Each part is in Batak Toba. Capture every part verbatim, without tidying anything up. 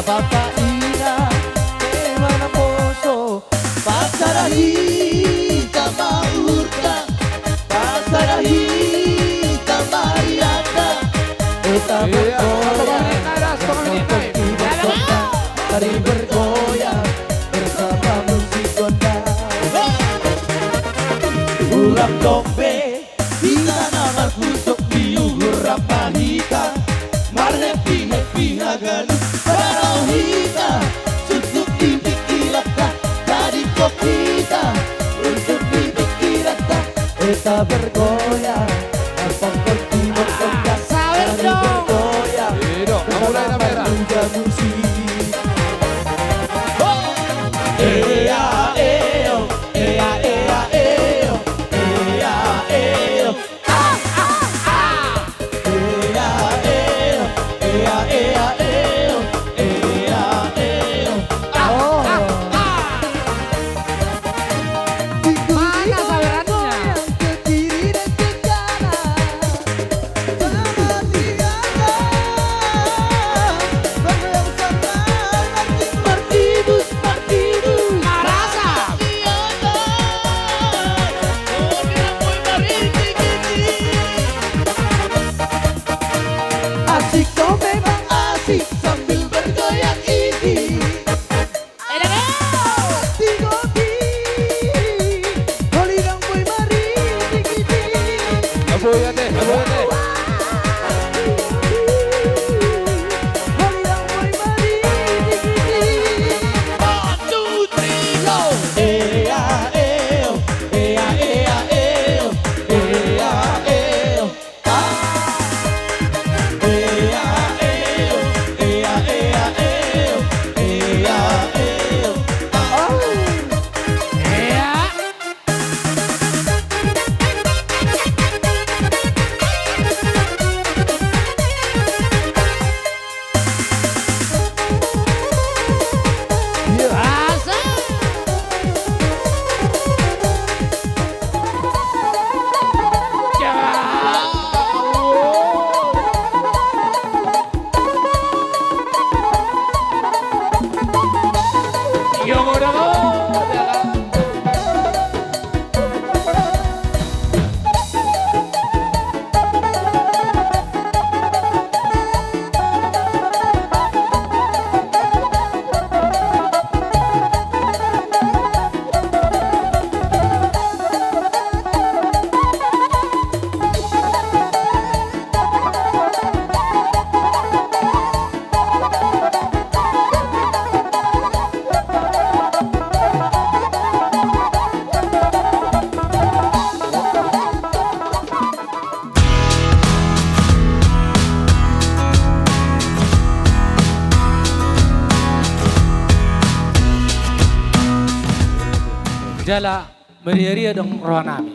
Bapa inang, ima naposo, pasada hita ma uhurta, pasada hita ma rianta. Hita bergoyang, hita bergoyang bersama musik gondang. Ulang dombe. Hita na marpunsu di uhur rap ma hita, marhappy-happy haganup baru hita. Suntuk di pingkiranta, tadingkop hita, runtuk di pingkiranta. Hita bergoyang, apang pergi bergoyang. Sawer dong. Bergoyang. Iya dong, mulai na merah. Ea, eo, ea, ea, eo, ea, eo. Mana sawerannya? Asik kau memang asik sambil bergoyang ini. Tigopi, holidang boy mari tigopi. Aboy ate, aboy ate. Holidang boy mari tigopi. One, two, three, go. Ea, eo, ea, ea, eo, ea, eo. Jala meriaria dong rohanami.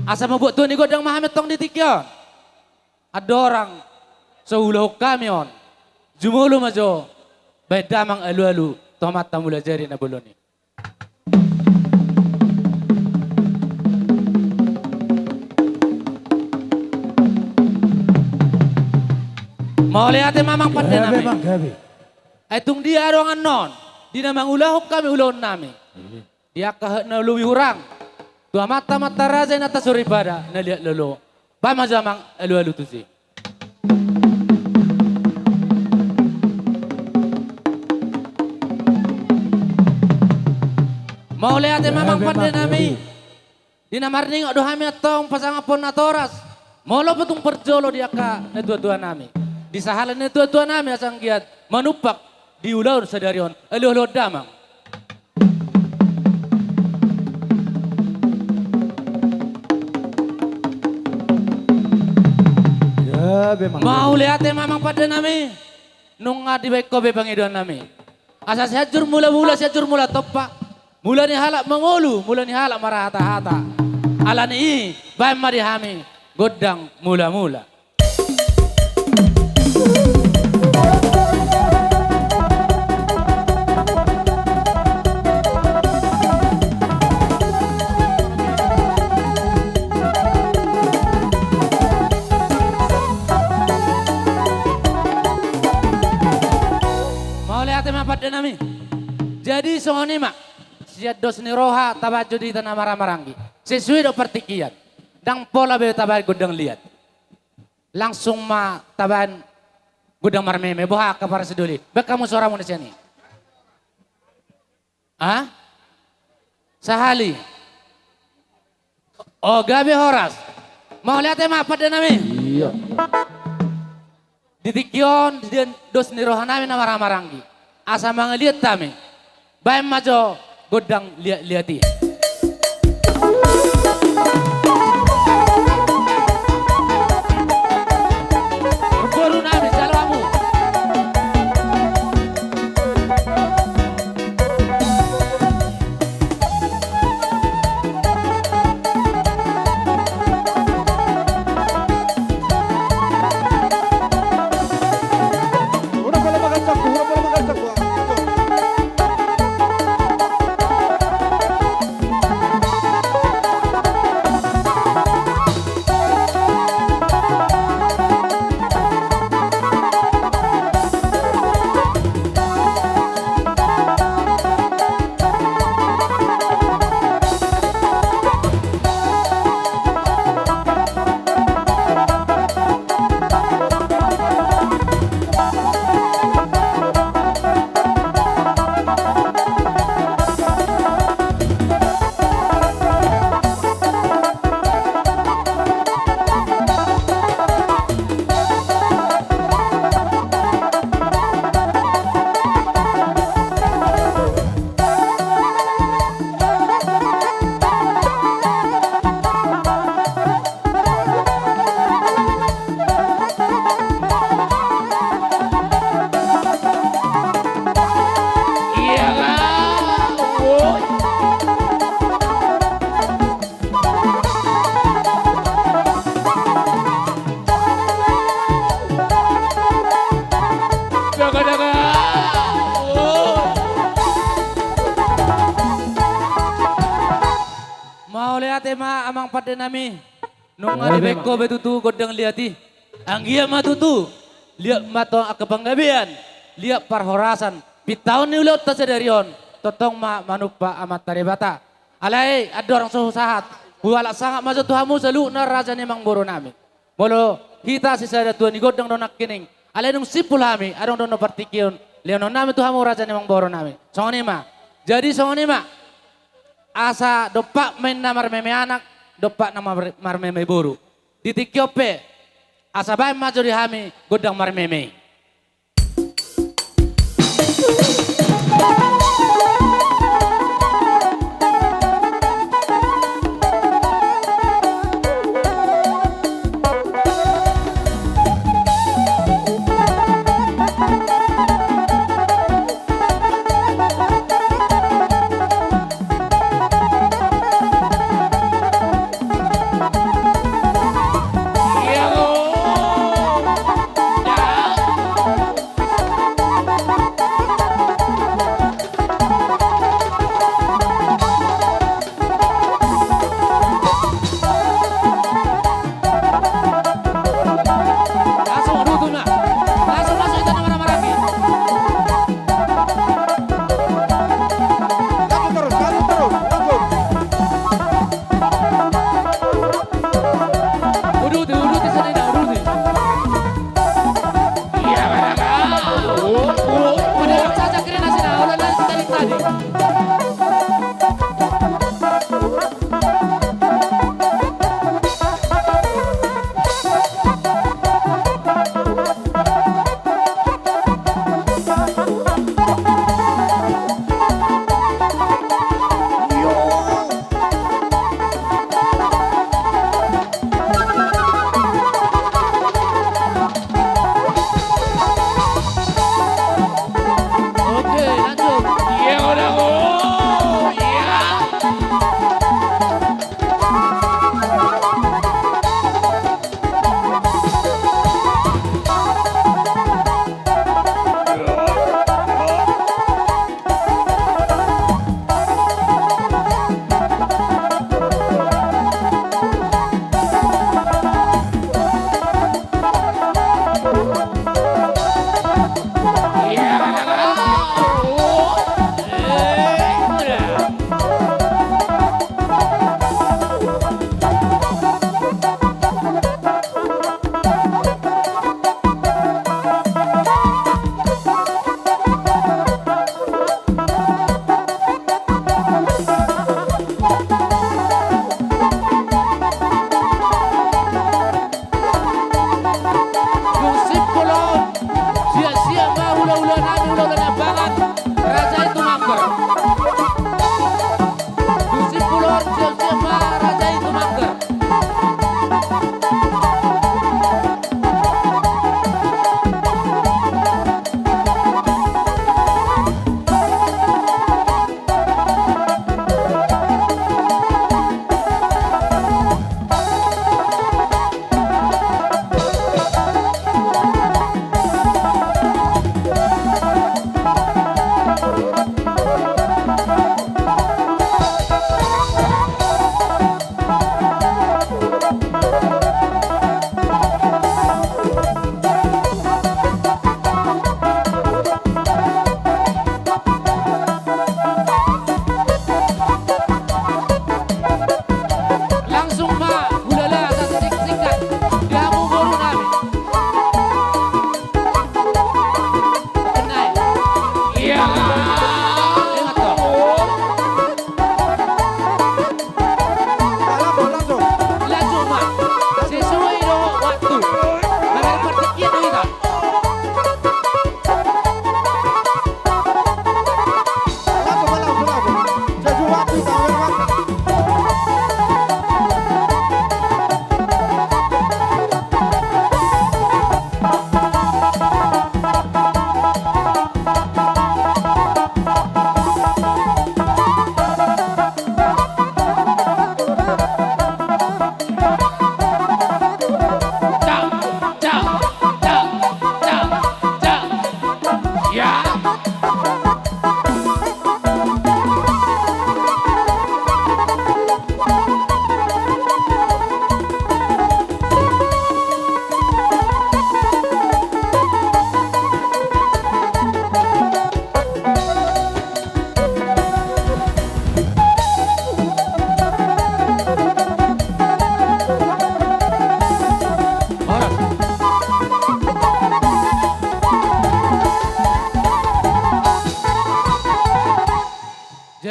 Asa mambuat tua ni gondang ma hami antong di tingki on. Andorang so huulahon hami on, jumolo ma jo baen damang alualu tu Amanta Mulajadi na bolon i. Mauliate ma amang pandenami. Ai tung dia do annon di na mangulahon hami ulaonnami? Di angka hak na lobi hurang tu Amanta, Amanta raja, inanta soripada na liat lolo. Baen ma jo amang alualu tusi. Mauliate ma amang pandenami. Di na marningot do hami antong pasangaphon natoras. Molo pe tung parjolo di angka natuatuanami, di sahala ni natuatuanami asa anggiat manumpak di ulaon sadari on. Alualuhon damang. Mauliate ma amang pandenami. Nunga dibaen ho be pangidoannami. Asa Sianjur Mulamula, Sianjur Mula Tompa. Mula ni halak mangolu, mula ni halak marhatahata. Alani i, baen ma di hami gondang mulamula. Pande nami. Jadi songon i ma. Sian dos ni roha tabaen jo di hita na marhahamaranggi. Sesuai do partingkian. Ndang pola be tabaen gondang liat. Langsung ma tabaen gondang marmeme, boha angka parsidoli. Baen hamu soramu na sian i. Ha? Sahali. O, gabe horas. Mauliate ma pande nami. Iya. Di tingki on, di dos ni roha nami na marhahamaranggi. Asa mangaliat hami. Baen ma jo gondang liat-liat i. Boru nami, jalo hamu. Mauliate ma amang pande nami. Nunga dibaen ho be tutu gondang liat i. Anggiat ma tutu liat ma tong angka panggabean, liat parhorasan, pintaon ni ulaonta sadari on, tongtong ma manumpak Amanta Debata. Alai andorang so husahat, huhalak sangap ma jo tu hamu saluhutna raja ni amangboru nami. Molo hita sisada tua ni gondang do nangkining, alai dung simpul hami, adong do na partingkian, lehonon nami tu hamu raja ni amangboru nami. Songon i ma. Jadi songon i ma. Asa dompak ma inna marmeme anak, dompak na mar-, marmeme boru. Di tingki on pe, asa baen ma jo di hami gondang marmeme i.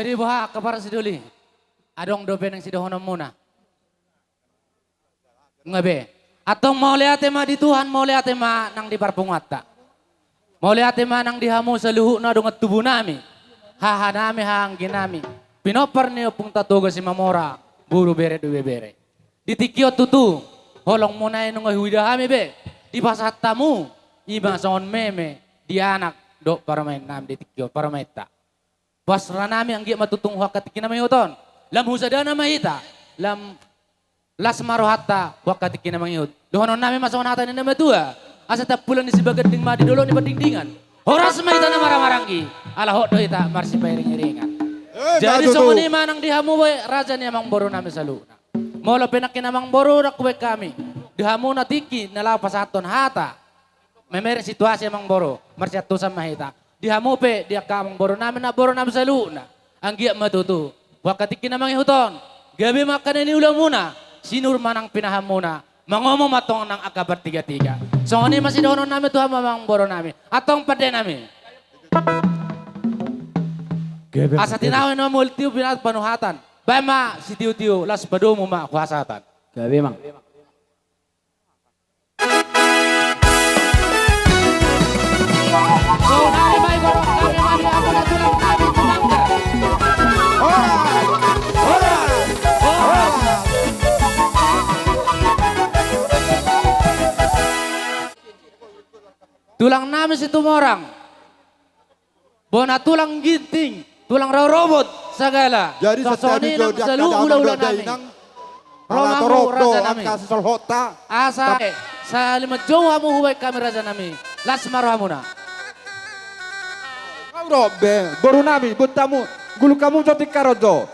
Jadi boha, angka parsidoli? Adong dope nang sidohononmuna? Nunga be. Antong mauliate ma di Tuhan, mauliate ma nang di parpunguanta. Mauliate ma nang di hamu saluhutna dongan tubunami, hahanami, hahaangginami, pinompar ni Ompung Tatoga Simamora, boru, bere dohot ibebere. Di tingki on tutu, holongmuna i nunga huida hami be, dipasahat hamu, i ma songon meme di anak dohot parumaennami di tingki on, parumaenta. Pas rohanami anggiat ma tutu tu angka tingki na mangihut on. Lam husadana ma hita, lam las ma rohanta tu angka tingki na mangihut. Dohononnami ma songon hata ni na matua: Asa tampulan ni Sibaganding ma di dolok ni Pandingdingan, horas ma hita na marhahamaranggi, ala hot do hita marsipairingiringan. Eh, jadi songon i ma nang di hamu be, raja ni amangborunami saluhutna. Molo pe nangkin amangboru, ndang hubaen hami di hamu na tingki na laho pasahathon hata, memereng situasi, amangboru, marsiantusan ma hita. Di hamu pe, di angka amangborunami, namborunami saluhutna, anggiat ma tutu tu angka tingki na mangihut on, gabe ma angka na niulamuna, sinur ma nang pinahanmuna, mangomo ma antong nang angka partigatiga. Songon i ma sidohononnami tu hamu amangborunami. Antong pandenami. Gabe, asa gabe. Tinahu ni na mual tiur, binatang panuhatan. Baen ma sitiutiu, laos padomu ma huasatan. Gabe, Amang. Tulangnami Situmorang. Bona tulang ginting, tulang rorobot sagala. Jadi songon i nang saluhut hulahula nami. Ro ma hamu, raja nami. Asa sai manjou hamu hubaen hami, raja nami. Las ma rohamuna. Boru nami, boan hamu, gulung hamu jo tingki on jo.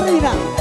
Rina.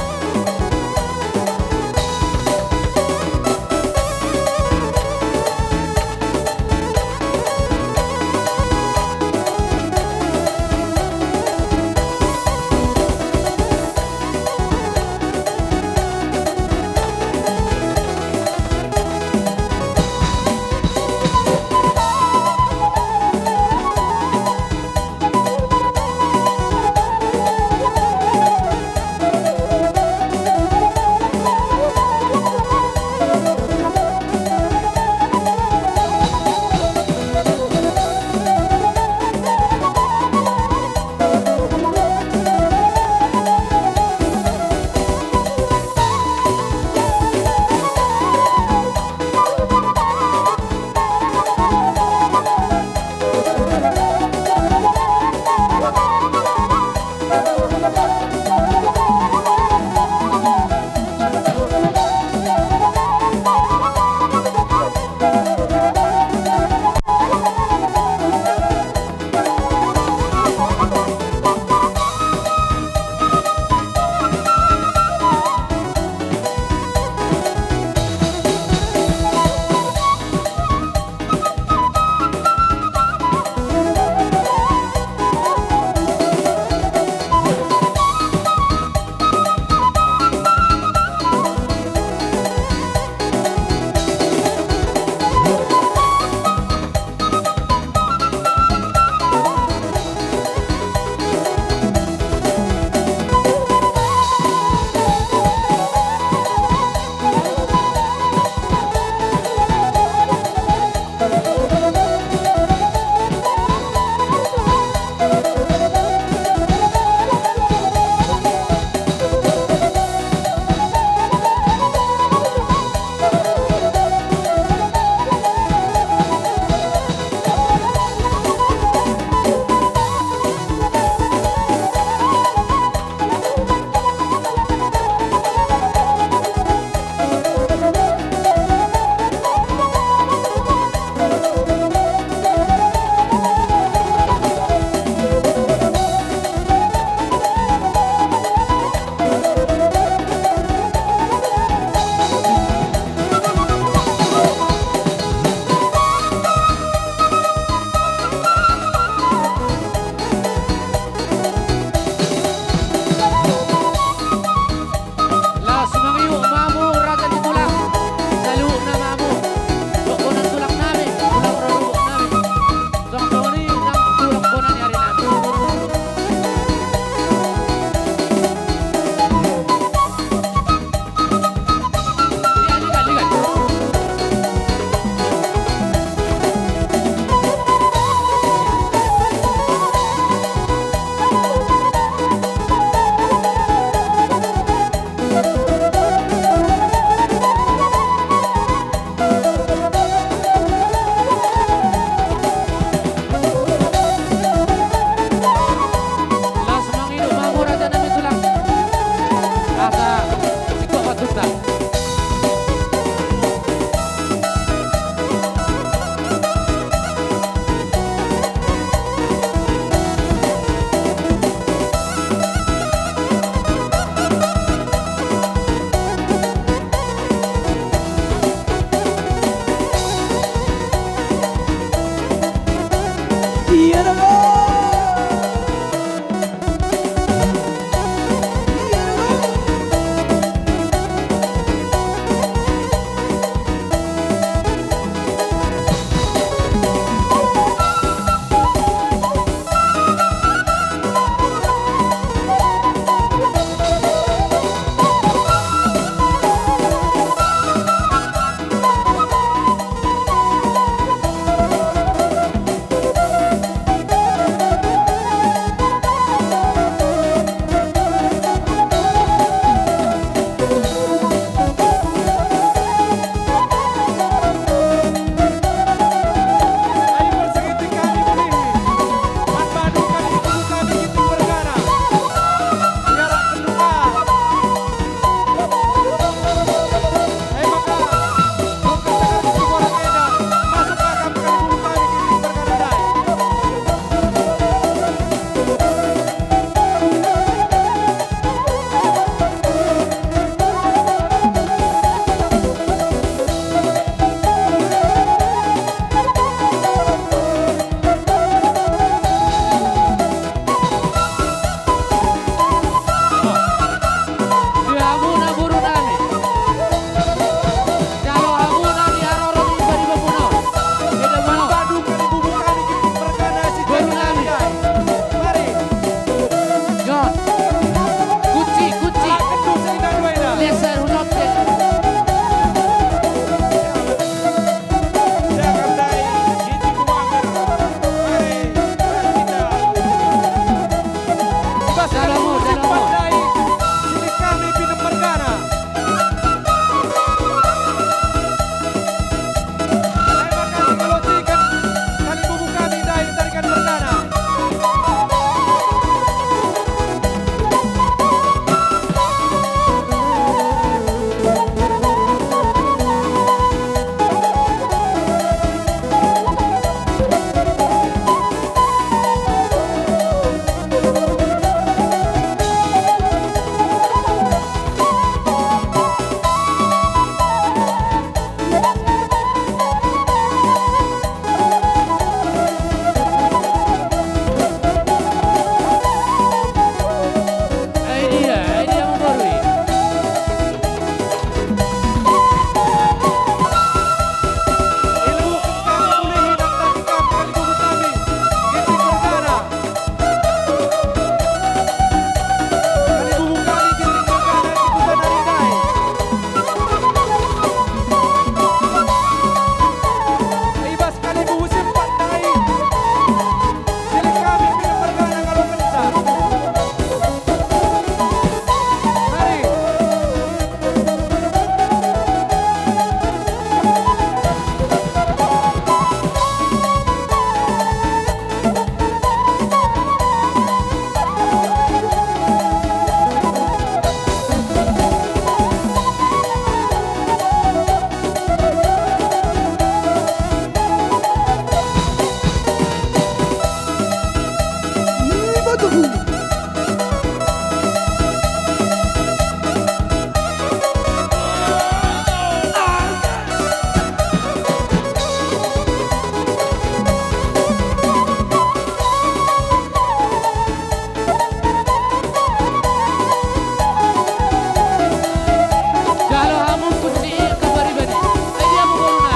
Jalo hamu pun ni kabar ibadi. Ai dia mu boru na.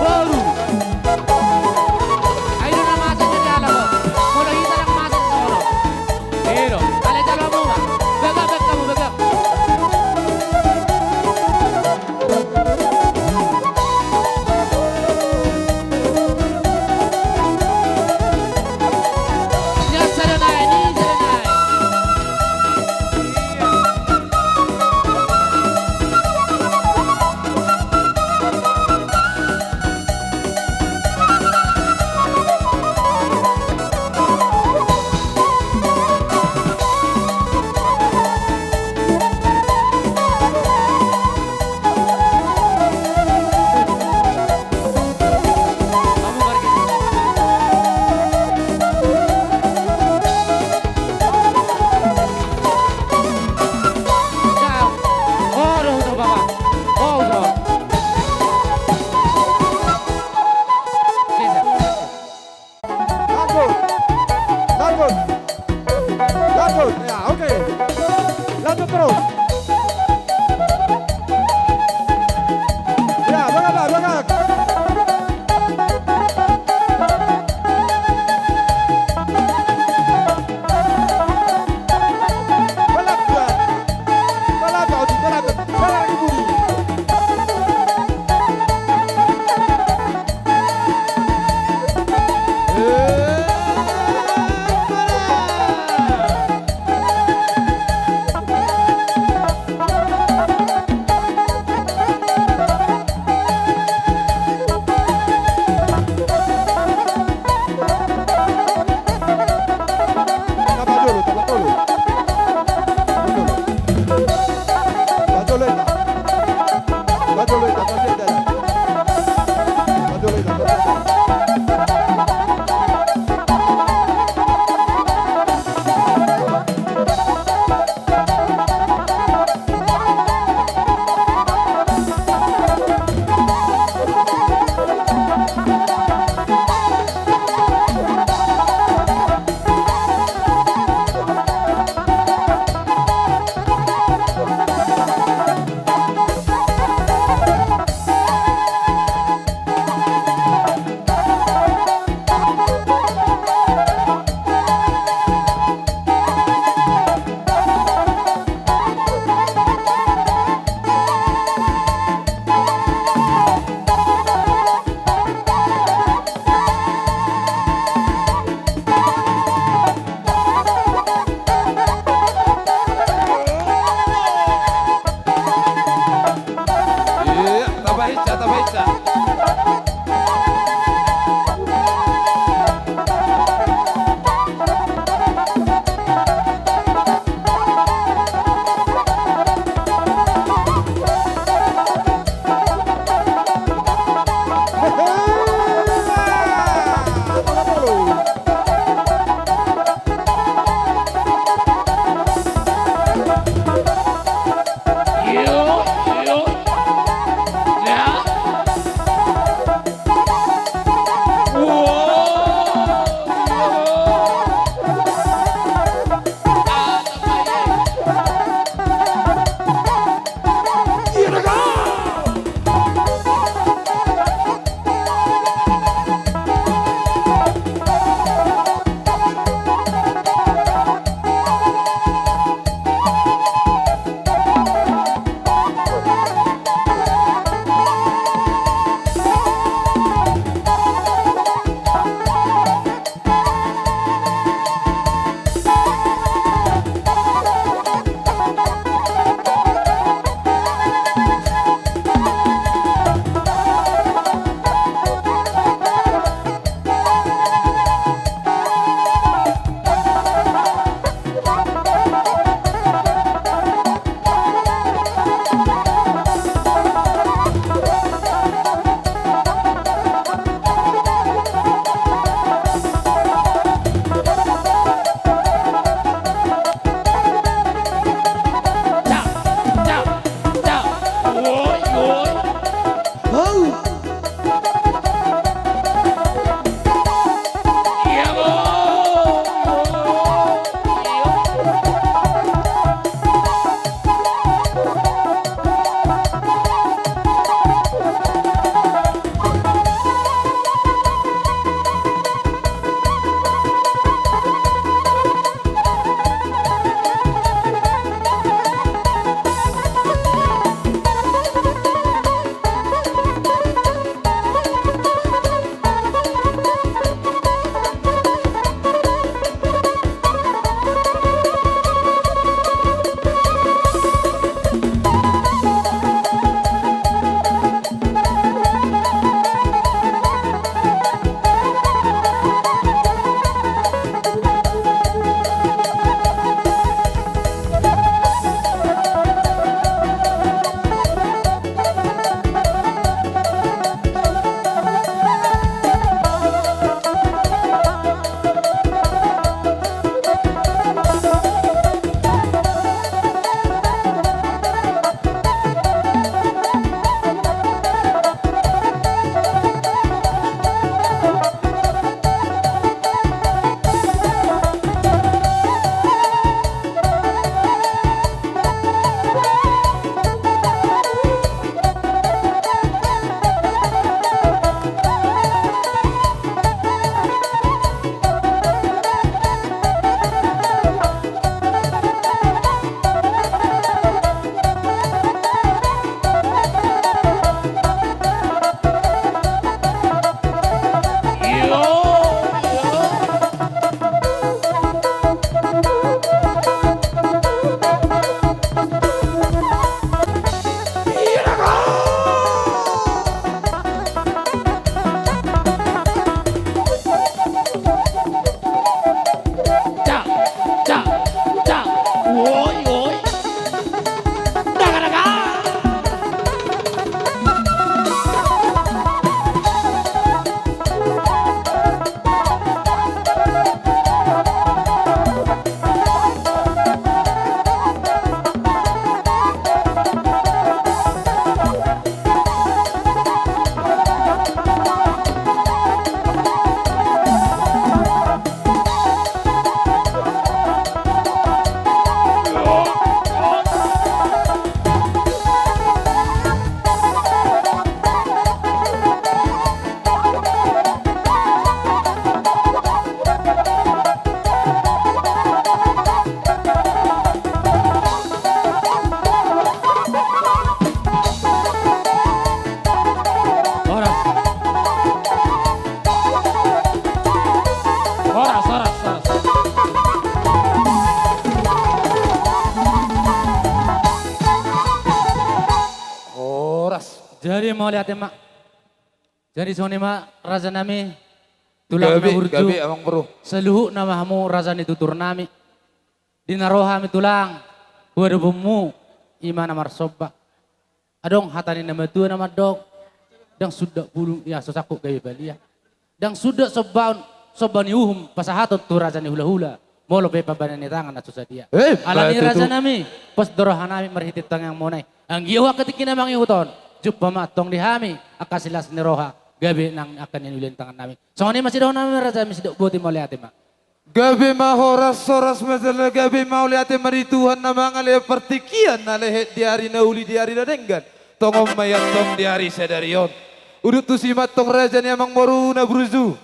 Boru. Ai do na masa jadi ala ho. Molo hita nang masa di songon on. Ero, ale jalo hamu ma. Bagak, bagak hamu, bagak. Lanjut. Lanjut. Lanjut. Ya, oke. Lanjut terus. Ya, bagak, bagak. Belakang. Belakang, Oji, belakang. Belakang, Ibu. Jadi mauliate ma. Jadi songon i ma raja nami, tulang na burju. Gabe, gabe, amang boru. Saluhutna ma hamu raja ni tutur nami. Di na ro hami tulang, huadopanmu, i ma na marsomba. Adong hata ni na matua na mandok, ndang sundat bulung, ia so sangkut gabe balian. Ndang sundat sombaon, somba ni uhum pasahaton tu raja ni hulahula, molo pe pabahenan ni tangan na so sadia. Eh, alani i raja nami, pos do roha nami marhite tangiangmuna i. Anggiat angka tingki na mangihut on, jumpa ma antong di hami angka silas ni roha, gabe nang angka na niula ni tangan nami. Songon i ma sidohonon nami raja nami, sidok boti, mauliate ma. Gabe ma horas, horas ma jala gabe, mauliate ma di Tuhan na mangalehon partingkian na lehet di ari na uli, di ari na denggan. Tongon ma i antong di ari sadari on. Udut tusi ma antong raja ni amang boru na burju.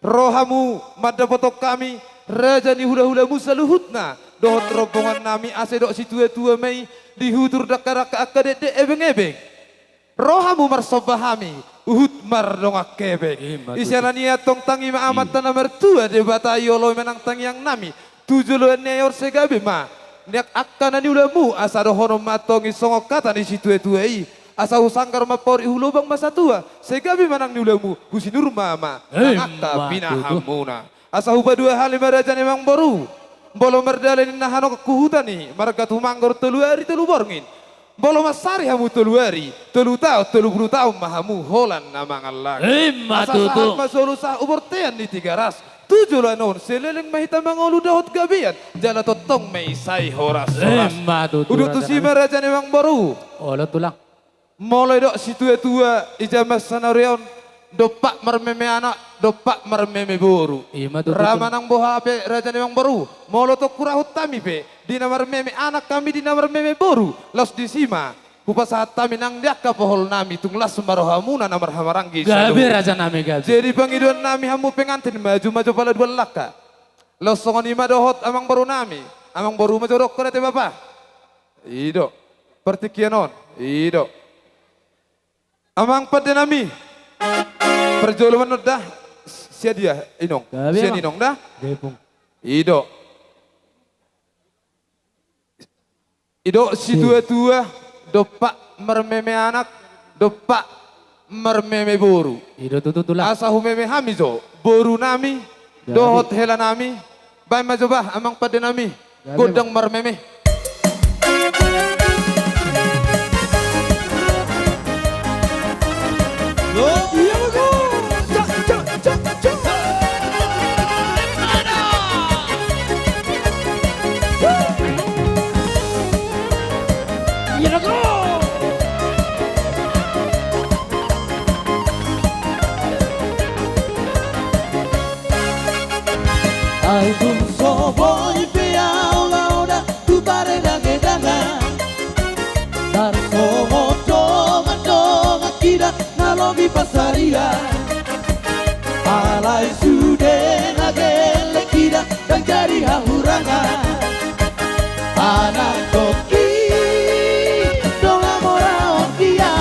Ro hamu mandapothon hami, raja ni hulahulamu saluhutna, dohot rombongan nami, asa didok situatua ma i, di hutur dangkadangka angka dekdek ebeng-ebeng. Ro hamu marsomba hami, huhut mardongan hepeng. I ma tutu. Siala ni i antong tangi ma Amanta na martua Debata i, olo i ma nang tangiang nami tu joloan ni ari on, sai gabe ma nian angka na niulamu, asa dohonon ma antong i songon hata ni situatua i, asa husanggar ma pauri, hulobang ma satua, sai gabe ma nang niulamu, husinur ma ama nang angka pinahanmuna. Asa hupadua hali ma raja ni amang boru, molo mardalan ninna hanokan huhuta ni marga Tumanggur tolu ari tolu borngin. Molo mansari hamu tolu ari, tolu taon, tolu pulu taon ma hamu holan na mangallang. I ma tutu. Asa sahat ma solu sahat tu bontean ni Tigaras. Tu joloan on sai leleng ma hita mangolu dohot gabean, jala tongtong ma i sai horas-horas. I ma tutu. Udut tusi ma raja ni amang boru. Olo tulang. Molo didok situatua i jaman saonari on, dompak marmeme anak, dompak marmeme boru. I ma tutu. Ra ma nang boha pe raja ni amang boru, molo tung hurahut hami pe, di na marmeme anak hami, di na marmeme boru, laos disi ma hupasahat hami nang di angka pohol nami, tung las ma rohamuna na marhahamaranggi. Gabe saluhut. Raja nami, gabe. Jadi pangidoan nami, hamu pengantin, maju ma jo pala dua langkah. Laos songon i ma dohot amang boru nami. Amang boru, maju do ho, ate bapa. I do. Partingkian on. I do. Amang pande nami. Parjolo ma annon da. Sia dia, inong? Gabe, sia amang. Inong da. Gabe, pung. I do. I do situatua, dompak marmeme anak, dompak marmeme boru. I do tutu tulang. Asa humeme hami jo boru nami, gabe, dohot hela nami. Baen ma jo bah, amang pande nami. Gabe, gondang marmeme. Ai tung so boi pe ahu laho da tu paredagedangan, tarsongon dongandonganta na lobi pansarian. Alai sude na gelleng hita, ndang jadi hahurangan. Anak toki, dongan mora on dia.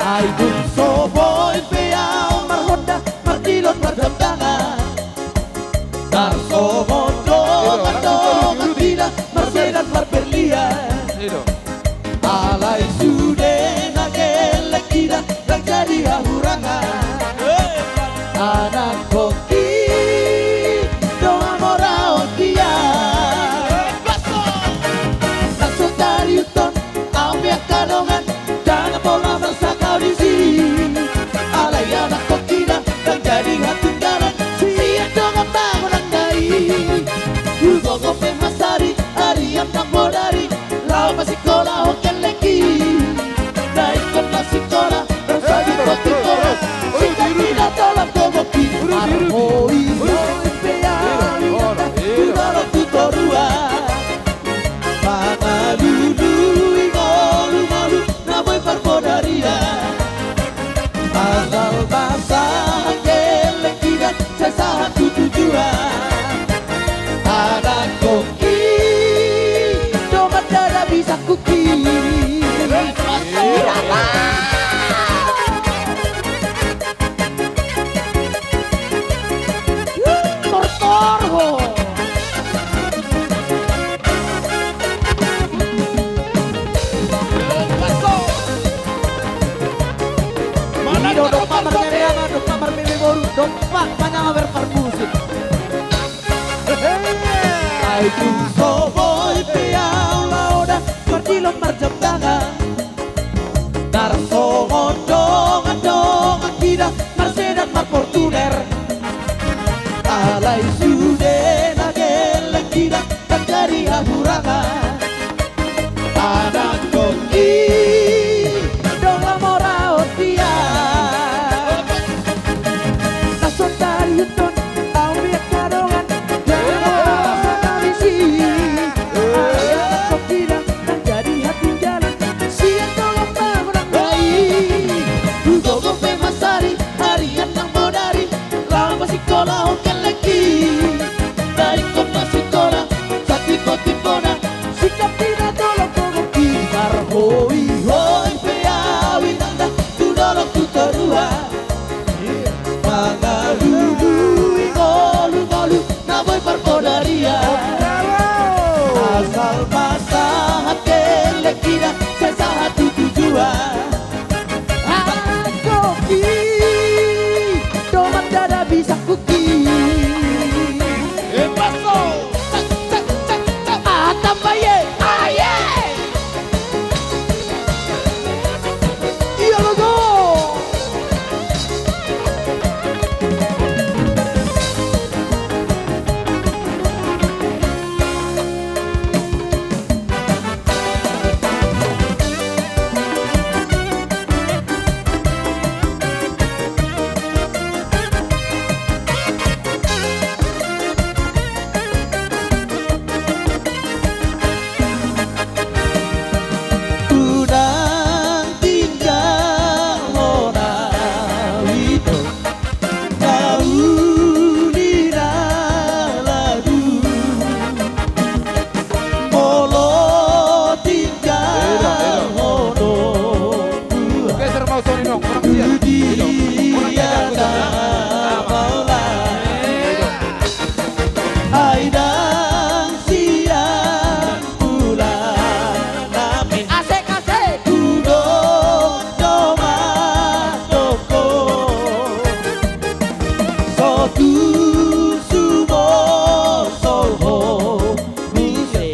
Ai tung so boi pe ahu marhonda, mardilon mardandangan, tarsongon dongandonganta, marsedan marberlian. Alai sude na gelleng hita, ndang jadi hahurangan. Anak toki, dongan mora on dia. Nang so tariuthon ahu pe angka dongan, ndang pola marsangkap disi. Alai anak toki, ndang jadi hatunggaran sian dongan bangunan na i. Hugogo pe mansari, arian nang bodari, laho masikolahon gellengki. Na ingkon masikola, rasa di potik kola, sian di na tolam gogoki. Arhoi pe ahu, tu dolok tu toruan, mangalului ngolungolu na boi parbodarian. Asal ma sahat gellengki, sai sahat tu tujuan. Anak toki, dongan dada bisa kuki. Pak, mana berparmusim? Ai tung so boi pe au laodan, mardilon marjamdangan. Narsongon dongan-dongan hita, Mercedes, mar Fortuner. Alai sude na gelleng hita, ndang jadi hahurangan. Anakkonki, ndang lam mora on dia. Na so tarihuthon au be angka dongan, jala masa na bisi. Anakkonki, ndang jadi hatinggalan sian dongan pagonangnami. Hugogo pe masari, harian nang bodari, laho pasingkolahon gellengki. Na ingkon masingkola, satimbo-timbona, singkop di na tolong gogoki. Marhoi-hoi pe au inangna, tu dolok tu toruan. Mangalului ngolu-ngolu na boi parbodarian. Asal ma sahat gellengki, sai sahat tu tujuan. Angkoki, dongan dada bisa kuki. Epaso. Cak, cak, cak, cak. Atam baye. Aye. Iya logo. Unang tinggal hona ito. Nauli na lagu, molo tinggal hononku. Geser mau soni dong, orang siap. Di dia na mauliate. Ai ndang sian bulan nami. Asik, asik. Hudok do mandok ho. So tu sumoso ho muse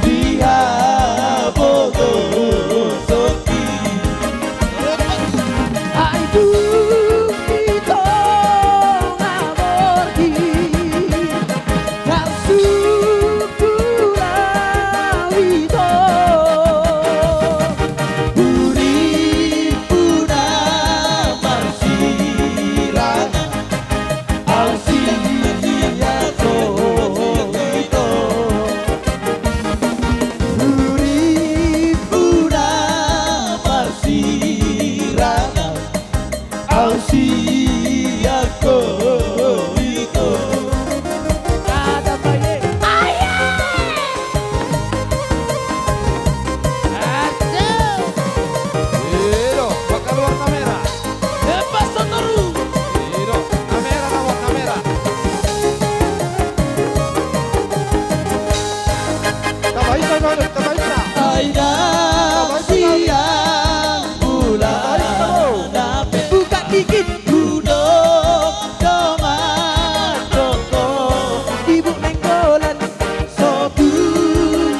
di habogosonki. Ai dung di tonga borngin, narsungkun au ito. Hurimpuna marsirangan, au sian ho ito. Hurimpuna marsirangan, au sian ho ito. Ada baye. Aye. Aduh. Iro, bakal warna merah. Lepas satoru. Iro, kamera, kamera, kamera. Tambah ita, tambah ita. Ai ndang sian bulan. Tambah ita, oh. Buka dikit. Hudok do mandok ho, Ibu Nainggolan, so tu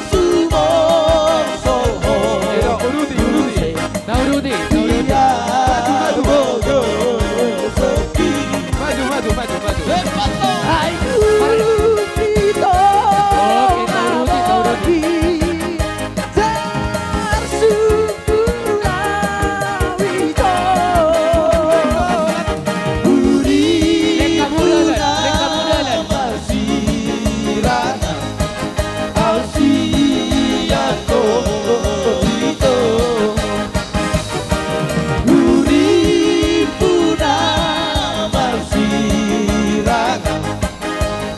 sumoso ho. Iro, uduti, uduti. Nah, uduti, nah, uduti. Maju, maju, maju. Maju, maju, maju, maju. Ai, uduti, uduti, uduti. Tarsungkun au ito. Hurimpuna marsirangan, au sian ho ito. Hurimpuna marsirangan,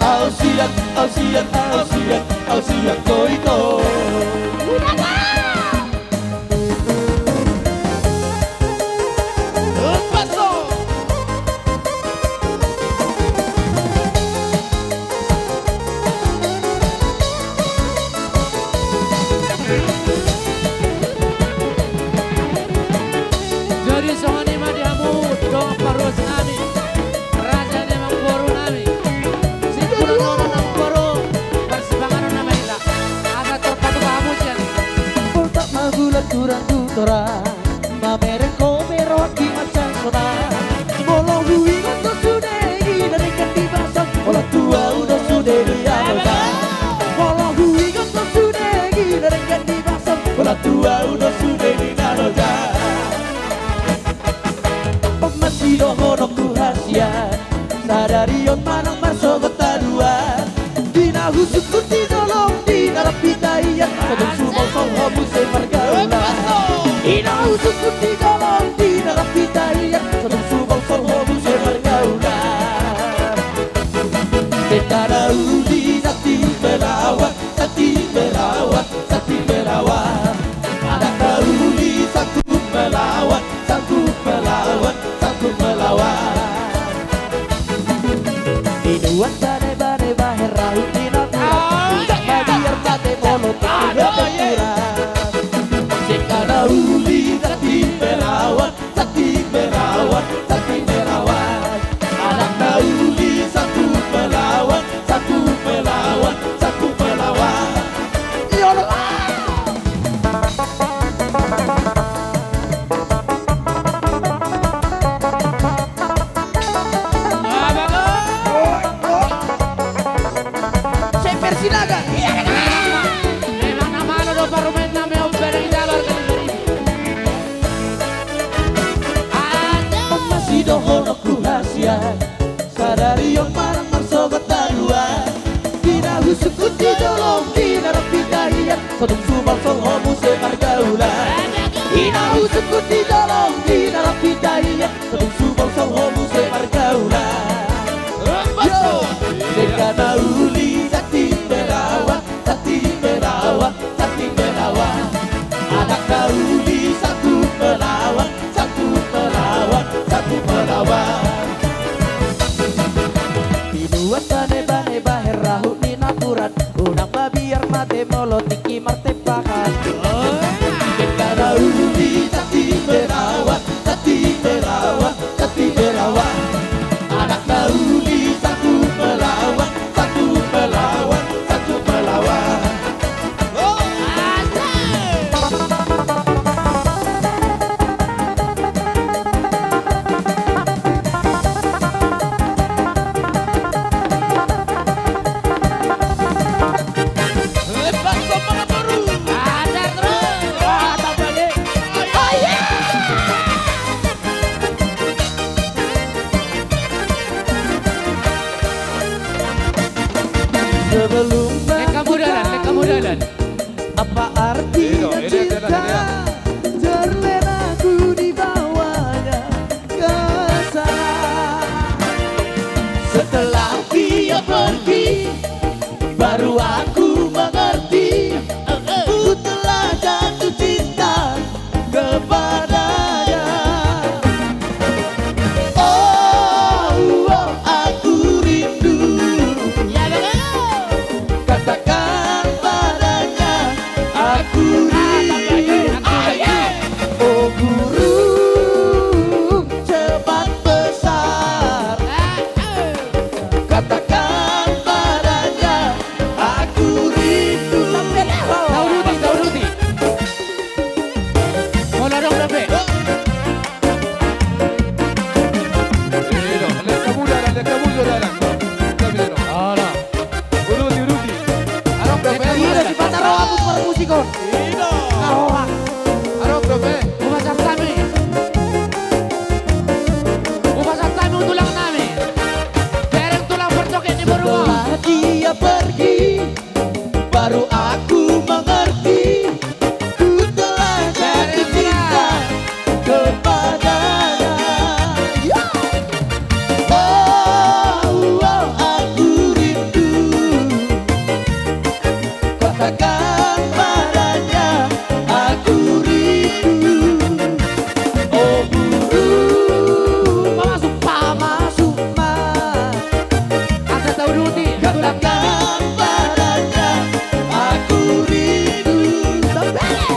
au sian, au sian, au sian, au sian ho ito. Jadi songon i ma di hamu dongan parruas nami. Ion manang marsogot haduan. Di na husungkun di dolok, di na rap hita ian, so tung sumausol ho muse margaulan. Di na husungkun di dolok, di na rap hita ian, so tung sumausol ho muse margaulan. Sengkana uli Santi Pelawan, Santi Pelawan, Santi Pelawan. Anak na uli Sanggup Melawan, Sanggup Melawan, Sanggup Melawan. Inuan sa nebaneba hera hut ni natura. Unang mabiar mate molo tingki martempuran. Sengkana uli Santi Pelawan, Santi Pelawan, Santi Pelawan. Anak na uli Sanggup Melawan, Sanggup Melawan, Sanggup Melawan. Iyo, lo. Abang, oh. Semper Sinaga. Iya, kan? Memang na malo do parumaen nami, au bereng jabar kali saribu. Ada. Masidohononku hasian. Sadari on manang marsogot haduan. Di na husungkun di dolok, di na rap hita ian, so tung sumausol ho muse margaulan. Di na husungkun di dolok, di na rap hita ian, so tung sumausol ho muse margaulan. Yo, sengkana uli Santi Pelawan, Santi Pelawan, Santi Pelawan. Anak na uli Sanggup Melawan, Sanggup Melawan, Sanggup Melawan. Inuan sa nebaneba hera hut ni natura. Unang mabiar mate molo tingki martempahan. Sengkana uli Santi Pelawan, Santi Pelawan, Santi Pelawan. Anak na uli Sanggup Melawan, Sanggup Melawan, Sanggup Melawan. Sebelum lek hamu dalan, lek hamu dalan. Apa artinya cinta? Terlena ku dibawanya ke sana. Setelah dia pergi, baru aku mengerti. Ku telah jatuh cinta kepadanya. Oh, oh, aku rindu. Katakan padanya, aku rindu. Oh burung cepat besar. Katakan padanya, aku rindu. Tau Ruti, tau Ruti. Molo adong dope. Ini dong, lek hamu dalan, lek hamu jo dalan. Kami dong. Alah. Uruti, uruti. Adong dope. Lek hamu dalan. Sipata ro hamu parmusik on. Ini dong. Adong dope. Hupasahat hami. Hupasahat hami tu tulang nami. Bereng tulang parjoget ni boru on. Setelah dia pergi, baru aku mengerti, ku telah jatuh cinta kepadanya. Oh, oh, aku rindu. Katakan padanya, aku rindu. Oh burung. Pamasuk, pamasuk ma. Asa tau Ruti. Katakan padanya, aku rindu. Sapele,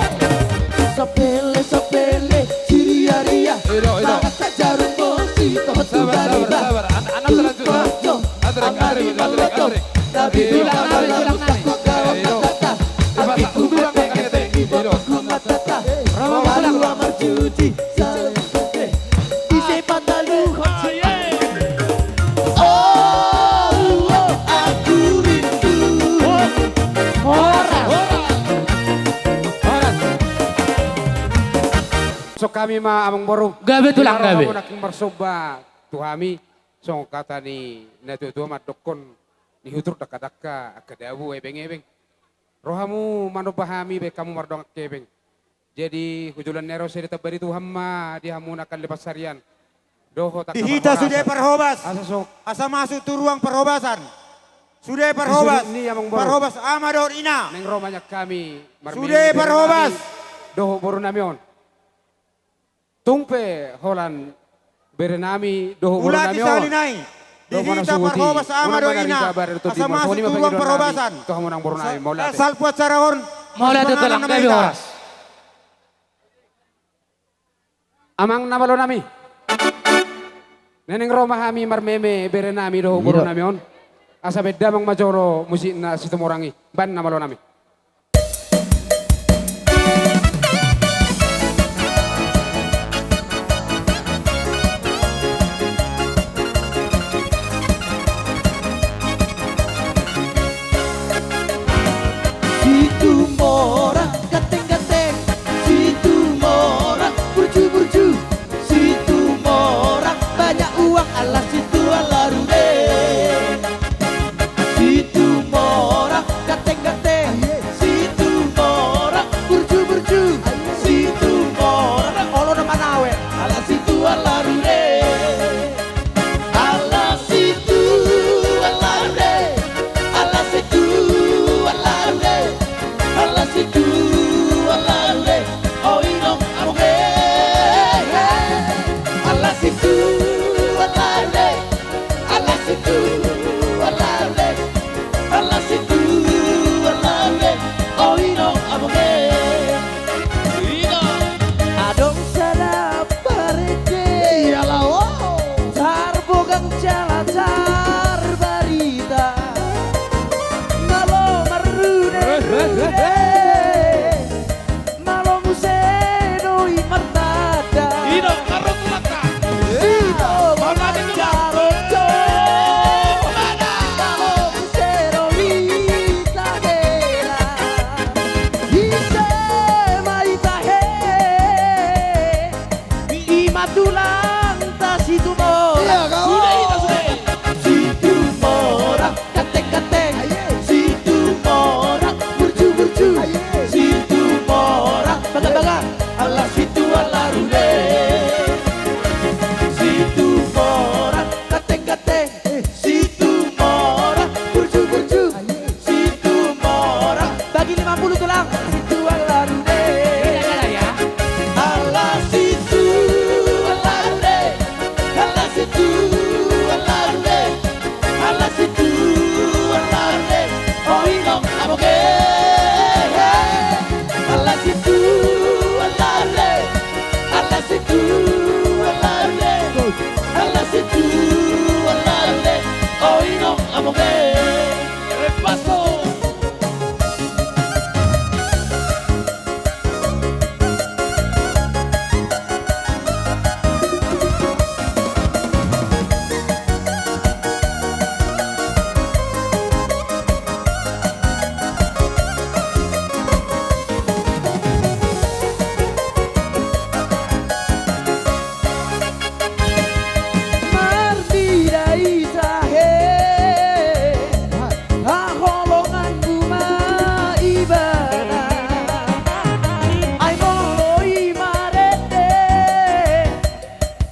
sapele, sapele, siriaria. Ido, ido. Mangan jarum bosi, tohot tu bariba. Sabar, sabar, sabar. An-, anak terlanjur. Andre, Andre, Andre, Andre. Tapi tulang nami, tulang nami. Ido. Ido. Romo tulang. Ise patalu. Oh, oh, aku rindu. Horas. Horas. Songon i ma amang boru. Gabe tulang, gabe. Nangkin marsomba tu hami. Songon hata ni natuatua mandokkon, nihutur dangkadangka angka dabu ebeng-ebeng. Rohamu manomba hami baen hamu mardongan hepeng. Jadi hujolo ni ari on sai ditamba ni Tuhan ma di hamuna angka na pansarian. Dohot angka parhorasan. Di hita sude parhobas. Asa so. Asa masuk tu ruang parhobasan. Sude parhobas. Di sude ni amang boru. Parhobas ama dohot ina. Naeng ro ma nian hami marmeme. Sude parhobas. Dohot boru nami on. Tung pe holan bere nami dohot boru nami on. Ulapi sahali nai. Di hita parhobas ama dohot ina. Asa masuk tu ruang parhobasan. Salpu acara on. Mauliate. Mauliate tulang, gabe horas. Amang na malo nami. Naeng ro ma hami marmeme bere nami dohot boru nami on. Asa baen damang ma jolo musikna Situmorang i. Baen na malo nami. Situmorang ganteng-ganteng, Situmorang burju-burju, Situmorang banyak uang, ala Situ ala Rude. Situmorang ganteng-ganteng, Situmorang burju-burju, Situmorang olo na manawe, ala Situ ala Rude. Ala Situ ala Rude, ala Situ ala Rude, ala Situ ala Rude. O inong abonge. Ala Situ ala Rude, ala Situ ala Rude, ala Situ ala Rude. O inong abonge. Adong sada parende. Iyalah, oh. Tarbogang jala tarbarita. Malo marrude-rude. Malo muse do i martanda. Ino, karo tulangka. Ino, martanda. Malo muse do i tagela. Ise ma i tahe. I ma tulangta Situmorang. Iya, kau. Sude, ita sude. Situmorang. Ganteng-ganteng. Aye. Situmorang burju-burju. Aye. Situmorang baga-baga. Ala Situ ala Rude. Situmorang ganteng-ganteng. Eh. Situmorang burju-burju. Aye. Situmorang. Bagi lima puluh tulang. Situ ala Rude. Beda-beda ya. Ala Situ ala Rude. Ala Situ ala Rude. Ala Situ ala Rude. O inong abonge. Ala Situ ala Rude. Ala Situ ala Rude. Ala Situ ala Rude. O inong abonge. Repaso. Marnida i tahe, haholonganmu ma ibana. Ai molo i marende,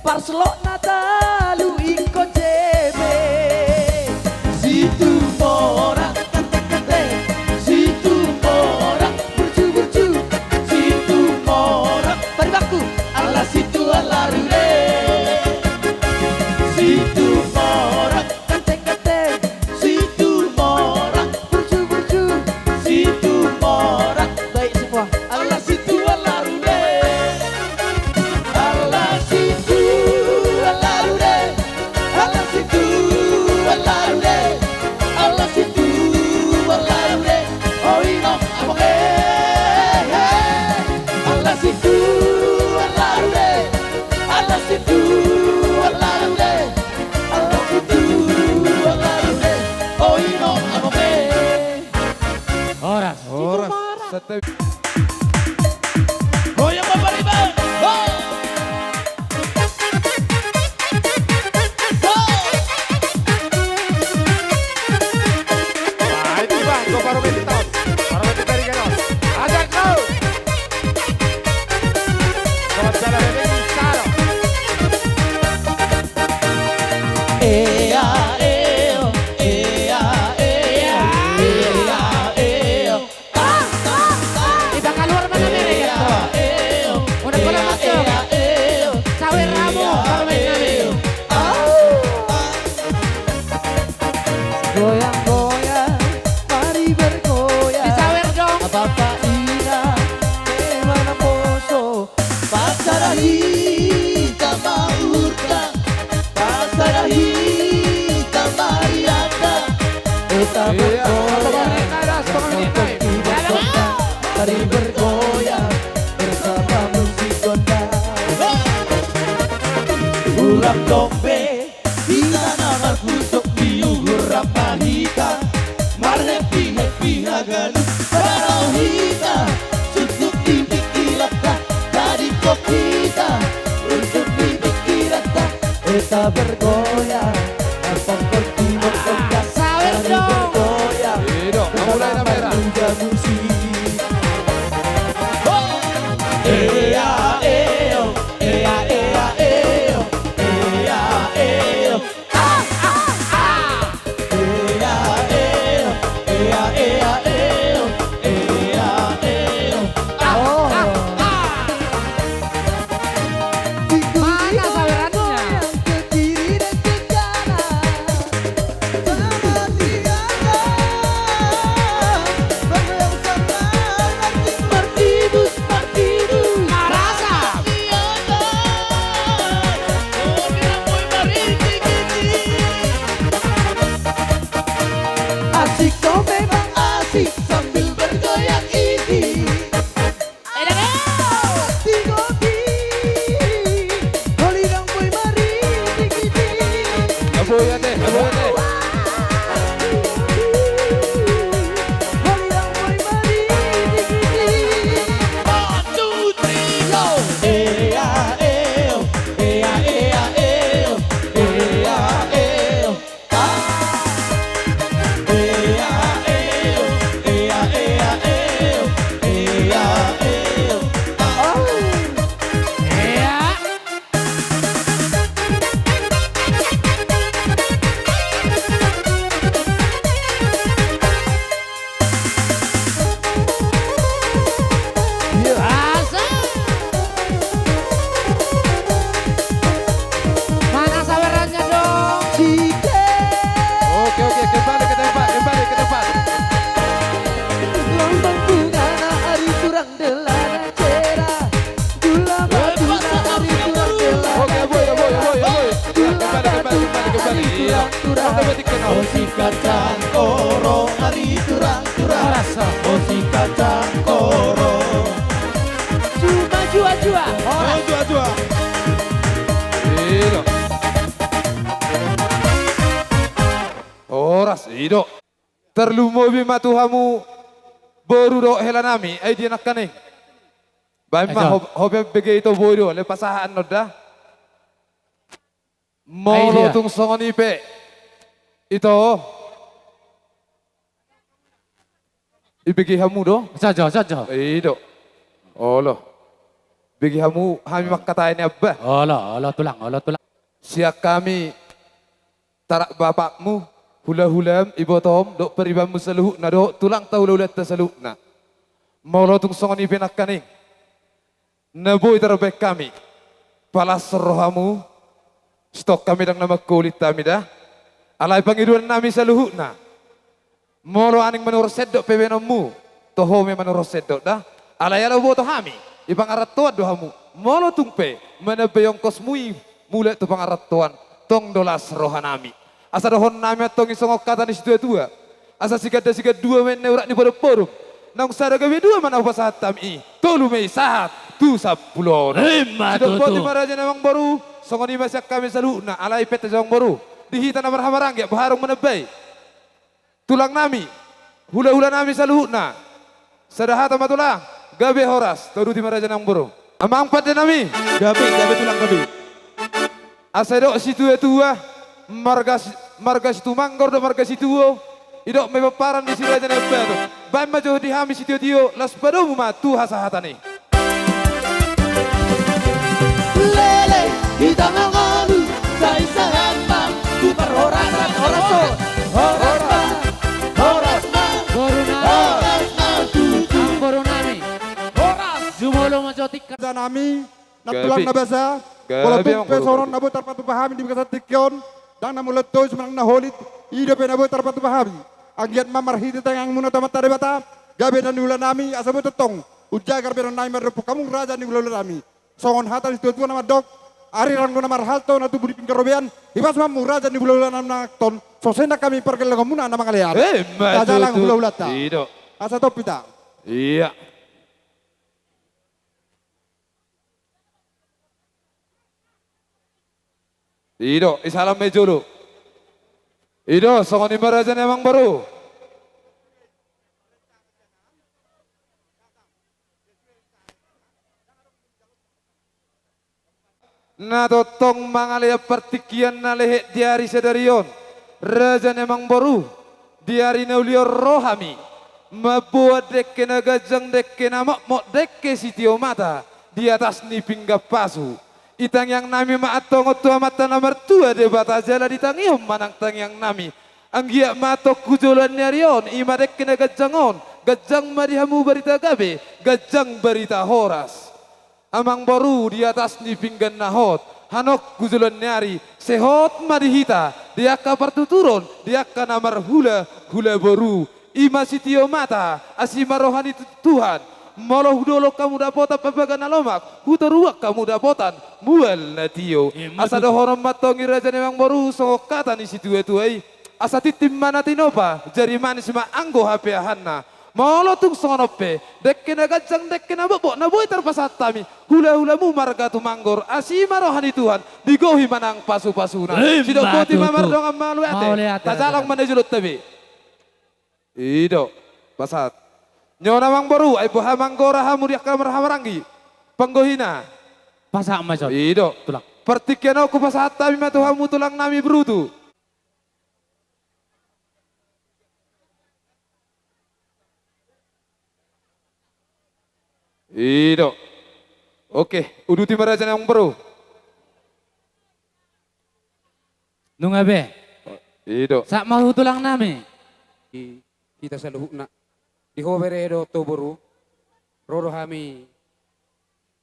parselotna talu ingkon jebe. Situmorang ganteng-ganteng, Situmorang burju-burju, Situmorang. Paribanku. Ala Situ ala Rude. Situmorang ganteng-ganteng, Situmorang burju-burju, Situmorang. Baik semua. Ala Situ ala Rude. Ala Situ ala Rude. Ala Situ ala Rude. Ala Situ ala Rude. O inong abonge. Ala Situ ala Rude. Ala Situ ala Rude. Ala Situ ala Rude. O inong abonge. Horas. Horas. Sete. Goyang, Bapak Ibu. Ho. Ho. Apa hita marhappy-happy hagalup, baru hita suksuk di pikiran ta, jadi kok hita runtut di pikiran ta. Eta bergoyang, apa kau timur kau kasar bergoyang. Ido, mulai na merah. Ea, eo, ea, ea, eo, ea, eo. Asik kau memang asik sambil bergoyang ini. Tigopi, holidang boy mari tinggi. Aboy ate, aboy ate. Mana sawerannya dong? Oke, oke, kembali ke tempat, kembali ke tempat. Lambang bungana ari turang delana cera. Gula batu na ari turang delana cera. Oke, boy, boy, boy, boy. Kembali, kembali, kembali, kembali. Iya. Oke, berarti kenal. Osi kacang koro ari turang turang. Rasa. Osi kacang koro. Cuma jua-jua. Horas. Jua-jua. Ido. Horas, ido. Tarlumobi ma tu hamu boru dohot hela nami, ai dia nangkaning. Baen ma ho-, ho pe bege ito boi do, ale pasahat annon da. Molo tung songon i pe ito. Ibege hamu do? Sajo, sajo. Ido. Olo. Bege hamu hami mangkatai ni abba. Olo, olo tulang, olo tulang. Sian hami tarak bapakmu, hula-hulam, ibotom, dohot paribanmu saluhutna, dohot tulangta hula-hulanta saluhutna. Molo tung songon i pe nangkaning. Na boi tarbaen hami, palas rohamu, stop hami ndang na mangkulit hami da, alai pangidoan nami saluhutna. Molo aning manuhor sendok pe baenonmu, toho ma manuhor sendok da, alai ala boto hami, i pangarantoan do hamu, molo tung pe, manambai ongkosmu i, mulak tu pangarantoan, tong do las roha nami. Asa dohonon nami antong i songon hata ni situa-tua. Asa siganda sigandua ma inna urat ni podom-podom. Naung sada gabe dua ma na hupasahat hami i. Tolu ma i sahat tu sampulu on. Ima tutu. Sidok boti ma raja ni amangboru. Songon i ma sian hami saluhutna. Alai penta si amangboru. Di hita na marhahamaranggi, boha dung manambai. Tulang nami. Hula-hula nami saluhutna. Sada hata ma tulang, gabe horas, tauduti ma raja ni amangboru. Amang pande nami. Gabe, gabe tulang gabe. Asa didok situa-tua, marga si-, marga Situmanggur dohot marga Situo, didok ma i pomparan ni si raja na umbahen. Baen ma jo di hami sitio-tio, laos padomu ma tu hasahatan i. Leleng hita mangolu, sai sahat ma tu parhorasan. Horas, horas ma, horas ma, boru nami. Horas ma tutu. Boru nami. Horas. Jumolo ma jo tingki. Raja nami, nantulang na basa. Molo tung pe songon na boi tarpatupa hami di bagasan tingki on, ndang na mauliulion sumanang na holit, i dope na boi tarpatupa hami. Anggiat ma marhite tangiangmuna tu Amanta Debata, gabe na niula nami, asa boi tongtong umjagar baenon nami maradophon hamu raja ni hula-hula nami. Songon hata ni situa-tua na mandok, ari ranggo na marhalto na tubu di pinggan robean, hipas ma hamu raja ni hula-hula na manangton, so sendang hami pargellengonmuna na mangalean. Ima tutu. Tajalang hula-hulanta. Ido. Asa top hita. Iya. Ido, isalam ma i jolo. I do, songon i ma raja ni amangboru. Na tongtong mangalean partingkian na lehet di ari sadari on, raja ni amangboru, di ari na uli on ro hami mamboan dengke na ganjang, dengke na mokmok, dengke sitio mata di atas ni pinggan pasu. I tangiang nami ma antong on tu Amanta na martua Debata, jala ditangihon ma nang tangiang nami. Anggiat ma antong tu joloan ni ari on, i ma dengke na ganjang on, ganjang ma di hamu barita gabe, ganjang barita horas. Amangboru, di atas ni pinggan na hot, hanok tu joloan ni ari, sai hot ma di hita, di angka partuturon, di angka na marhula, hula boru. I ma sitio mata, asi ma roha ni Tu-, Tuhan. Molo hudolok hamu dapotan papaga na lomak, hutoruan hamu dapotan mual na tio. Ima tutu. Asa dohonon ma antong i raja ni amangboru, songon hata ni situatua i. Asa tintin ma na tinopa, jari manis ma anggo hapeahanna. Molo tung songon on pe, dengke na ganjang, dengke na mokmok na boi tarpasahat hami, hulahulamu marga Tumanggur, asi ma roha ni Tuhan, digohi ma nang pasupasuna. Ima tutu. Sidok boti ma mardongan mauliate. Mauliate. Tajalang ma na di jolonta be. I do, pasahat. Nyon amangboru, ai boha manggora hamu di angka marhahamaranggi panggohina. Pasahat ma dison. I do. Tulang. Partingkian on hupasahat hami ma tu hamu tulang nami Brutu. I do. Oke, uduti ma raja ni amangboru. Nunga be. I do. Sahat ma tu tulang nami. Di hita saluhutna. Di ho bere dohot ho boru. Ro do hami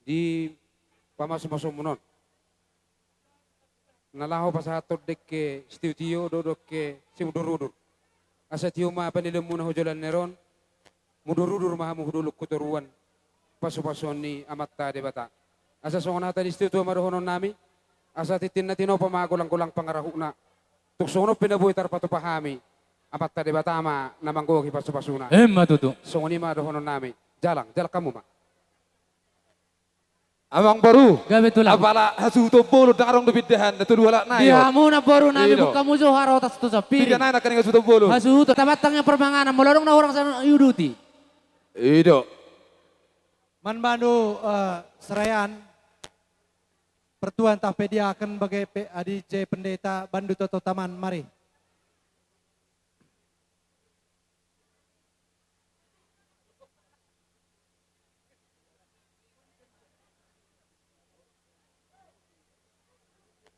di pamasumasuonmuna on. Na laho pasahathon dengke sitiotio dohot dengke simudurudur. Asa tio ma panilehonmuna tu joloan ni ari on, mudurudur ma hamu hu dolok hu toruan, pasupasuon ni Amanta Debata. Asa songon hata ni sitiotio ma dohonon nami, asa tintin na tinopa ma golanggolang pangarahutna. Tung songon on pe na boi tarpatupa hami, Amanta Debata ma na manggohi pasupasuna. Ima tutu. Songon i ma dohonon nami. Jalang, jalang hamu ma. Amangboru. Gabe tulang. Apala hasuhuton bolon ndang adong dope indahan, na tolu halak nai. Di hamu na boru nami. I do. Buka hamu jo harotas tu sampiri. Pida nai nangkaning hasuhuton bolon. Hasuhuton, tabatang yang permanganan, molo adong na hurang sian on iuduti. I do. Manbando, eh, seraian, pertuan tape diaken bage pe adi je pendeta bandu toto taman mari.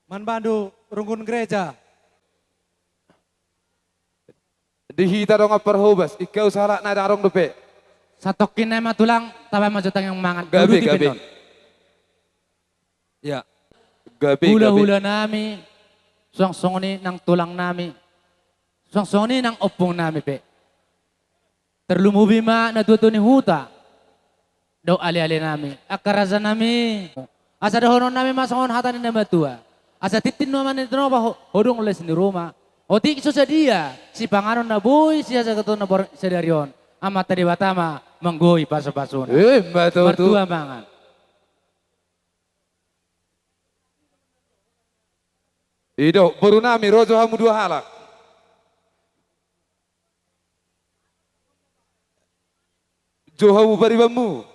Manbando runggun gereja. Di hita dongan parhobas, ingkau sahalak nai ndang adong dope. Satongkin nai ma tulang, tabaen ma jo tangiang mangan. Gabe, gabe. Uduti pe non. Ya. Gabe, gabe. Hulahula nami, suang songon i nang tulang nami, suang songon i nang ompung nami pe. Tarlumobi ma natuatua ni huta dohot aleale nami, angka raja nami. Asa dohonon nami ma songon hata ni na matua. Asa tintin ma na tinopa ho-, hodung les ni ruma. Otik so sadia sipanganon na boi sihasagaton na borngin sadari on, Amanta Debata ma manggohi pasupasuna. Ima tutu. Martua mangan. I do, boru nami, ro jo hamu dua halak. Jo hamu paribanmu.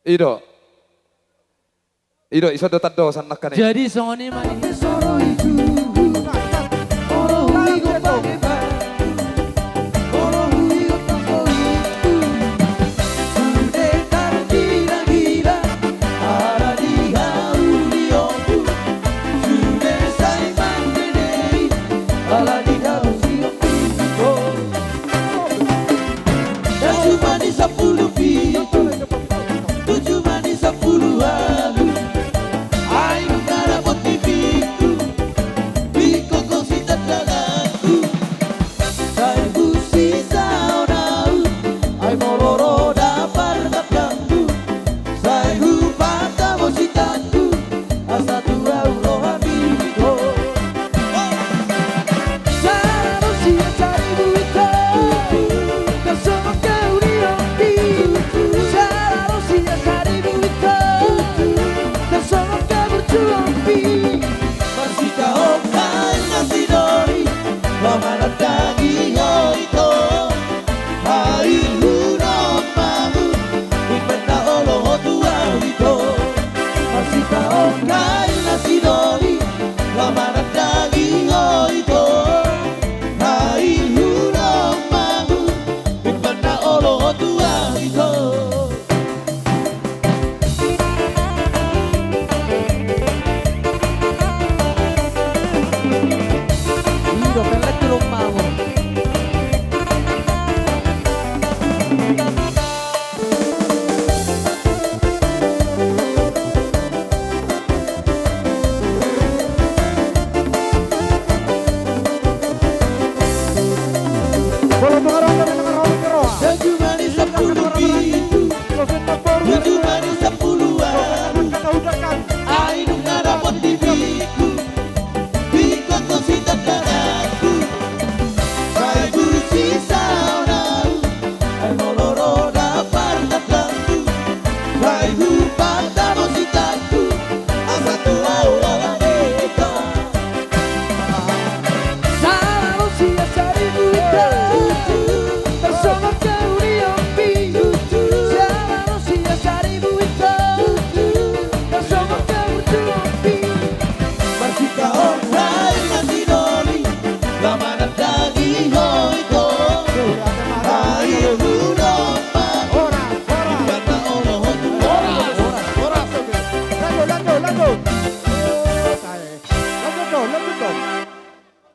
I do. I do, ison do tando sannangkan i. Jadi songon i ma di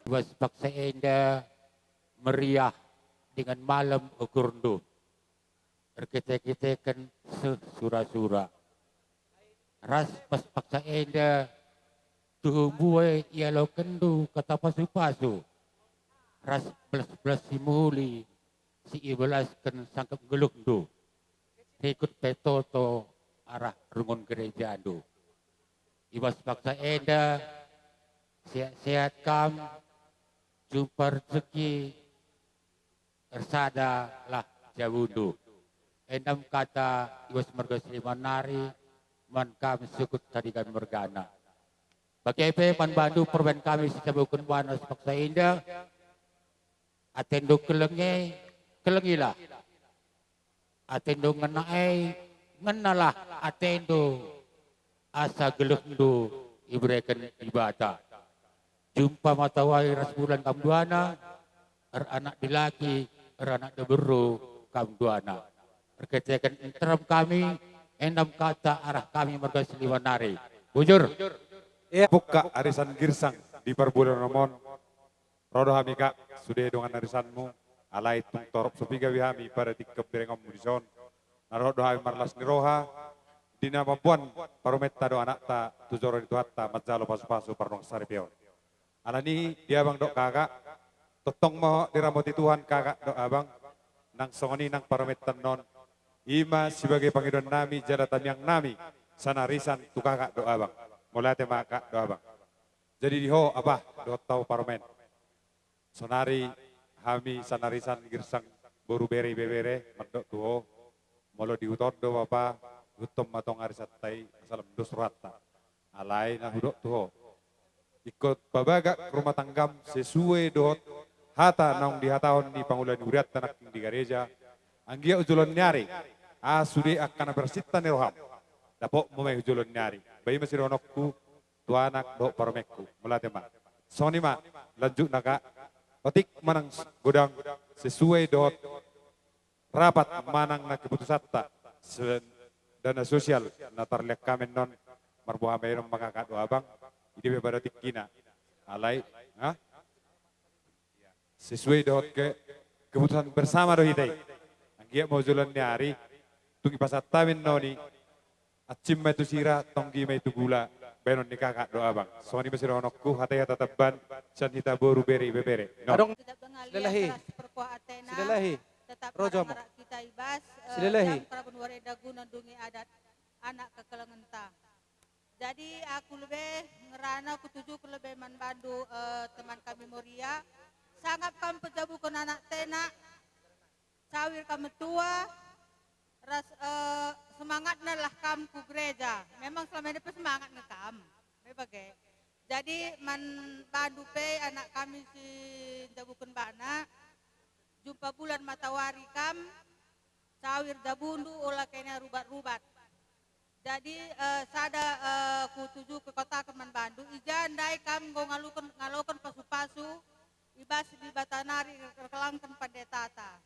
Ibas paksa enda meriah dengan malam ukur ndu. Erkete-keteken sesura-sura. Ras pas paksa enda tuhu mbuai ialoken ndu kata pasu-pasu. Ras belas-belas simuli si ibelasken sangkep geluh ndu. Rikut pe toto arah rungon gereja ndu. Ibas paksa enda sehat-sehat kam, jumpa rezeki, ersada lah jabu ndu. Endam kata ibas marga Siliman nari, man kam sukut tarigan mergana. Bage pe man bandu parumaen kami sijabuken bana sipaksa enda, ate ndu kelengi, kelengilah. Ate ndu ngena ai, ngenalah ate ndu asa geluh ndu ibereken Debata. Jumpa matawari ras bulan kam duana, er anak dilaki, er anak diberru kam duana. Erketeken interam kami, endam kata arah kami marga Siliman nari. Bujur. Ia buka arisan girsang di parbulan on. Ro do hami kak, sude dongan arisanmu, alai tung torop so piga be hami pada tingkep berengonmu dison. Na dohot do hami marlas ni roha, di na mamboan parumaenta do anakta tu joro ni Tuhanta manjalo pasu-pasu pardongan saripeon. Alani di abang dohot kakak, tongtong ma diramoti Tuhan kakak dohot abang, nang songon i nang parumaenta on, i ma sebagai pangidoan nami jala tangiang nami, sanarisan tu kakak dohot abang. Mauliate ma kak dohot abang. Jadi di ho apa, dohot hau parumaen. Sonari hami sanarisan girsang boru bere ibebere mandok tu ho, molo di huta on do bapa, ihuthon ma tong arisanta i, asa lam dos rohanta. Alai na hudok tu ho, ingkon pabagak rumah tanggam sesuai dohot hata naung dihatahon ni pangula ni hurianta nangkin di gareja, anggiat tu joloan ni ari, aha sude angka na pinarsinta ni roham, dapotmu ma i tu joloan ni ari. Ba i ma sidohononku tu anak dohot parumaenku. Mauliate ma. Songon i ma, lanjutna kak, otik manang godang sesuai dohot rapat manang na keputusanta se-, dana sosial na tarlean hami annon, marboha ma i annon ma kakak dohot abang, i dia pe pada tingkina. Alai, ha? Sesuai dohot ke-, keputusan bersama do hita i. Anggiat ma tu joloan ni ari, tung dipasahat hami annon i, ansim ma i tu sira, tonggi ma i tu gula, baenon ni kakak dohot abang. Songon i ma sidohononku, hata i hata tamban, sian hita boru bere ibebere. No. Adong. Tidak mengalir. Silalahi. Keras perkuah Athena. Silalahi. Tetap. Rojo mo. Marhamaranggi kita ibas, eh, silalahi. Jam karabuan wari dagunan dungi adat anak kekelengenta. Jadi, aku lebe ngerana, aku tuju ku lebe man bandu, eh, teman kami Moria. Sangap kam pajabuhon anakta, sawir kam tua, ras, eh, semangatna lah kam tu gereja. Memang selama ini pe semangat nge kam. Memang bage. Jadi, man bandu pe anak kami sijabuhon bana, jumpa bulan matawari kam, sawir jabundu, ula kena rubat-rubat. Jadi, eh, sada, eh, ku tuju ku katakan man bandu, ija ndai kam nggo ngaluhon, ngaluhon pasu-pasu, ibas Debata nari erkelangken pandetata.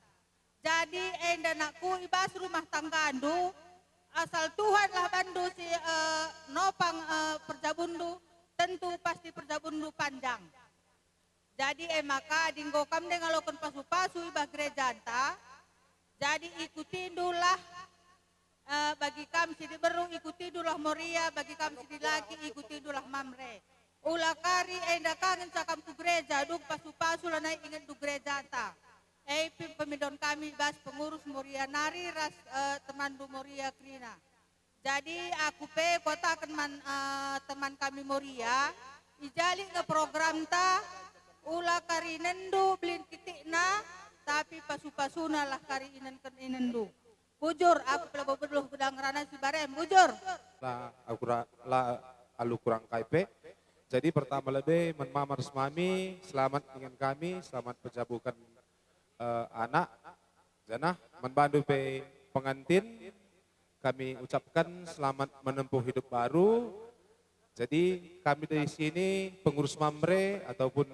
Jadi, enda anakku, ibas rumah tanggandu, asal Tuhan lah bandu si, eh, nopang, eh, perjabundu, tentu pasti perjabundu panjang. Jadi, eh, maka dinggo kam dengaloken pasu-pasu ibas gerejanta. Jadi, ikutindulah, eh, bagi kam sidiberru, ikutindulah Moria, bagi kam sidilaki, ikutindulah Mamre. Ula kari enda kangen sa kam tu gereja, dung pasu-pasu lah na inget tu gerejanta. Eh, pin-, pamindon kami bas pengurus Moria nari ras, eh, temandu Moria kerina. Jadi, aku pe kuataken man, eh, teman kami Moria, ijalik nge programta, ula kari inendu belin kitikna, tapi pasu-pasuna lah kari inenken inendu. Bujur, aku pe labo berluh godang rana sibarem, bujur. La, aku ra-, la, alu kurang kai pe. Jadi, pertama lebe, man mamars mami, selamat dengan kami, selamat pajabuhon, eh, anak. Janah, man bandu pe pengantin, kami ucapkan selamat menempuh hidup baru. Jadi, kami di sini pengurus Mamre ataupun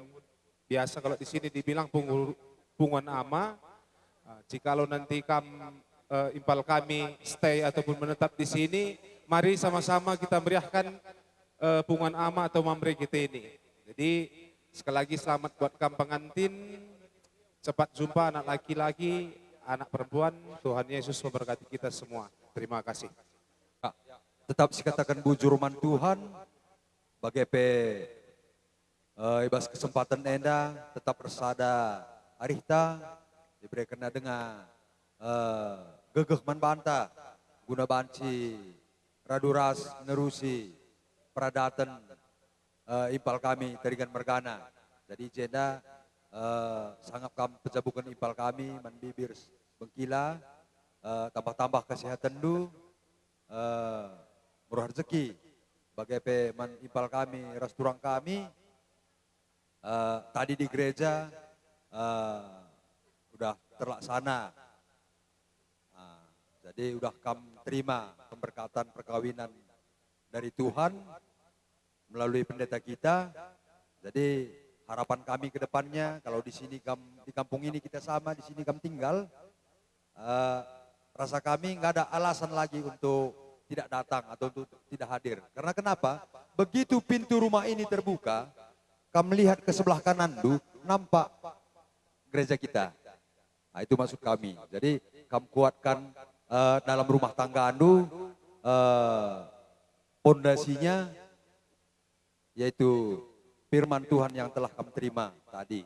biasa kalau di sini dibilang pengur-, punguan ama. Ah, jikalau nanti kam, eh, impal kami stay ataupun menetap di sini, mari sama-sama kita meriahkan, eh, punguan ama atau Mamre kita ini. Jadi, Sekali lagi selamat buat kam pengantin. Cepat jumpa anak laki-laki, anak perempuan. Tuhan Yesus memberkati kita semua. Terima kasih. Tetap sikatakan bujur man Tuhan, bage pe, eh, ibas kesempatan enda tetap ras sada arihta, dibereken na denga, eh, gegeh man banta, guna banci radu ras nerusi paradaton, eh, impal kami Tarigan Mergana. Jadi jenda, eh, sangap kam pejabukan impal kami, man bibir bengkila, eh, tambah-tambah kesehatandu, eh, murah rezeki, bage pe man impal kami, ras turang kami, eh, tadi di gereja, eh, udah terlaksana. Nah, jadi udah kam terima pemberkatan perkawinan dari Tuhan melalui pendeta kita. Jadi harapan kami ke depannya, kalau di sini kam, di kampung ini kita sama, di sini kam tinggal, eh, rasa kami nggak ada alasan lagi untuk tidak datang atau untuk tidak hadir. Karena kenapa? Begitu pintu rumah ini terbuka, kam melihat ke sebelah kanandu, nampak gereja kita. Nah, itu maksud kami. Jadi, kam kuatkan, eh, dalam rumah tanggandu, eh, pondasinya yaitu firman Tuhan yang telah kam terima tadi.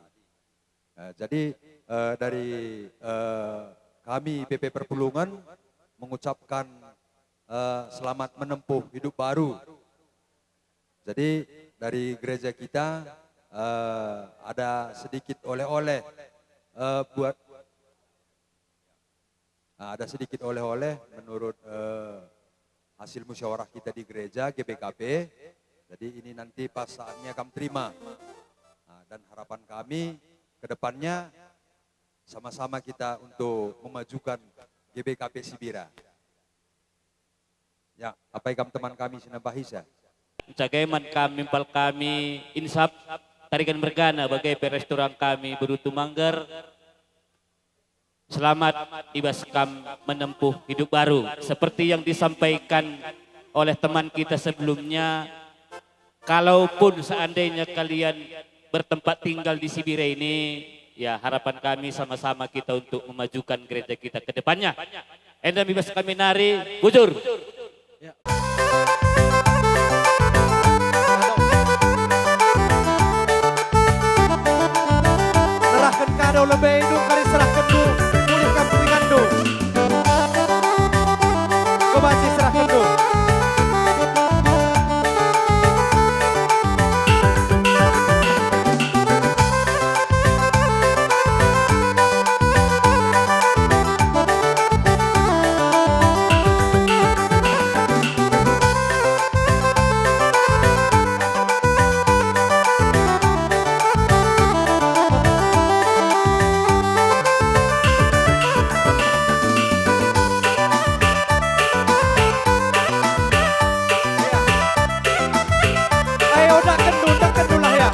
Eh, jadi, eh, dari, eh, kami P P Perpulungan mengucapkan, eh, selamat menempuh hidup baru. Jadi, dari gereja kita, eh, ada sedikit oleh-oleh, eh, buat Nah, ada sedikit oleh-oleh menurut, eh, hasil musyawarah kita di gereja, G B K P. Jadi, ini nanti pas saatnya kam terima. Nah, dan harapan kami ke depannya sama-sama kita untuk memajukan G B K P Sibira. Ya, apai kam teman kami sinambahisa. Sagae man kam impal kami Insap Tarigan Mergana, bage pe ras turang kami Boru Tumanggar. Selamat ibas kam menempuh hidup baru. Seperti yang disampaikan oleh teman kita sebelumnya, kalaupun seandainya kalian bertempat tinggal di Sibira ini, ya, harapan kami sama-sama kita untuk memajukan gereja kita ke depannya. Enda ma ibas kami nari, bujur. Ya. Serahkan kado lebih dulu kali serahkan dulu. Pulihkan piringan dulu. Coba sih serahkan dulu. Ayo, dak kendu, dak kendu lah ya.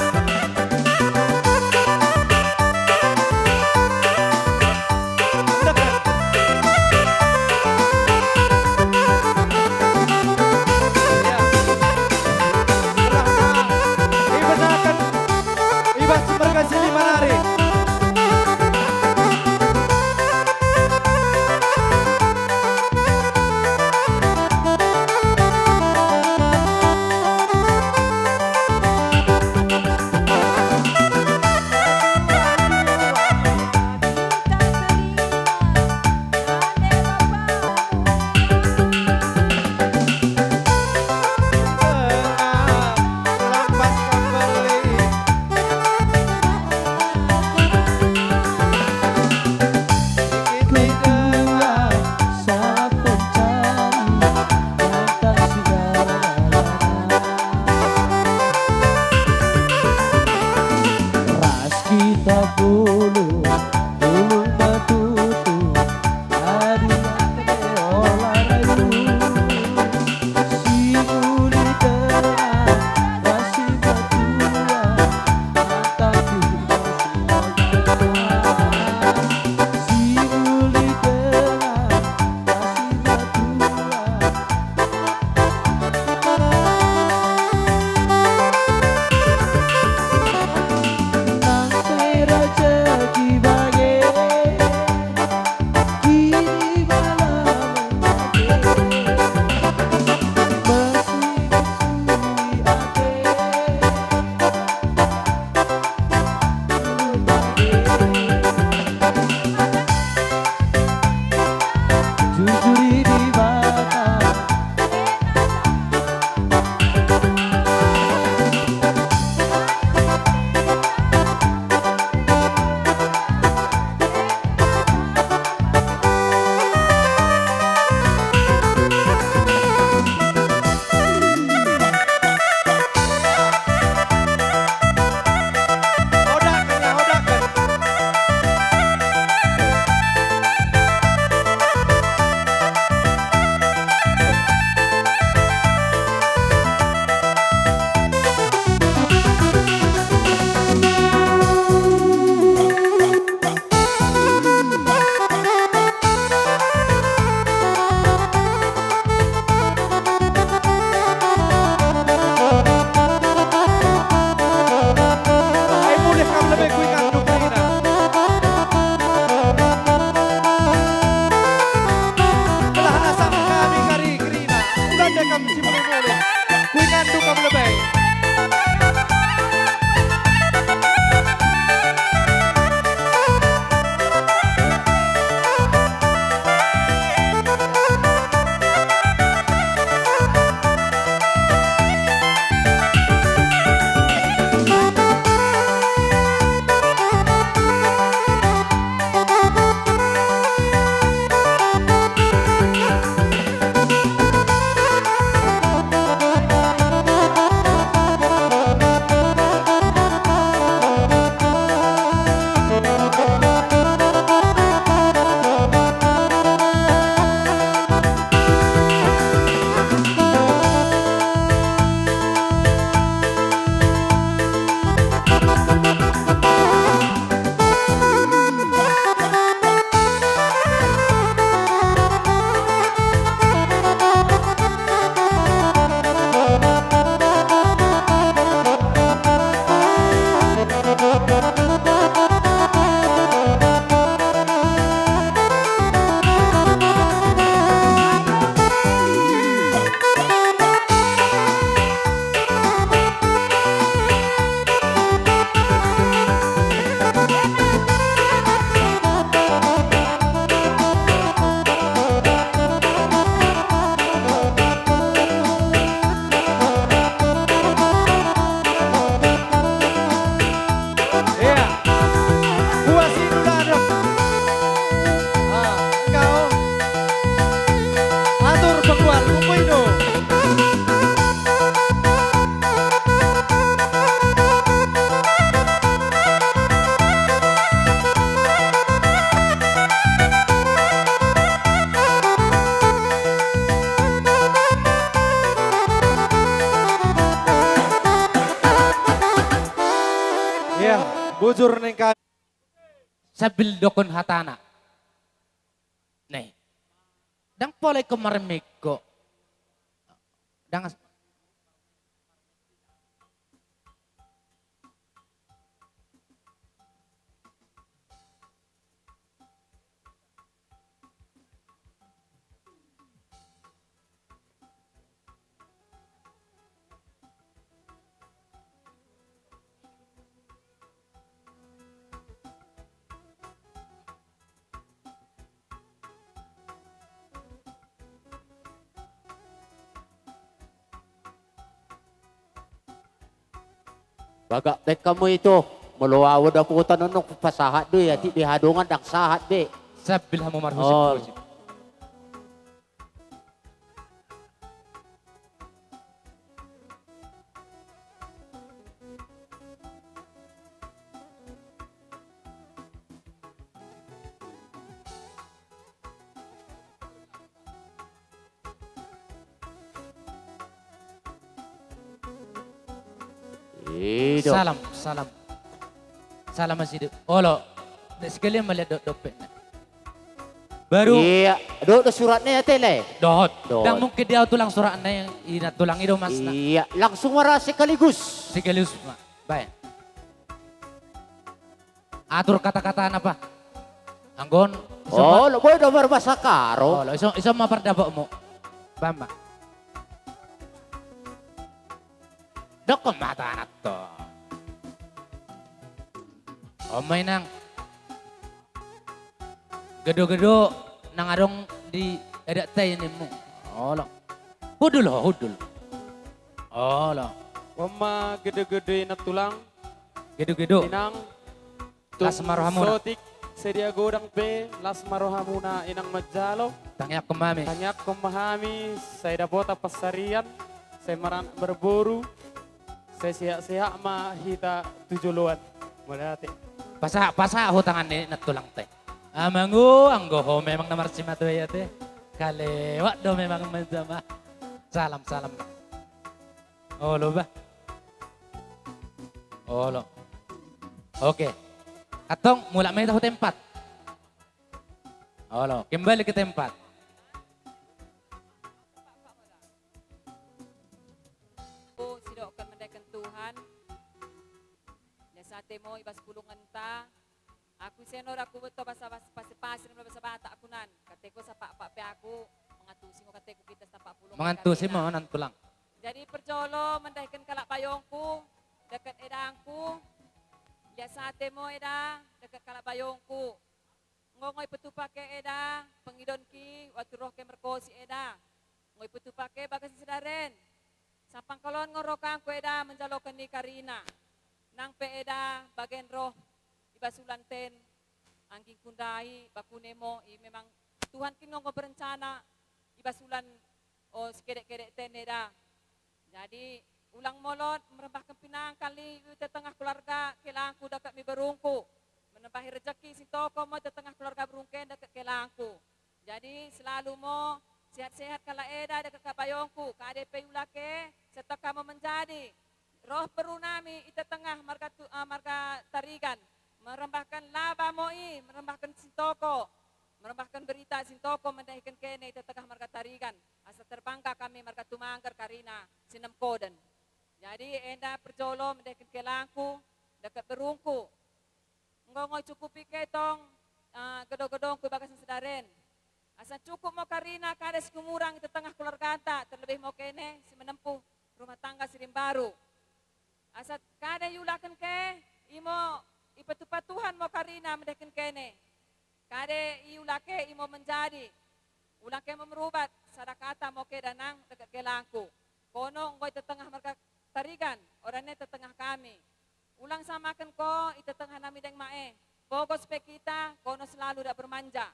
Jujur ningkan. Sambil dokkon hatana. Nih. Ndang pola ingkon marminggu. Ndang as- Bagak baen hamu ito, molo ahu dapotan on, pasahat do i, atik be haha dongan ndang sahat be. Sambil hamu marhusip. Oh. Ido. Salam, salam. Salam ma sidung. Olo. Nda sekalian malihat do-, dompetna. Baru. Iya, do, do suratna ya, Tele? Dohot. Dohot. Ndang mungkin di ahu tulang suratna, i na tulang i do masna. Iya, langsung ma ra sekaligus. Sekaligus ma. Baik. Atur kata-katana, Pa. Anggo on, ison ma. Oh, lo, boi do marbahasa Karo. Oh, lo, ison, ison ma pardapotmu. Baen ma. Dokkon ma hatana antong. On ma, Inang. Gedo-gedo nang adong di adatta i, ninmu. Olo. Hundul ho, hundul. Olo. On ma gedo-gedo i, Nantulang. Gedo-gedo. Inang. Las ma rohamuna. Tung saotik sadia godang pe, las ma rohamuna, Inang manjalo. Tangiangkon ma hami. Tangiangkon ma hami, sai dapotan pansarian, sai maranak marboru, sai sehat-sehat ma hita tu joloan. Mauliate. Pasahat, pasahat ho tangan ni Nantulangta i. Amang, o, anggo ho memang na marsimatua i ate. Kalewat do memang manjama. Salam, salam. Olo, bah. Olo. Oke. Antong, mulak ma hita tu tempat. Olo, kembali ke tempat. O, sidok kan mendeken Tuhan. Ia sate mo ibas pulungenta. Aku ise nora ku beto basa, basa, pasi, pasi, basa Batak aku nan. Kateko sapak, pak pe aku, mangantusi ngo kateko kita sapak pulung. Mangantusi mo, Nantulang. Jadi parjolo mendahiken kalak bayongku, deket edangku, ia sate mo eda, deket kalak bayongku. Ngo, ngo ipatupa ke eda, pengidonki, waktu roh ke merkosi eda. Ngo ipatupa ke bagas ni sadaren. Sampang kalon ngo rohangku eda, menjaloken ni karina. Nang pe eda, bagen roh, ibas ulan ten, anggingku ndai, bakune mo, i memang Tuhan kin ngo berencana, ibas ulan, o sikedek-kedek ten eda. Jadi, ulang molot, merembahkan pinangkal i, i tengah keluarga, kelangku dekat mi berungku. Menembahi rezeki, sintoko mo tengah keluarga berungken dekat kelangku. Jadi, selalu mo, sehat-sehat kalak eda dekat kabayongku, kade pe ulake, setengah mo menjadi. Roh perunami i tengah marga tu-, ah, marga Tarigan. Merembahkan laba mo i, merembahkan sintoko. Merembahkan berita sintoko mendahiken kene i tengah marga Tarigan. Asa terbangga kami marga Tumanggar karina sinemkoden. Jadi enda parjolo mendahiken kelangku, dekat berungku. Enggo, enggo cukupi ke tong, ah, gedong-gedongku bagas ni sadaren. Asa cukup mo karina kade sigumurang i tengah keluarganta, terlebih mo kene si menempuh rumah tangga si rimbaru. Asa kade iulaken ke, imo ipatupa Tuhan mo karina mendahiken kene. Kade iulake imo menjadi. Ulang ke mo merubat, sada kata mo ke danang dekat kelangku. Kono enggo i tengah marga Tarigan, oran ni tengah kami. Ulang samaken ko i tengah nami daeng ma e. Pogos pe kita, kono selalu dak bermanja.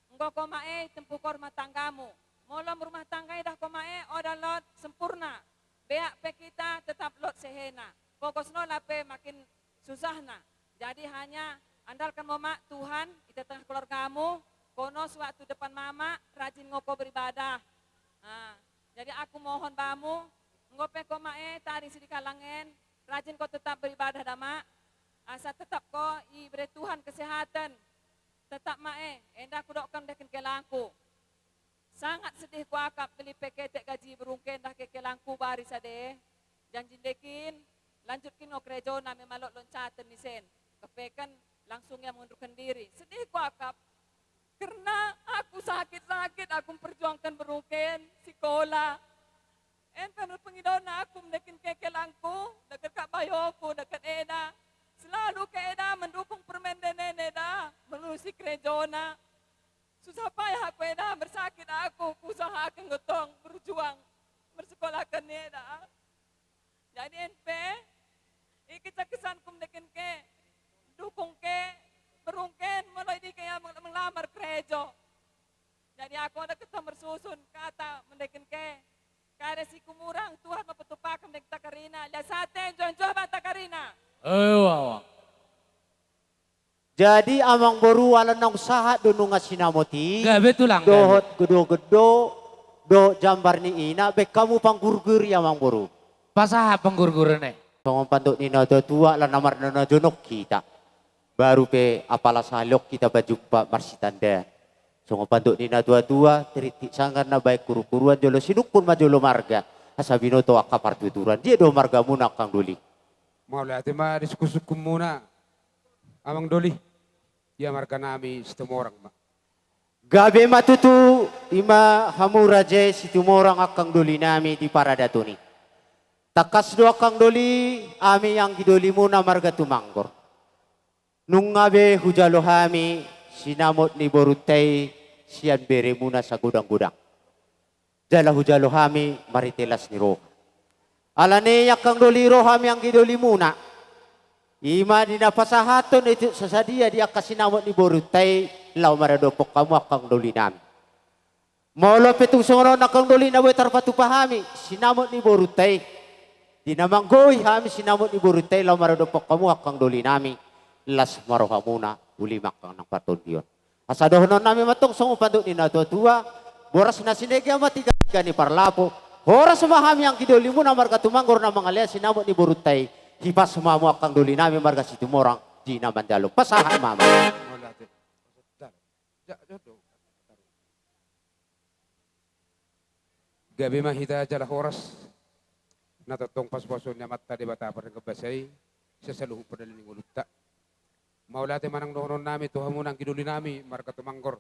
Enggo ko ma e, tempuh ko rumah tanggamu. Molo rumah tangga i dah ko ma e, oda lot sempurna. Beak pe kita tetap lot sehena. Pogos nola pe makin susahna. Jadi hanya andalkan mo ma Tuhan i tengah keluargamu, kono sewaktu depan ma ma, rajin ngo ko beribadah. Nah, jadi aku mohon bamu, enggo pe ko ma e, tading si di kalangen, rajin ko tetap beribadah da ma. Asa tetap ho diberi Tuhan kesehatan. Tetap ma e, enda hudokkon mendengken helangku. Sangat sedih huakap, molo pe ketek gaji berungke ndang ke helangku bari sade. Janji mendengken, lanjutkan ho kerejona, memang lot loncaten ni sen. Kepeken langsung ia mengundurkan diri. Sedih huakap. Karena aku sakit-sakit, aku memperjuangkan berungke, sekolah. Enda pe pengidoan aku mendengken ke helangku, dengke bayoku, dengke eda. Selalu ke eda mendukung permendenen eda, melurusi kerejona. Susah payah aku eda, bersakit aku, kuusahakan gotong, berjuang, mersekolahkan eda. Jadi enda pe, i kesan-kesanku mendengken ke, dukung ke, berungke, molo i dengke ia meng-, melamar kerejo. Jadi aku enda ketong mersusun, kata mendengken ke, kada Situmorang, Tuhan ma petupakan mendengken ta karina, lias ate, johan-johan ma ta karina. Eh, wa, wa. Jadi amang boru, ala naung sahat do nunga sinamot i. Gabe tulang, gabe. Dohot gedogedog, dohot jambar ni ina, baen hamu panggurgur i amang boru. Pasahat panggurguron i. Songon pandok ni na tua-tua, ala na marnona jonok hita. Baru pe apala sahali on hita pajumpa marsitandaan. Songon pandok ni na tua-tua, tiritik sanggar na baen huru-huruan, jolo sinungkun ma jolo marga. Asa binoto angka partuturan. Dia do margamuna angkang doli? Mauliate ma di sungkun-sungkunmuna. Amang doli, ia marga nami Situmorang ma. Gabe ma tutu, i ma hamu raja i Situmorang angkang doli nami di paradaton i. Tangkas do angkang doli, hami anggi dolimuna marga Tumanggor. Nunga be hujalo hami sinamot ni borunta i sian beremuna sagodang-godang. Jala hujalo hami marhite las ni roha. Alani i angkang doli, ro hami anggi dolimuna. I ma di na pasahathon itiuk sasadia di angka sinamot ni borunta i laho maradophon hamu angkang doli nami. Molo pe tung songon on angkang doli na boi tarpatupa hami sinamot ni borunta i. Di na manggohi hami sinamot ni borunta i laho maradophon hamu angkang doli nami. Las ma rohamuna, uli ma angkang nang partondion. Asa dohonon nami ma tong songon pandok ni na tua-tua, boras na sinega ma tiga-tiga ni parlapo, horas ma hami anggi dolimuna marga Tumanggor na mangalehon sinamot ni borunta i, hipas ma hamu angkang doli nami marga Situmorang di na manjalo. Pasahat ma amang. Gabe ma hita jala horas, na tongtong pasu-pasuon ni Amanta Debata pardenggan basa i, sian saluhut pardalanan ni ngolunta. Mauliate ma nang dohonon nami tu hamuna anggi doli nami marga Tumanggor.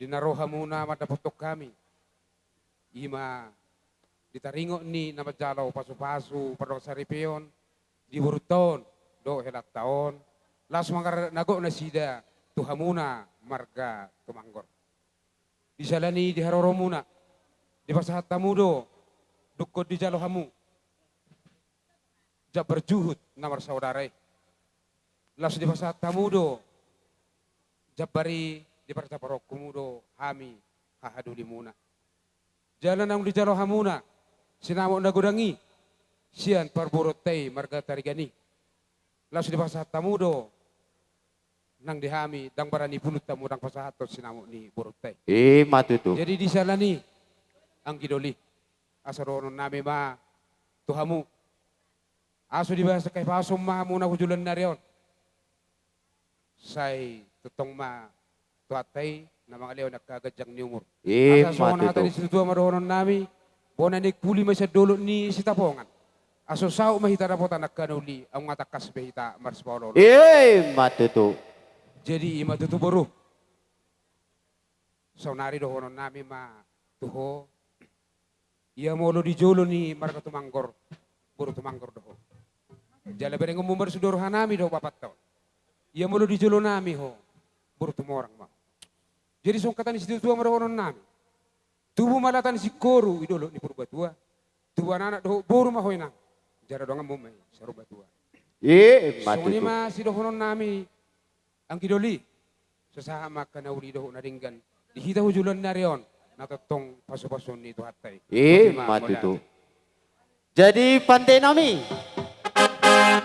Di na ro hamuna mandapothon hami, i ma di taringot ni na manjalo pasu-pasu pardongan saripeon di borunta on dohot helanta on, laos mangarnagot nasida tu hamuna marga Tumanggor. Di sala ni i di haroromuna, dipasahat hamu do, dungkon dijalo hamu jambar juhut na marsaudara i. Laos dipasahat hamu do jambar i, diparjaparhon hamu do hami haha dolimuna. Jala naung dijalo hamuna sinamot na godang i sian parboruonta i marga Tarigan i. Laos dipasahat hamu do nang di hami, ndang barani pulut hamu ndang pasahathon sinamot ni borunta i. I ma tutu. Jadi di sala ni i anggi doli, asa dohonon nami ma tu hamu, asa dibasa hahipason ma hamuna tu joloan ni ari on. Sai tongtong ma Tuhanta i na mangalehon angka ganjang ni umur. I ma tutu. Asa songon hata ni situatua ma dohonon nami, bona ni puli ma sian dolok ni Sitapongan. Asa saut ma hita dapotan angka na uli, aut nga tangkas be hita marsipaolo-olo. I ma tutu. Jadi i ma tutu boru. Saonari dohonon nami ma tu ho. Ia molo di jolo ni marga Tumanggor, boru Tumanggor do ho. Jala berengonmu marsude roha nami dohot bapanta on. Ia molo di jolo nami ho, boru Tumorang ma ho. Jadi songon hata ni situatua ma dohonon nami. Tubu ma lata ni singkoru di dolok ni Purbatua. Tubu anak dohot boru ma ho inang. Jala donganmu ma i saur matua. I ma tutu. Songon i ma sidohonon nami. Anggi doli, sasahat ma angka na uli dohot na denggan di hita tu joloan ni ari on, na tongtong pasu-pasuon ni Tuhanta i. I ma tutu. Jadi pande nami,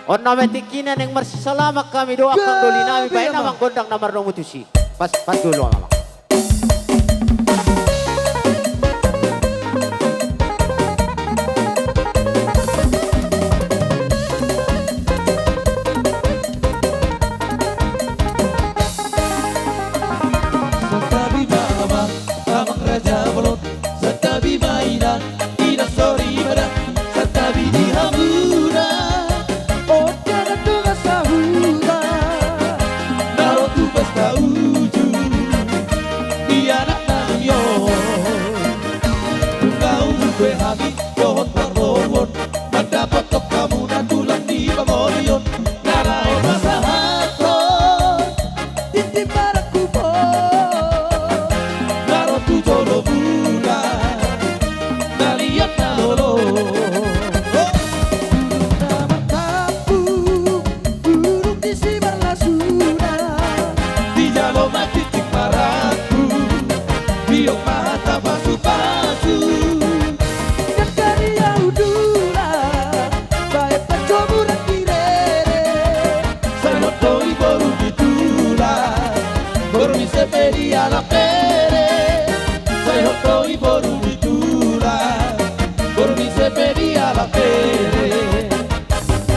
on nama tingkina naeng marsisalaman hami dohot angka doli nami, baen amang gondang na marnomu tusi. Pas, pas dulu amang. Ise pe dialap bere, sai hot do i boru ni tulang. Boru ni ise pe dialap bere.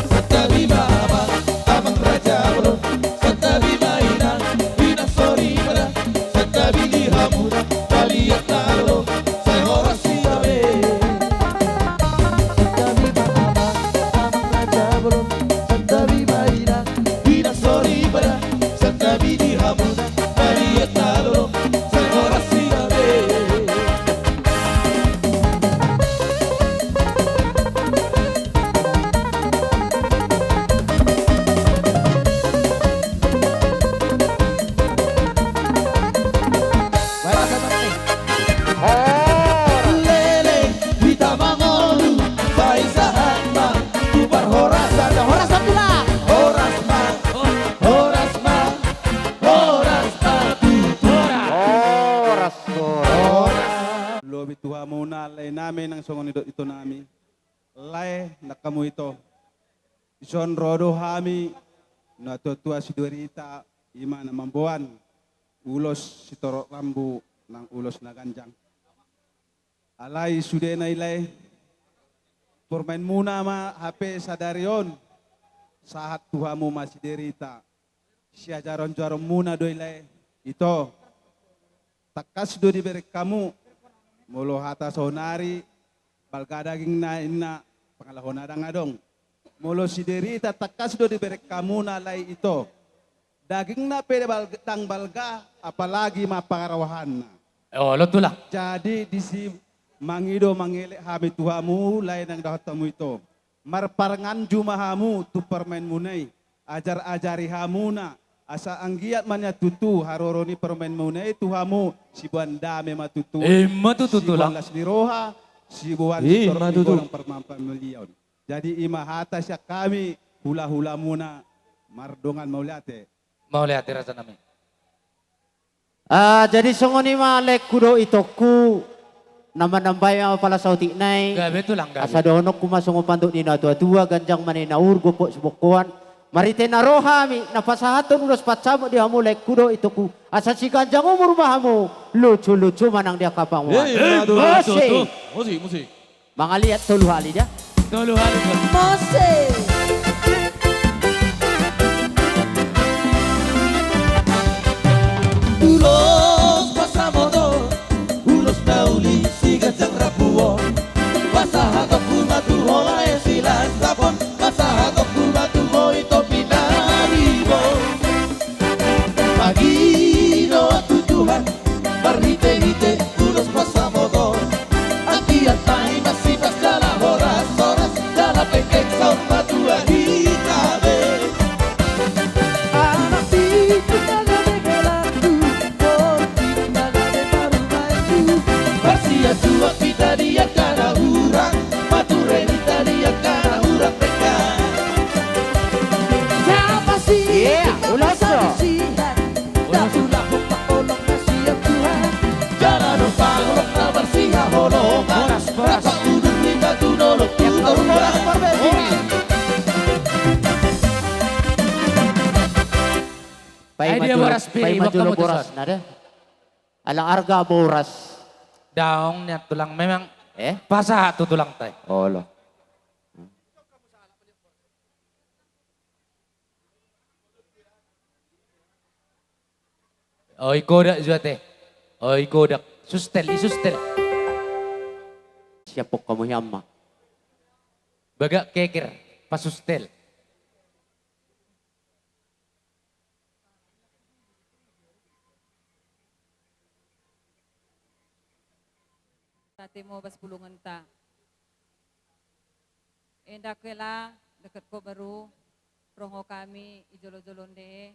Santabi ma amang, amang raja bolon. Santabi ma inang, inang soripada. Santabi di hamuna, mauliate ma ro. Sai horas i gabe. Santabi ma amang, amang raja bolon. Santabi ma inang, inang soripada. Santabi di hamuna, mauliate ma ro. Sai horas i gabe. Leleng hita mangolu, sai sahat ma tu parhorasan. Horas ma tulang. Horas ma, horas ma, horas ma tutu. Horas, horas. Lobi tu hamuna lae nami nang songon nidok ito nami. Lae nang hamu ito. Dison ro do hami, na tua-tua Siderita, i ma na mamboan ulos sitorop rambu nang ulos na ganjang. Alai sudena i lae, parumaenmuna ma hape sadari on, sahat tu hamu ma Siderita. Siajaron-jaronmuna do i lae, ito. Tangkas do dibereng hamu, molo hata saonari, balga dagingna inna, pangalahona ndang adong. Molo Siderita tangkas do dibereng hamuna lae ito. Dagingna pe bal-, ndang balga, apalagi ma pangarohanna. Olo tulang. Jadi disi mangido mangelek hami tu hamu lae nang dohot hamu ito. Marparanganju ma hamu tu parumaenmuna i, ajar-ajari hamuna, asa anggiat ma nian tutu haroro ni parumaenmuna i tu hamu, siboan dame ma tutu. I ma tutu, siboan tulang. Las ni roha, siboan, i ma sitorop ni tutu, godang parmamalion. Jadi i ma hata sian hami hula-hulamuna, mardongan mauliate. Mauliate raja nami. Ah, jadi songon i ma laengku dohot itongku, na manambai ma pala saotik nai. Gabe tulang, gabe. Asa dohononku ma songon pandok ni na tua-tua, ganjang ma ninna uhur, gopok sibongkoan. Marhite na ro hami na pasahathon ulos pansamot di hamu laengku dohot itongku, asa siganjang umur ma hamu, lucu-lucu ma nang di angka pangomoan. Eh, eh, muse. Musik, musik. Mangaliat tolu hali dia. Tolu hali. Muse. Ulos pansamot on, ulos na uli siganjang rambu on. Pasahatonku ma tu ho lae Silahisapon, pasahatonku ma tu ho ito Pinaribot. Magido tu Tuhan, marhite-hite ulos pansamot on. Anggiat ma i masipas jala horas-horas, jala penggeng saur matua hita be. Anak pitu na gabe helangku, borungku na gabe parumaenku. Marsianjuan hita di angka na hurang, mature hita di angka na hurang denggan. Siapa sih? Iya, ulos do. Horas, horas. Horas, horas. Paima jolo, paima jolo boras na da. Ala arga boras. Daong nian tulang memang. Eh? Pasahat tu tulangta i. Olo. Oi kodak juate. Oi kodak. Sustel, i sustel. Siap pok kamu hiamma. Bagak keker, pasustel. Ate mo bas bulungenta. Enda hela, deket ho baru, ro ho hami i jolo-jolo nde,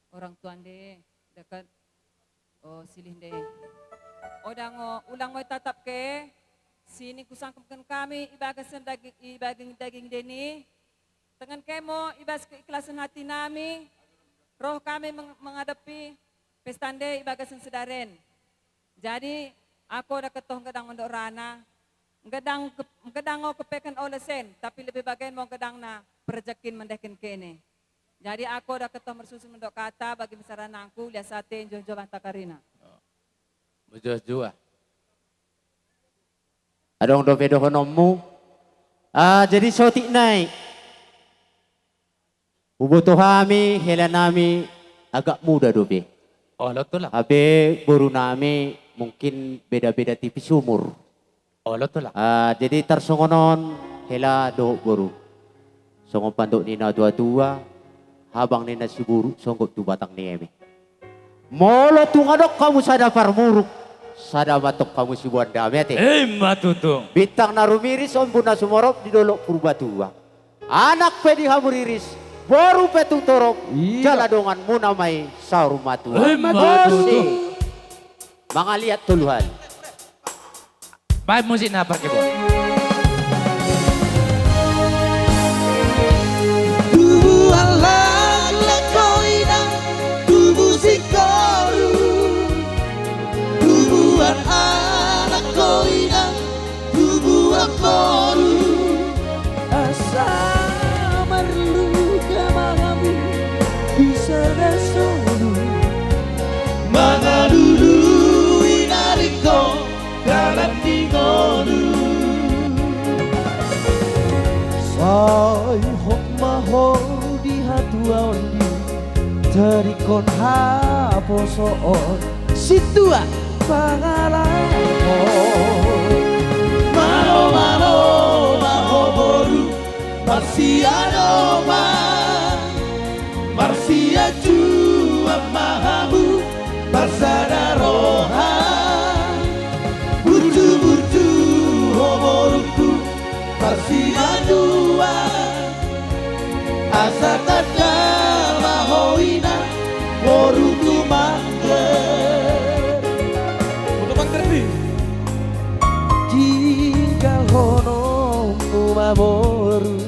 orang tua nde, deket, o, silih nde. O dang o, ulang mo i tatap ke, sining husangkepken hami i bagasan daging, i daging-daging nde ni, tengen ke mo i bas keikhlasan hati nami, ro hami meng-, menghadapi pesta nde i bagasan sedaren. Jadi, ako dang ketong gedang mandok rana, gedang ke-, gedang o kepeken o lesen, tapi lebih bagen mo gedang na perejekin mendeken kene. Jadi angka da ketok mersusun mendok kata bagi masyarakat nangku lihat sate jonjo banta karina. Mujua-jua. Adong dope dohononmu. Ah, jadi saotik nai. Huboto hami, hela nami agak muda dope. Olo, tulang. Hape boru nami mungkin beda-beda tipis umur. Olo, tulang. Ah, jadi tarsongon on, hela dohot boru. Songon pandok ni na tua-tua, habang ni na siburuk songgop tu batang ni eme. Molo tung adong hamu sada parmuruk, sada ma tong hamu siboan dame, ate. Ima tutu. Bintang na rumiris, ombun na sumorop di dolok Purbatua. Anak pe di hamu riris, boru pe tung torop, iya, jala donganmuna ma i saur matua. Ima tutu. Osi. Mangaliat tolu hali. Baen musik na parkebo. Tubuan laklak ho inang, tubu singkoru. Tubuan anak ho inang, tubuan boru. Asa marluka ma hami di sada solu. Mangalului na ringkot dalan ni ngolu. Sai hot ma ho di hatuaon, di tadingkon haposoon. Sintua pangalaho. Malo, malo ma ho boru, marsiadopan, marsiajuan ma hamu, marsada roha. Burju-burju ho borungku, marsiajuan, asa tanda ma ho inang, boru tumangger. Boru tumangger di. Tinggalhononmu ma boru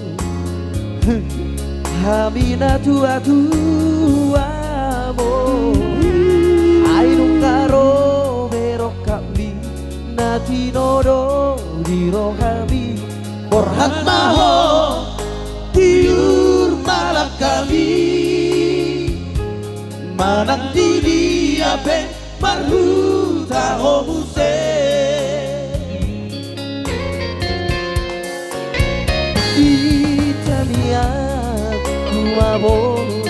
hami na tua-tuamu. Ai nunga ro be rongkapmi na tinodo di rohami. Borhat ma ho, tiur ma langkami. Manang di dia pe marhuta ho muse. Hita nian ma boru,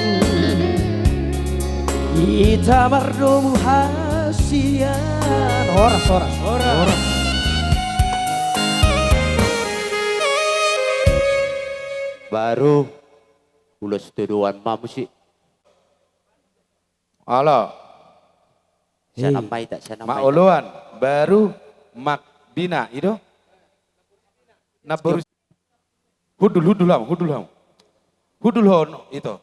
hita mardomu hasian. Horas, horas. Horas. Baru ulos todoan ma musik. Olo. Hei. Sian amanta, sian amanta. Ma oloan, baru Magdina, i do? Na boru. Hundul, hundul hamu, hundul hamu. Hundul ho, ito.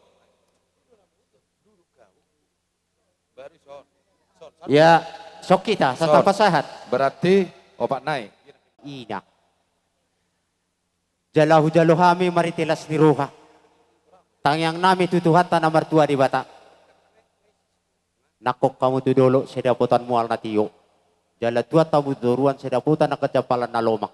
Ya, songon hita, songon. Sahat pasahat. Berarti opat nai. Ina. Jala hujalo hami marhite las ni roha. Tangiang nami tu Tuhanta na martua Debata. Nangkok hamu tu dolok sai dapotan mual na tio. Jala tuat hamu tu toruan sai dapotan angka jampalan na lomak.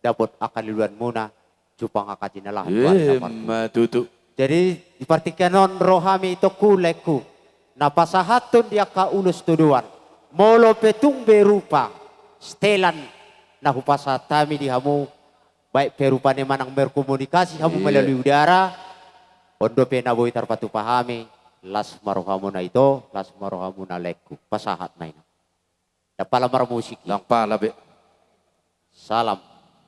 Dapot angka lelengmuna, jumpang angka jinalahan. Ima tutu. Jadi, di partingkian on ro hami tongtong laengku. Na pasahathon di angka ulos todoan. Molo pe tung berupa setelan na hupasahat hami di hamu. Baik pe rupani manang berkomunikasi hamu melalui udara, on dope na boi tarpatupa hami, las ma rohamuna ito, las ma rohamuna laengku, pasahat ma inang. Ndang pala marmusik i. Ndang pala be. Salam.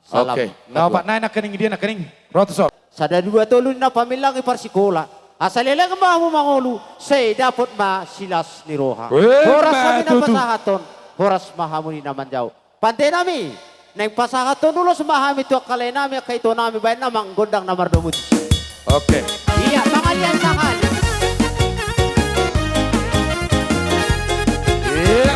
Salam. Oke. Na opat nai nangkining dia nangkining. Rotus ol. Sada dua tolu ninna pamillang i parsikola. Asa leleng ma hamu mangolu, sai dapot ma silas ni roha. Horas hami na pasahathon, horas ma hamu ninna manjou. Pande nami, naeng pasahathon ulos ma hami tu angka lae nami, angka ito nami, baen nama gondang na mardomu disi. Oke. Ia, mangalian sahali. Ia.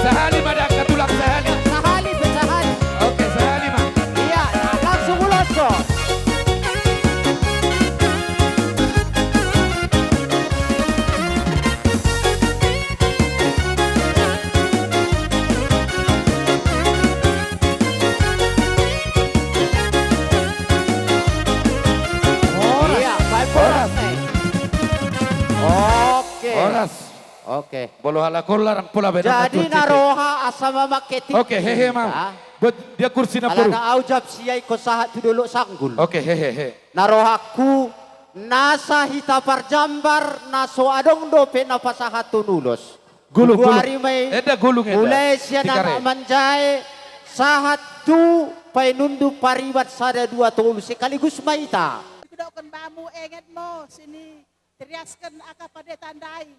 Sahali ma da, angka tulang, sahali. Sahali pe, sahali. Oke, sahali ma. Ia, langsung ulos do. Oke. Molo halak on larang pola be. Jadi na roha asa mamangke tingki. Oke, hehe, mam. Buat dia kursi na boru. Alana au jam sia ingkon sahat tu Dolok Sanggul. Oke, hehehe. Na rohangku, nasa hita parjambar, na so adong dope na pasahathon ulos. Gulung, gulung. Enda gulung, enda. Mulai sian anak manjae sahat tu painundun pariban sada dua tolu sekaligus ma hita. Hudokkon bamu, enget mo sini. Teriasken angka pandita ndai,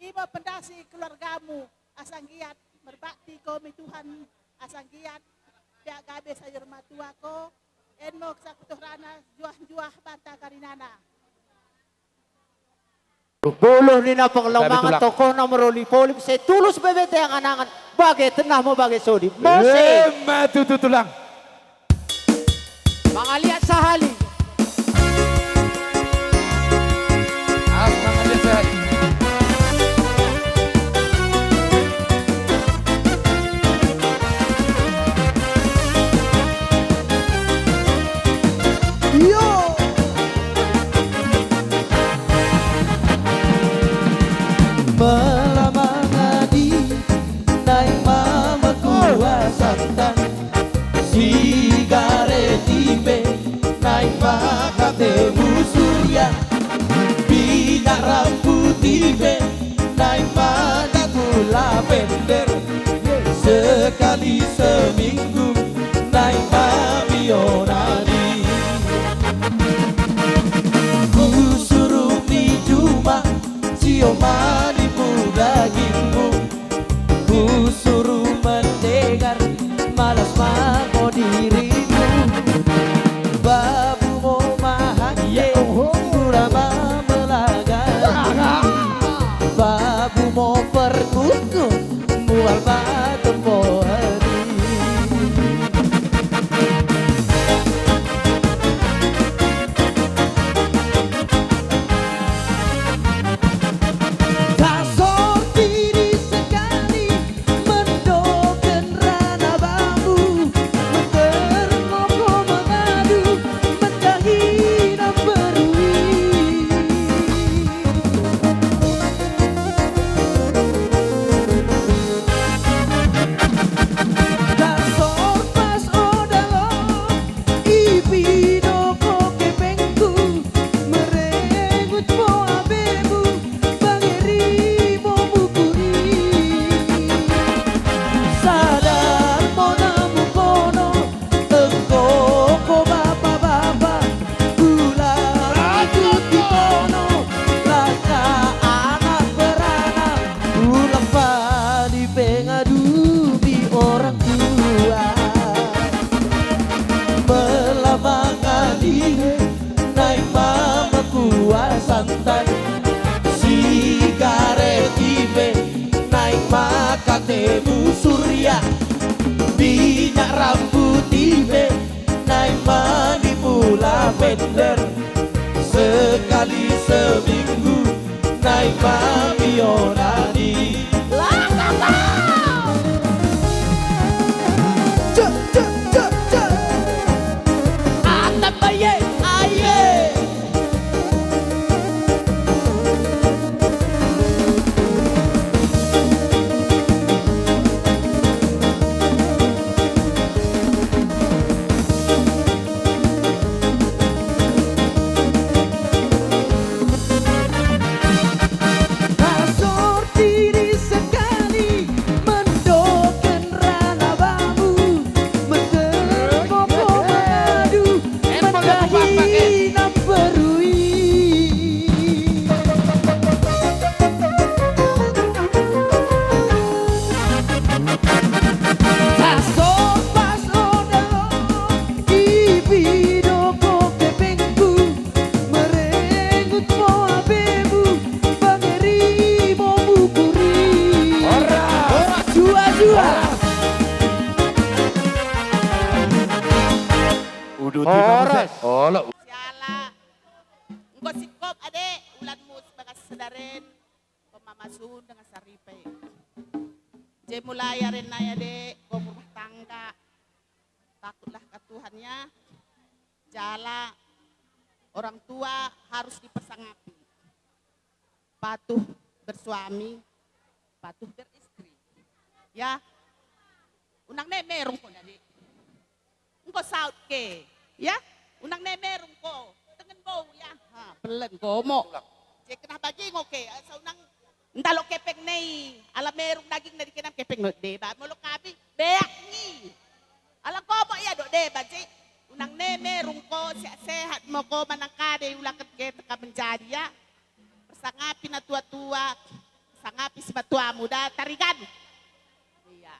i ma pondasi keluargamu, asa anggiat marbakti ho di Tuhan, asa anggiat pe gabe sayur matua ho, emma sakutu rana juah-juah banta karinana. Bolon ni na pangalamangan, tokoh na marolipolim, sai tulus be bete angan-angan, bage tena ma bage sodi. Mose. Emma tutu, tulang. Mangaliat sahali. As mangaliat sahali. Yo. Mela mangan i naeng ma makua santan, sigaret i pe naeng ma kate musurian, minyak rambut i pe naeng ma di lavender, sekali seminggu naeng ma mionan i. Husuru mi juma, ciom ma nipu dagingmu. Husuru mendengar, malas ma ho dirimu. Babu mo mahangge, mura ma melagari. Babu mo perkutut, mual ma tempo ari. Tasortir i sekali, mendoken rana bamu, mengker ho mangadu, mendahi na berui. Tasorpas odal on, i pidok ho hepengku, merengut ho abemu, bangeri ho buku i. Sadar ho na mungkono, enggo ho bapa-bapa, ulang ikuti ho langkah anak beranak, ulang padi pengadubi orang tua. Mela mangan i naeng ma makua santan, sigaret i pe naeng ma kate musurian, minyak rambut i pe naeng ma nipu lavender, sekali seminggu naeng ma mionan i. Langkah kau. Cek, cek, cek, cek. Atap aye, aye. Tasortir i sekali, mendoken rana bamu, mengker ho mangadu, mendahi na berui. Tasorpas odal on, i pidok ho hepengku, merengut ho abemu, bangeri ho buku i. Horas. Horas. Jua, jua. Horas. Uduti ma muse. Horas. Olo. Siala. Enggo singkop, ade, ulanmu sebagai sadari on. Pemamasun dengan saripe. Jadi mulai ari nai, ade, gok rumah tangga. Takutlah ke Tuhan ya. Jala orang tua harus dipersangapi. Patuh bersuami, Atuh beristri. Ya. Unang ne merung ko dadi. Engko saut ke. Ya. Unang ne merung ko. Tengen bou ya. Ha, pelen ko mo. Cek kena bagi ngoke. Asa unang ndalok kepeng nei. Ala merung daging na di kenam kepeng no. Deba molo kapi. Beak ni. Ala komo ya do deba je. Unang ne merung ko sehat-sehat mo ko manang kade ulakan ke teka menjadi ya. Sangapi na tua-tua, sangapi simatua muda tarigan. Iya.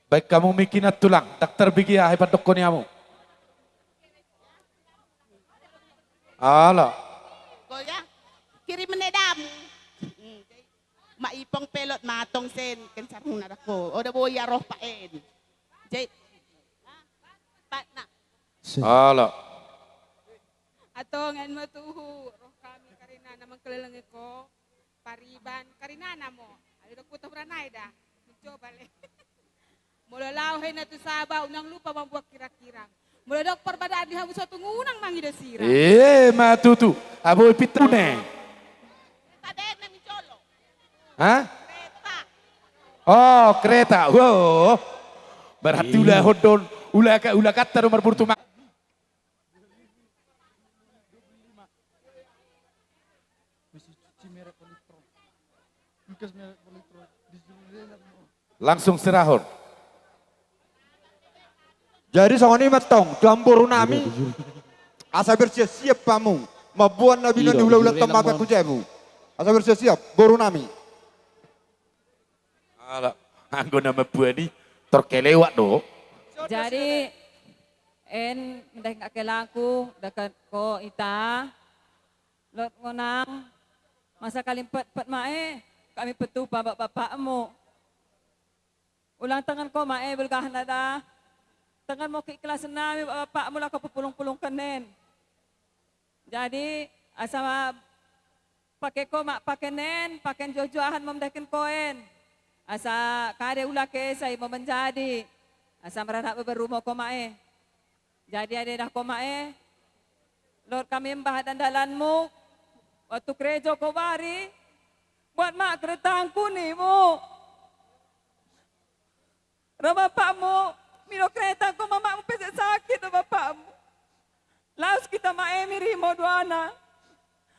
Baik hamu mikinan tulang, tak terbigia hebat dokoni hamu. Ala. Goya, kirim menedamu. Ma ipong pelot matong sen kencar muna dako. Oda boya roh pa en. Jai. Pat na. Ala. Atongan ma tuhu roh kami karina na mangkelelengi ko. Pariban karina na mo. Ada kuta beranai dah. Mencoba le. Molo laho hena tu Saba unang lupa mambuat kira-kira. Molo dok perbadaan di hamu sotung unang mangido sira. Eh, ma tutu. Abo ipitune. Hah? Oh, kereta. Wow. Berarti ula hondon, ula ka ula kata do marburtu ma. Langsung serahon. Jadi songon i mantong tu amboru nami. Asa bersiap-siap hamu mamboan na binoan ni hula-hula tong mata ku jabu. Asa bersiap-siap boru nami. Ala anggo na mamboan i tor kelewat do. Jadi en ndai kelangku dakan ko ita. Lot ngonang masa kalimpetpet ma e kami petupa bapakmu. Ulang tangan ko ma e belgahna da. Tangan mo keikhlasan nami bapakmu lako pepulung-pulung kenen. Jadi asa pake ko ma pakenen paken jojoahan mo mendeken koen. Asa kade ula ke sai mo menjadi. Asa meranak beberu mo ko ma e. Jadi ade dah ko ma e. Lot kami mbahat andalanmu. Waktu kerejo ko bari. Buat mak keretangku nimu. Ro bapakmu milo kereta ko mamakmu pese sakit do bapakmu. Laos kita ma e mirimo duana.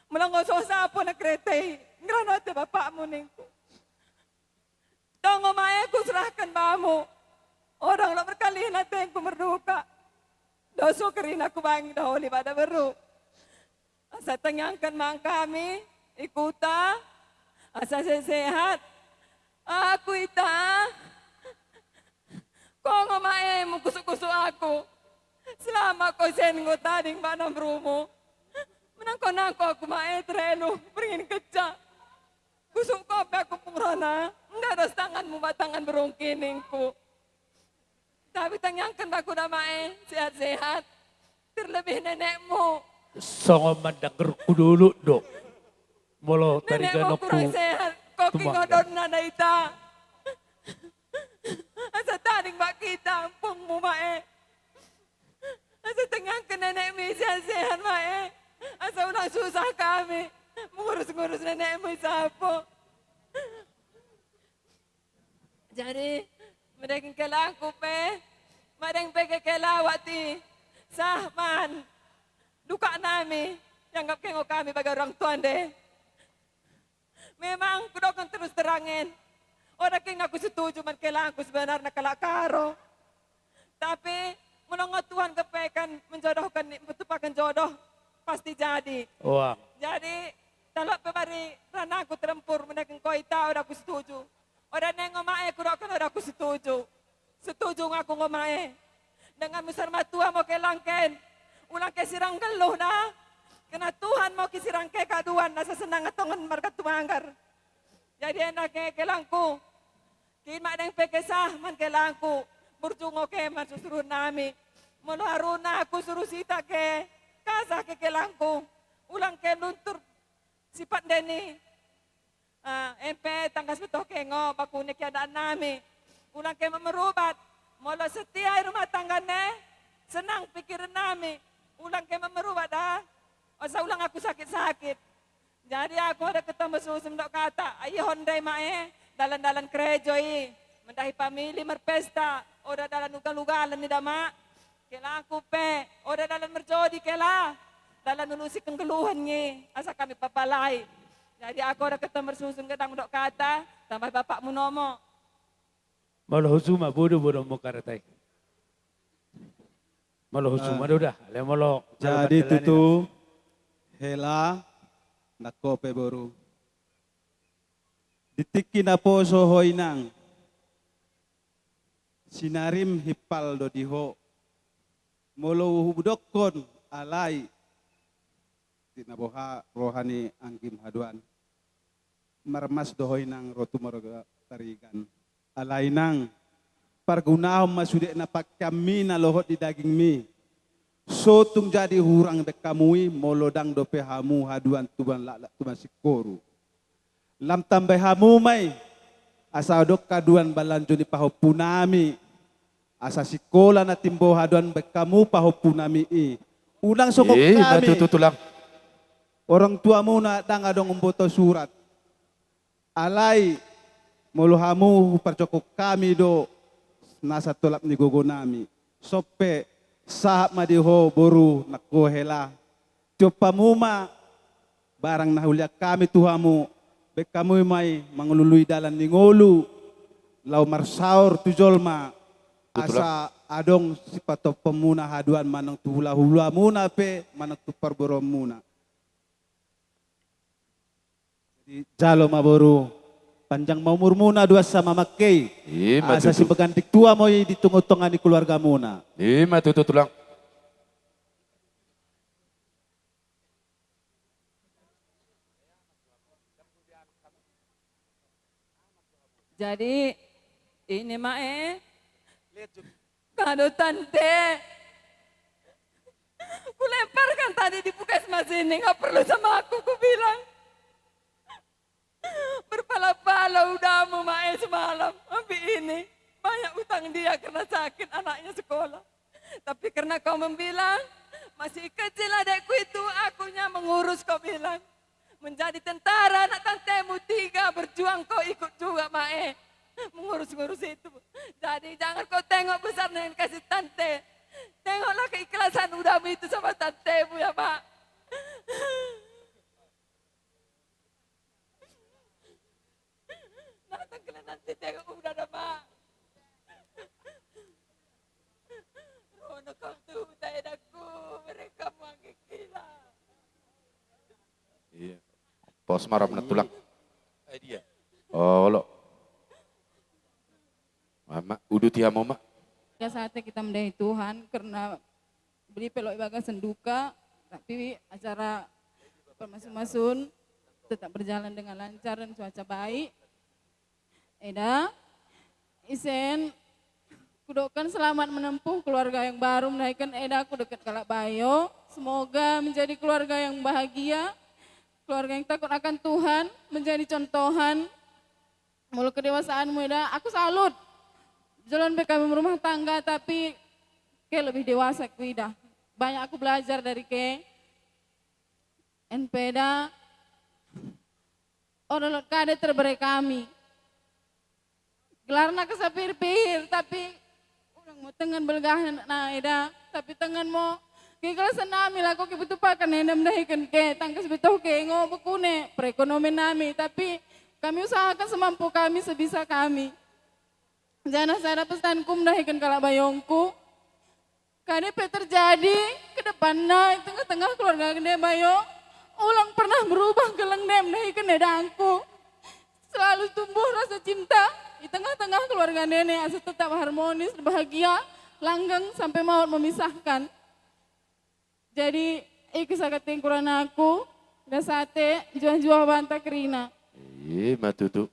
Molo ngo so sapo na kereta i ngerano ate bapakmu ningku. Tongo ma e kuserahkan bamu. Odang lo berkali na tengku merduka. Doso kerina kubangi daholi pada beru. Asa tangiangkan ma kami ikuta. Asa sehat-sehat. Aku ita. Kongo ma e mungkusuk-kusuk aku. Selama ko sen ngo tading ba na berumu. Menangko-nangko aku ma e terelu beringin keca. Kusuk kope aku pungrona. Nda dos tanganmu ba tangan berungkiningku. Tapi tangiangkan ba kuda ma e sehat-sehat. Terlebih nenekmu. Songon mandang gerku dulu do. Molo tarigan nenekmu kurang sehat. Koki ngodon nana ita. Asa tading ba kita ampungmu ma e. Asa tangiangkan nenekmi sehat-sehat ma e. Asa unang susah kami mengurus-ngurus nenekmi sapo. Jadi madeng kelangku pe madeng pe kekelawati sahman duka nami. Ianggap kengo kami bagai orang tuan de. Memang kudokan terus terangen. Oda king aku setuju man kelangku sebenarna kalak karo. Tapi molo ngo Tuhan gepekan menjodohkan ni metupakan jodoh pasti jadi. Wah. Jadi talok pe bari ranangku terempur meneken ko ita oda aku setuju. Oda ne ngo ma e kudokan oda aku setuju. Setuju nga aku ngo ma e. Dengan musar matua mo kelangken. Ulang ke sirang geluh na. Kena Tuhan mo ki sirang ke kaduan nasa senang atongan marga tumanggar. Jadi enak ke kelangku. Ki madeng pe kesah man kelangku. Burjungo ke man susuru nami. Molo haruna aku suru sita ke. Kasah ke kelangku. Ulang ke luntur sipat deni. Ah, empe tangkas betoh kengo bakune kiadaan nami. Ulang ke merubat. Molo setia i rumah tangga ne. Senang pikiran nami. Ulang ke mamerubah da. Asa ulang aku sakit-sakit. Jadi aku ada ketemu susum dok kata, ayo hondai ma e, dalan-dalan kerejo i, mendahi pamili merpesta, oda dalan ugal-ugalan ni dama. Kela aku pe, oda dalan merjodi kela, dalan ulusi kenggeluhan ngi, asa kami papalai. Jadi aku ada ketemu susum gedang dok kata, tambah bapakmu nomo. Molo husu ma bodo bodo mo karatai. Molo husu ma do da, le molo. Jadi tutu hela, nangko pe boru. Di tingki naposo ho inang, sinarim himpal do di ho. Molo hudokkon alai, di na boha roha ni anggim haduan. Marmas do ho inang ro tu marga Tarigan. Alai inang, pargunahon ma sude na pangkeanmi na lohot di dagingmi. So tung jadi hurang be hamu i molo ndang dope hamu haduan tubuan laklak tubuan singkoru. Lam tambai hamu ma i, asa adong haduan balanjo ni pahompunami. Asa sikola na timbo haduan be hamu pahompunami i. Unang songon hami. Orang tuamuna ndang adong umboto surat. Alai molo hamu huparjongkon hami do nasa tolap ni gogonami. Songon pe sahat ma di ho boru nangko hela. Tiop hamu ma barang na hulian hami tu hamu, be hamu ma i mangulului dalan ni ngolu, laho marsaor tu jolma, asa adong sipatopomuna haduan manang tu hulahulamuna pe manang tu parboruonmuna. Jadi jalo ma boru, panjang ma umurmuna duansa mamangke i. Asa sipaganding tua ma i di tongatonga ni keluargamuna. Ima tutu tulang. Jadi ini ma e. Kado tante. Kulemparkan tadi di puskesmas ini, nggak perlu sama aku, kubilang. Berpala-pala udamu ma e semalam, sampai ini. Banyak utang dia karena sakit anaknya sekolah. Tapi karena kau membilang, masih kecil adekku itu, akunya mengurus, kau bilang. Menjadi tentara anak tantemu tiga, berjuang kau ikut juga ma e. Mengurus-ngurus itu. Jadi jangan kau tengok besar yang dikasih tante. Tengoklah keikhlasan udamu itu sama tantemu ya, Mak. Datang ke nanti tengok udah ada, Mak. Rono kau tu huta edangku, mereka muang gila. Iya. Pos marap na tulang. Eh, dia. Olo. Mama, uduti hamu ma. Gas hati kita mendahi Tuhan karena beli pelok bagasan duka, tapi acara permasun-masun tetap berjalan dengan lancar dan cuaca baik. Eda, isen, kudoakan selamat menempuh keluarga yang baru, mendahikan eda ku deket kalak bayo. Semoga menjadi keluarga yang bahagia, keluarga yang takut akan Tuhan, menjadi contohan. Molo kedewasaanmu eda, aku salut. Jolon pe kami berumah tangga, tapi ke lebih dewasa ku ida. Banyak aku belajar dari ke. N P eda, o dolok kade terbere kami. Gelarna kesapir-pir, tapi ulang mo tengan belgahna eda, tapi tengan mo keikhlasan nami lako ke butuh pakan eda mendahikan ke, tangkas betoh ke ngo bekune perekonomian nami, tapi kami usahakan semampu kami, sebisa kami. Jana sada pesanku mendahikan kalak bayongku. Kade pe terjadi ke depanna di tengah-tengah keluarga eda bayo, ulang pernah berubah geleng dem mendahikan edangku. Selalu tumbuh rasa cinta di tengah-tengah keluarga eda, asa tetap harmonis, bahagia, langgeng sampai maut memisahkan. Jadi, i kisah katingkuran aku, dasate, juah-juah banta kerina. Ima tutu.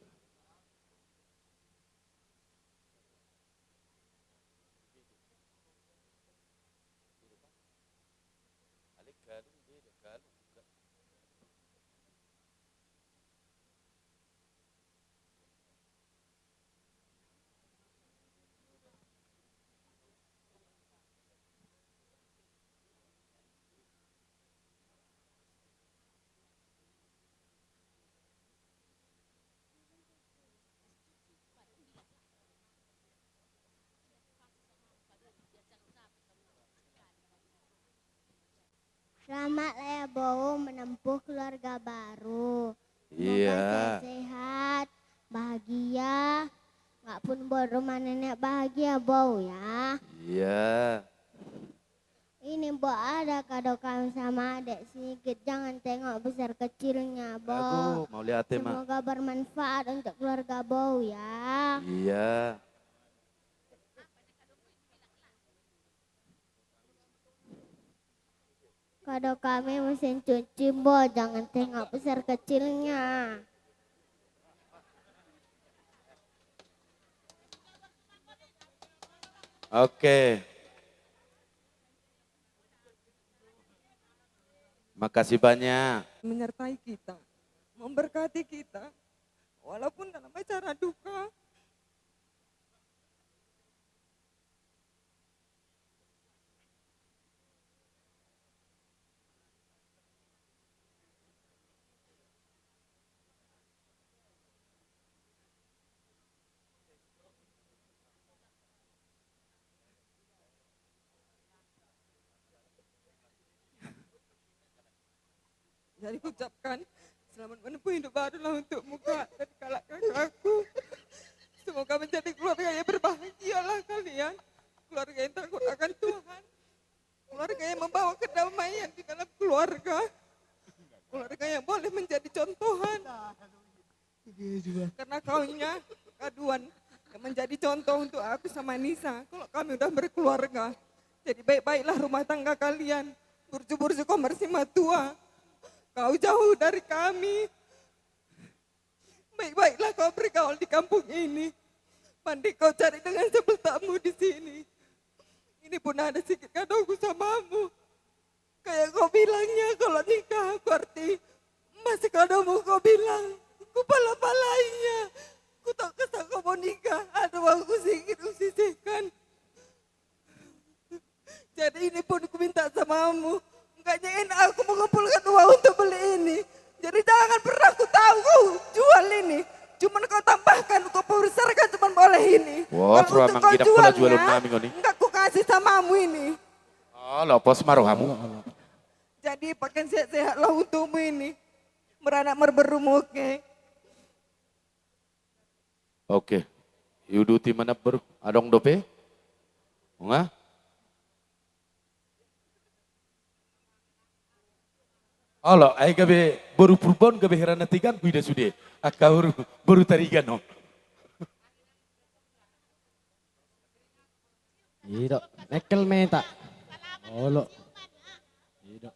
Selamat lah ya, Bou, menempuh keluarga baru. Semoga Iya. sehat-sehat, bahagia. Nggak pun buat rumah nenek bahagia, Bou, ya. Iya. Ini, Bou, ada kado kami sama adek sedikit. Jangan tengok besar kecilnya, Bou. Aduh, mau lihat, Mak. Semoga bermanfaat untuk keluarga, Bou, ya. Iya. Kado kami mesin cuci, Bou, jangan tengok besar kecilnya. Oke. Makasih banyak. Menyertai kita, memberkati kita, walaupun dalam acara duka. Jadi kuucapkan, selamat menempuh hidup baru lah untukmu, Kak, dan Kak, kakakku. Semoga menjadi keluarga yang berbahagialah kalian. Keluarga yang takut akan Tuhan. Keluarga yang membawa kedamaian di dalam keluarga. Keluarga yang boleh menjadi contohan. Karena kaunya, kaduan, yang menjadi contoh untuk aku sama Nisa. Kalau kami udah berkeluarga, jadi baik-baiklah rumah tangga kalian. Burju-burju kau marsimatua. Kau jauh dari kami. Baik-baiklah kau bergaul di kampung ini. Mandi kau cari dengan sebeltamu di sini. Ini pun ada sikit kadoku samamu. Kayak kau bilangnya, kalau nikah aku arti emas kadomu kau bilang, kupala-palainya. Kutok kesak kau mau nikah, ada uangku sikit kusisihkan. Jadi ini pun kuminta samamu. Enggaknya enak aku mengumpulkan uang untuk beli ini. Jadi jangan pernah kutahu kau jual ini. Cuman kau tambahkan, kau besarkan cuman boleh ini. Wah, kalau untuk kau jualnya, enggak kukasih samamu ini. Olo, pos ma rohamu. Jadi pakai sehat-sehat lah untukmu ini. Meranak marberru, oke. Oke. Iuduti ma na boru. Adong dope? Nga? Olo, ai gabe boru Purba on gabe hira na tigan huida sude. Angka boru, boru Tarigan on. Ido, mekel meta. Olo. Ido.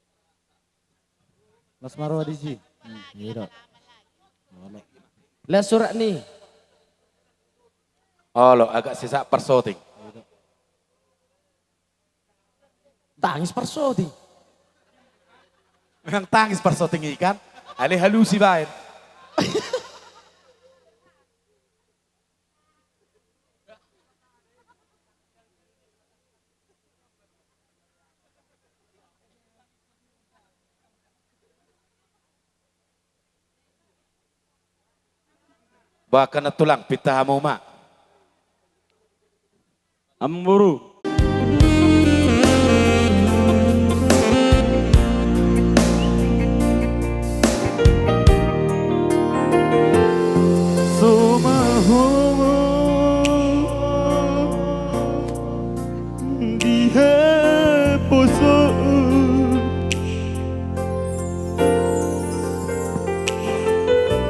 Las marua disi. Hmm, ido. Olo. Las surat ni. Olo, agak sesak parsoting. Ido. Tangis parsoting. Memang tangis parsoting i kan. Ale halusi baen. Bahkan na tulang, pinta hamu ma. Amboru. Somaho di haposo.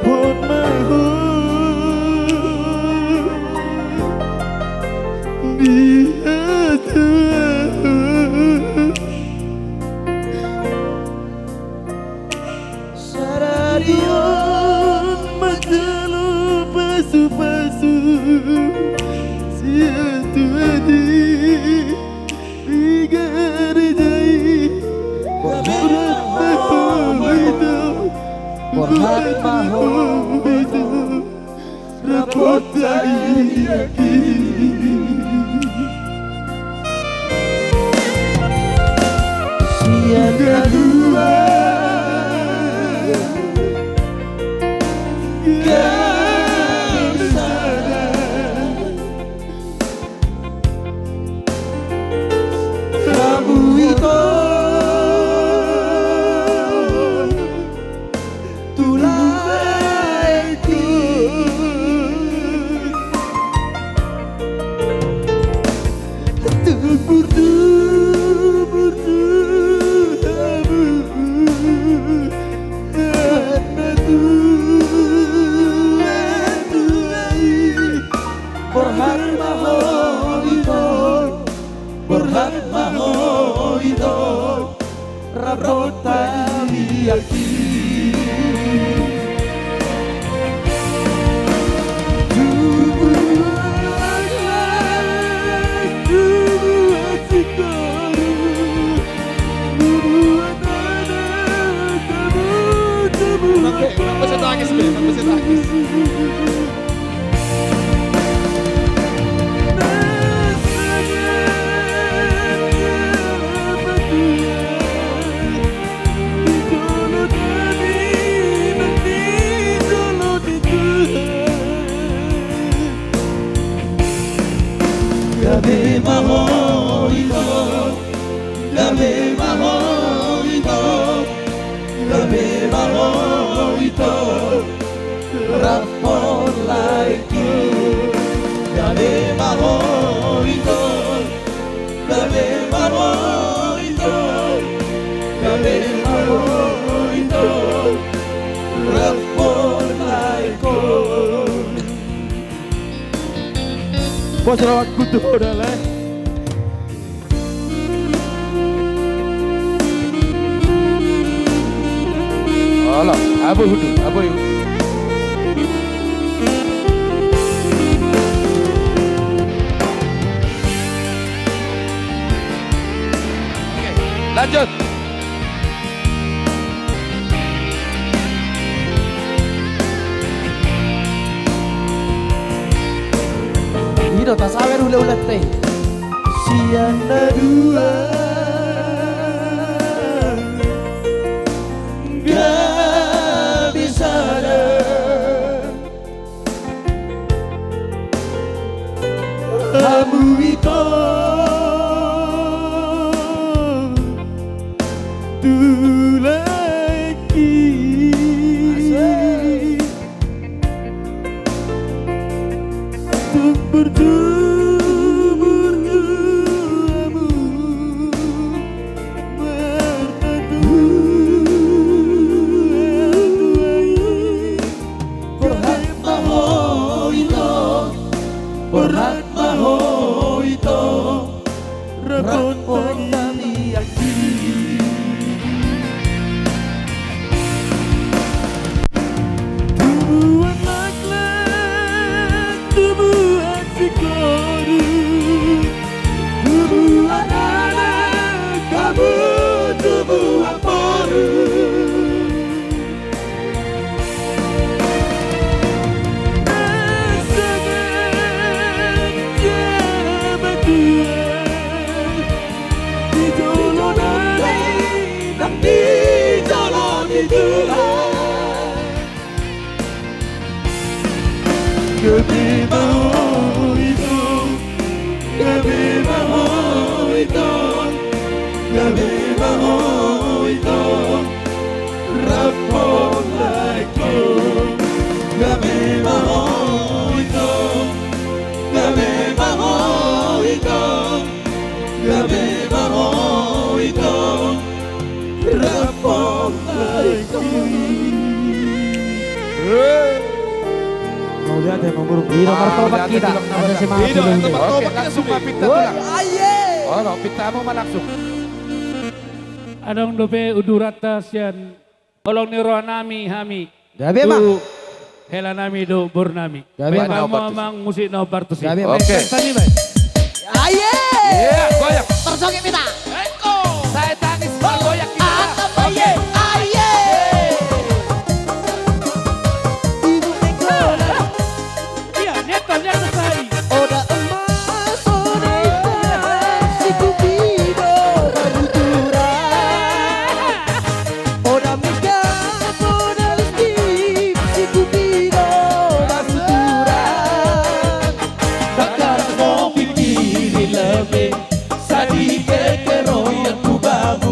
Hot ma ho di hatuahu. Sadari on manjalo pasupasu sian Tuhan i. Di gareja i. Borhat ma ho, borhat ma ho, borhat ma ho. Rap hot sainaki. Sian na dua. Gabe sada. Hamu ito. Emang be, emang bisa tangis be, emang bisa tangis. Gabe ma ho ito, gabe ma ho ito, gabe ma ho ito, rap lae. Gabe ma ho ito, gabe ma ho ito, gabe ma ho ito, rap lae. Bos, rawan kutu udah lah. Alah, abo hudu, abo yu. Oke, lanjut. I do tasawer hulahulanta i. Sian na dua gabe sada. Hamu ito tulangki. Asik. Tung burju-burju hamu martua-tua i. Borhat ma ho ito, borhat ma ho ito, rap tangiangki. Tubuan laklak, tubuan singkoru, tubuan anak hamu, tubuan boru. Gabe ma ho ito, gabe ma ho ito, gabe ma ho ito, rap lae. Gabe ma ho ito, gabe ma ho ito, gabe ma ho ito, rap lae. Mauliate, Amang Guru. I do, martopak hita. Ada semangat. I do, martopak hita. Oke, langsung ma pinta tulang. Aye. Olo, pinta hamu ma langsung. Adong dope uduranta sian holong ni rohanami hami. Gabe ma. Tu helanami dohot borunami. Gabe ma. Baen hamu, Amang, musik na hombar tusi. Gabe ma. Oke. Aye. Iya, goyang. Terjoget hita. Eko. Sai tangis, goyang hita. Atam, aye, aye. Ibu Eko. Iya, lihat tuh, lihat tuh, Sai. Oda emas, oda intan, si Kupido ra buturan. Oda mega, oda listip, si Kupido ra buturan. Bakar kopi pilih lebe, sadikeke royang ku bamu.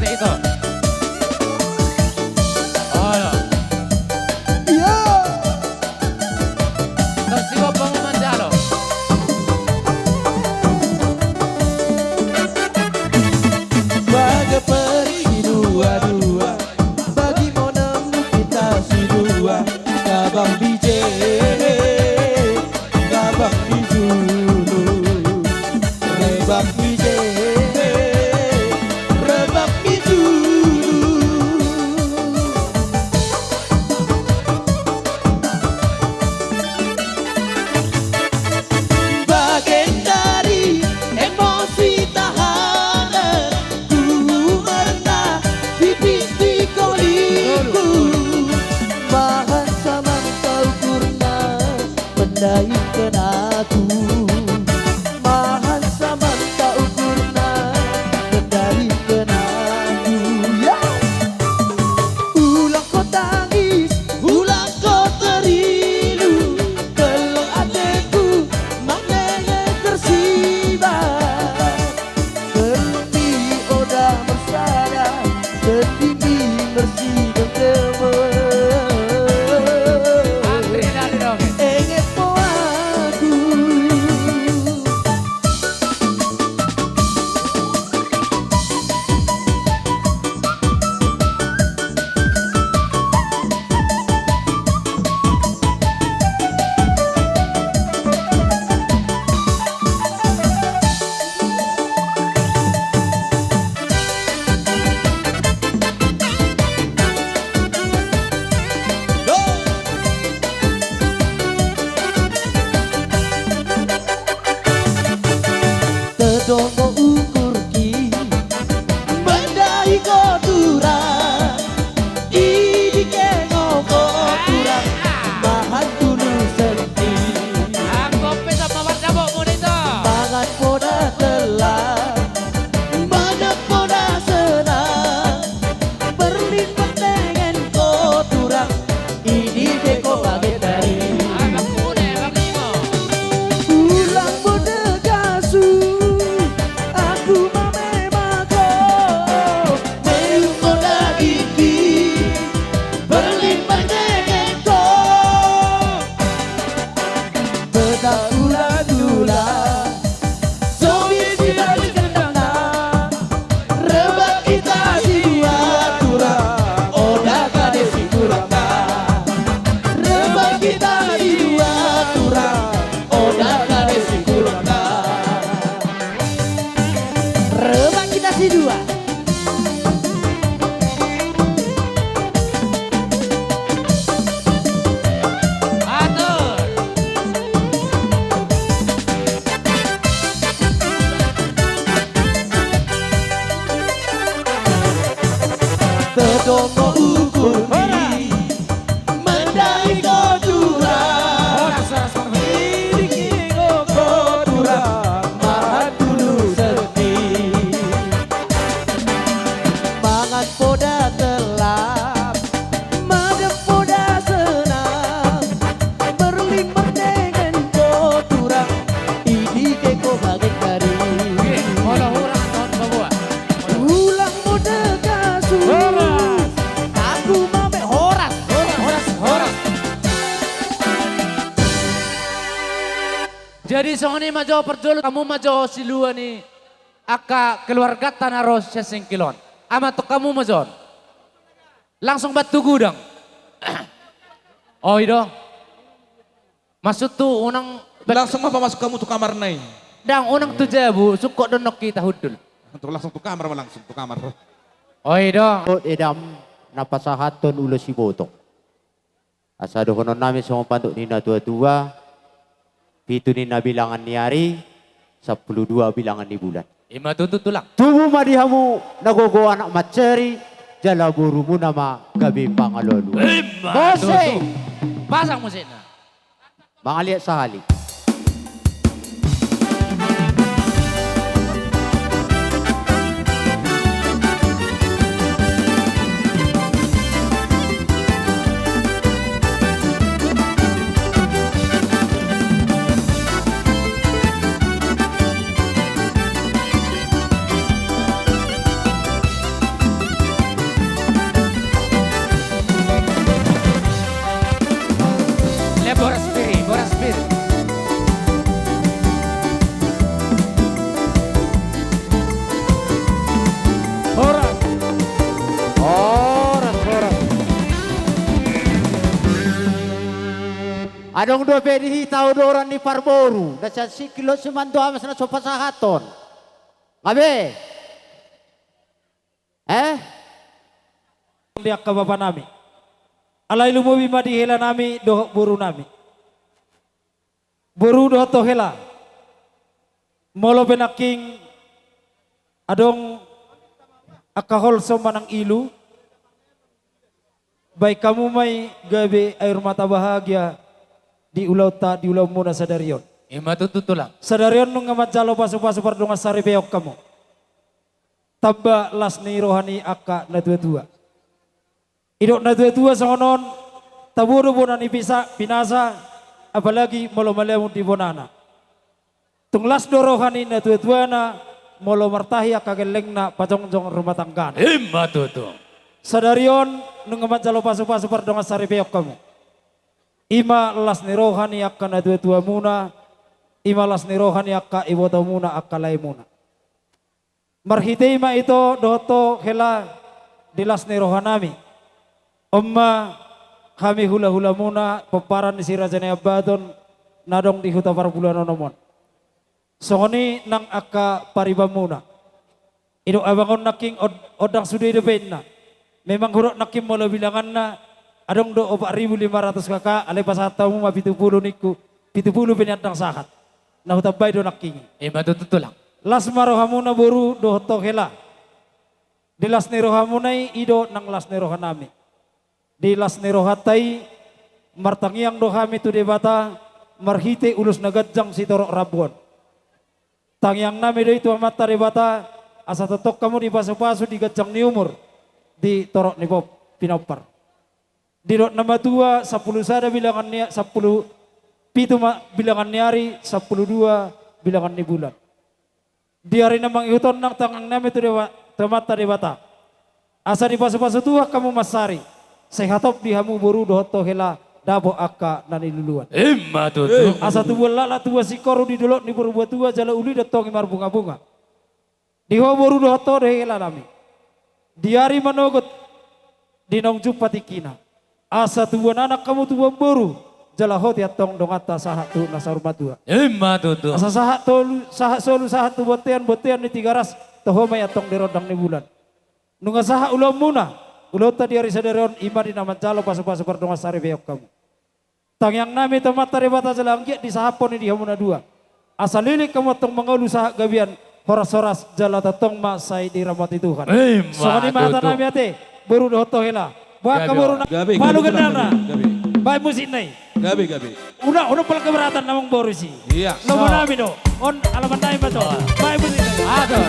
Ito. Olo. Iya. Terus si Gopong manjalo. Bagai peri dua-dua, bagi monang kita si dua, kabang bije, kabang bijulu. Rebak bije, rebak bijulu. Bagendari emosi tahanan, ku merna di pisti koliku. Bahan samanta ukurna, mendaingkan aku. Bahan samanta ukurna, mendaingkan aku. Ya. Ulang ko tangis, ulang ko terilu, geleng ateku, mangenget tersiba. Geleng di oda marsada, geleng di mersi geleng. Andre dari Dongeng. Enget po aku. Tedong do ukurki, mandai ko turang, i dengke ngo ko turang, bahan tulu senti. Anggo pe sama marjabok muna ito. Mangan poda tela, mangan poda senang, berlin bertengen ko turang, i dengke ko bagendari. Ulang bodega su, aku mamema ko, meung ko dagingki, berlin bertengen ko. Pedang tulang-tulang, so bisi tali gendangna. Rebak hita sidua turang, oda kade singkurangna. Rebak hita sidua turang, oda kade singkurangna. Rebak hita sidua. Atur. Tedong do ukurki, mandai ko turang, horas, horas, horas, i dengke ngo ko turang, bahan tulu senti. Mangan poda tela, mangan poda senang, berlin bertengen ko turang, i dengke ko bagendari. Oke, molo hurang annon pabua. Ulang bodega su. Horas. Aku mame-, horas. Horas, horas, horas. Jadi songon i ma jo parjolo, hamu ma jo silua ni angka keluarganta na ro sian Singkil on. Amang, tong hamu ma jo on. Langsung baen tu gudang. Oi do. Masuk tu unang. Langsung ma pamasuk hamu tu kamarna i. Ndang, unang tu jabu, sungkot do annon hita hundul. Langsung, langsung tu kamar ma, langsung tu kamar. Oi do. Edam na pasahathon ulos ibotong. Asa dohonon nami songon pandok ni na tua-tua, pitu ni na bilangan ni ari, sampulu dua bilangan ni bulan. Ima tutu, Tulang. Tubu ma di hamu na gogo anak manseri, jala borumuna ma gabe pangaloan. Ima tutu. Mose. Pasang musikna. Mangaliat sahali. Adong dope di hita odoran ni parboru, na sian singkil on simandohamas na so pasahathon. Nga be? Eh? Di angka bapanami. Alai lumobi ma di helanami dohot borunami. Boru dohot ho hela. Molo pe nangkin adong angka holso manang ilu, baen hamu ma i gabe air mata bahagia di ulaonta, di ulaonmuna sadari on. Ima tutu, Tulang. Sadari on nunga manjalo pasupasu pardongansaripeon hamu. Tamba las ni roha ni angka natuatua. Didok natuatua songon on, tabo do bona ni pisa, pinasa, apalagi molo malemun di bonana. Tung las do roha ni natuatuana, molo martahi angka gellengna pajongjong rumah tanggana. Ima tutu. Sadari on, nunga manjalo pasupasu pardongansaripeon hamu. Ima las ni roha ni angka natuatuamuna, ima las ni roha ni angka ibotomuna, angka laemuna. Marhite i ma ito dohot ho hela di las ni rohanami. On ma hami hulahulamuna pomparan ni Si Raja Naiambaton na adong di huta Parpuluan Onom on. Songon i nang angka paribanmuna. Didok abang on nangkin on, ondang sude dope inna. Memang hudok nangkin molo bilanganna, adong do opat ribu lima ratus K K, alai pasahat hamu ma pitu pulu ningku, pitu pulu pe nian ndang sahat. Na hutambai do nangkin i. Ima tutu, Tulang. Las ma rohamuna boru dohot ho hela. Di las ni rohamuna i, i do nang las ni rohanami. Di las ni rohanta i, martangiang do hami tu Debata, marhite ulos na ganjang sitorop rambu on. Tangiangnami do i tu Amanta Debata, asa tongtong hamu dipasupasu di ganjang ni umur, di torop ni pom-, pinompar. Didok na matua, sampulu sada bilangan ni a-, sampulu pitu ma-, bilangan ni ari, sampulu dua bilangan ni bulan. Di ari na mangihut on nang tangiangnami tu Dewa-, tu Amanta Debata. Asa dipasupasu Tuhan hamu mansari. Sai hatop di hamu boru dohot ho hela dapot angka na niluluan. Ima tutu. Asa tubuan laklak tubuan singkoru di dolok ni boru batua jala uli do antong i marbungabunga. Di ho boru dohot ho do helanami. Di ari manogot di naung jumpa tingkina. Asa tubuan anak hamu tubuan boru, jala hot i antong donganta sahat tu na saur matua. Ima tutu. Asa sahat tolu, sahat solu, sahat tu bontean, bontean ni Tigaras, toho ma i antong di rondang ni bulan. Nunga sahat ulaonmuna, ulaonta di ari sadari on, ima di na manjalo pasupasu pardongansaripeon hamu. Tangiangnami tu Amanta Debata jala anggiat disahaphon i di hamu na dua. Asa leleng hamu antong mangolu sahat gabean, horas-horas jala tongtong ma sai diramoti Tuhan. Ima tutu. Songon i ma hatanami ate, boru dohot ho hela. Boha angka boru na-, gabe, gabe, gabe, gabe. Baen musikna i. Gabe, gabe. Unang, unang pola keberatan amang boru si. Iya. Lomo nami do. On alaman nami ma to. Baen musikna i. Atur.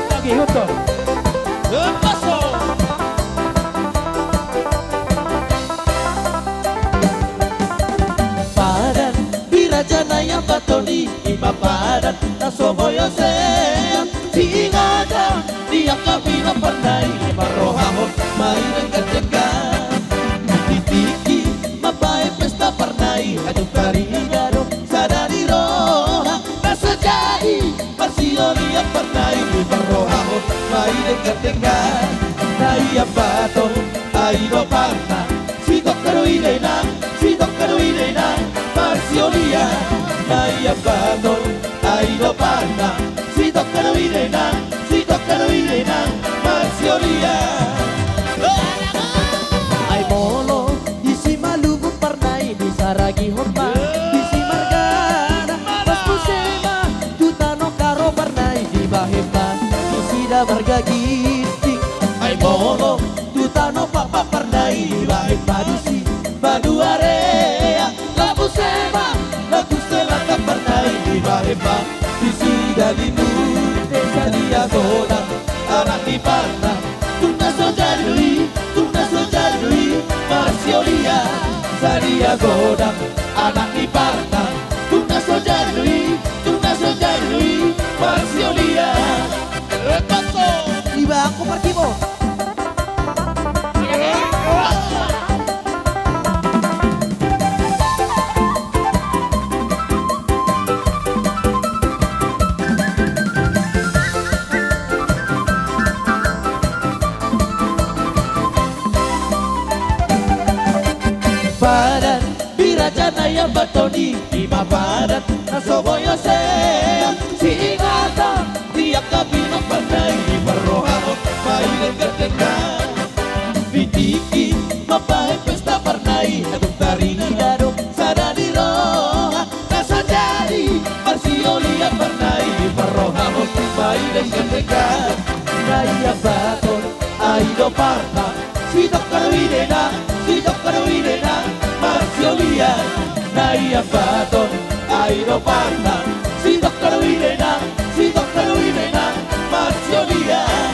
Lagi, huto. Lepas, oh. Padan di Raja Naiambaton i, ima padan na so boi osean. Di ingatan ni angka pinomparna i, marrohahon ma i denggan-denggan. Di tingki mambaen pesta parna i, adong tariga do sada ni roha na so jadi marsiolian parna i, marrohahon ma i denggan-denggan. Naiambaton, ai do parna, sitongka do i da inang, sitongka do i da inang, marsiolian. Naiambaton, ai do parna, sitongka do i da inang, sitongka do i da inang, marsiolian. Ai molo disi malungun parna i, disaragihon ma disi margana, pas muse ma tu tano Karo parna i, dibahen ma disi da marga Ginting. Ai molo tu tano Pakpak parna i, dibahen ma disi Baduarea. Labu Sema, Labu Selatan parna i, dibahen ma disi Dalimun. Sadia godang anak ni parna, tung na so jadi do i, tung na so jadi do i, marsiolian. Sadia godang anak ni parna, tung na so jadi do i, tung na so jadi do i, marsiolian. Iba aku pergi, Bo. Ambaton i, i ma padan na so boi osean. Singkatan di angka pinamparna i, diparrohahon ma i denggan-denggan. Di tingki mambahen pesta parna i, na dung tarida do sada ni roha. Na so jadi marsiolian parna i, diparrohahon ma i denggan-denggan. Na i Ambaton, ai do parna, sitongka do i dena, sitongka do i dena, marsiolian. Na i Ambaton, ai do parna, sitongka do i dena, sitongka do i dena, marsiolian.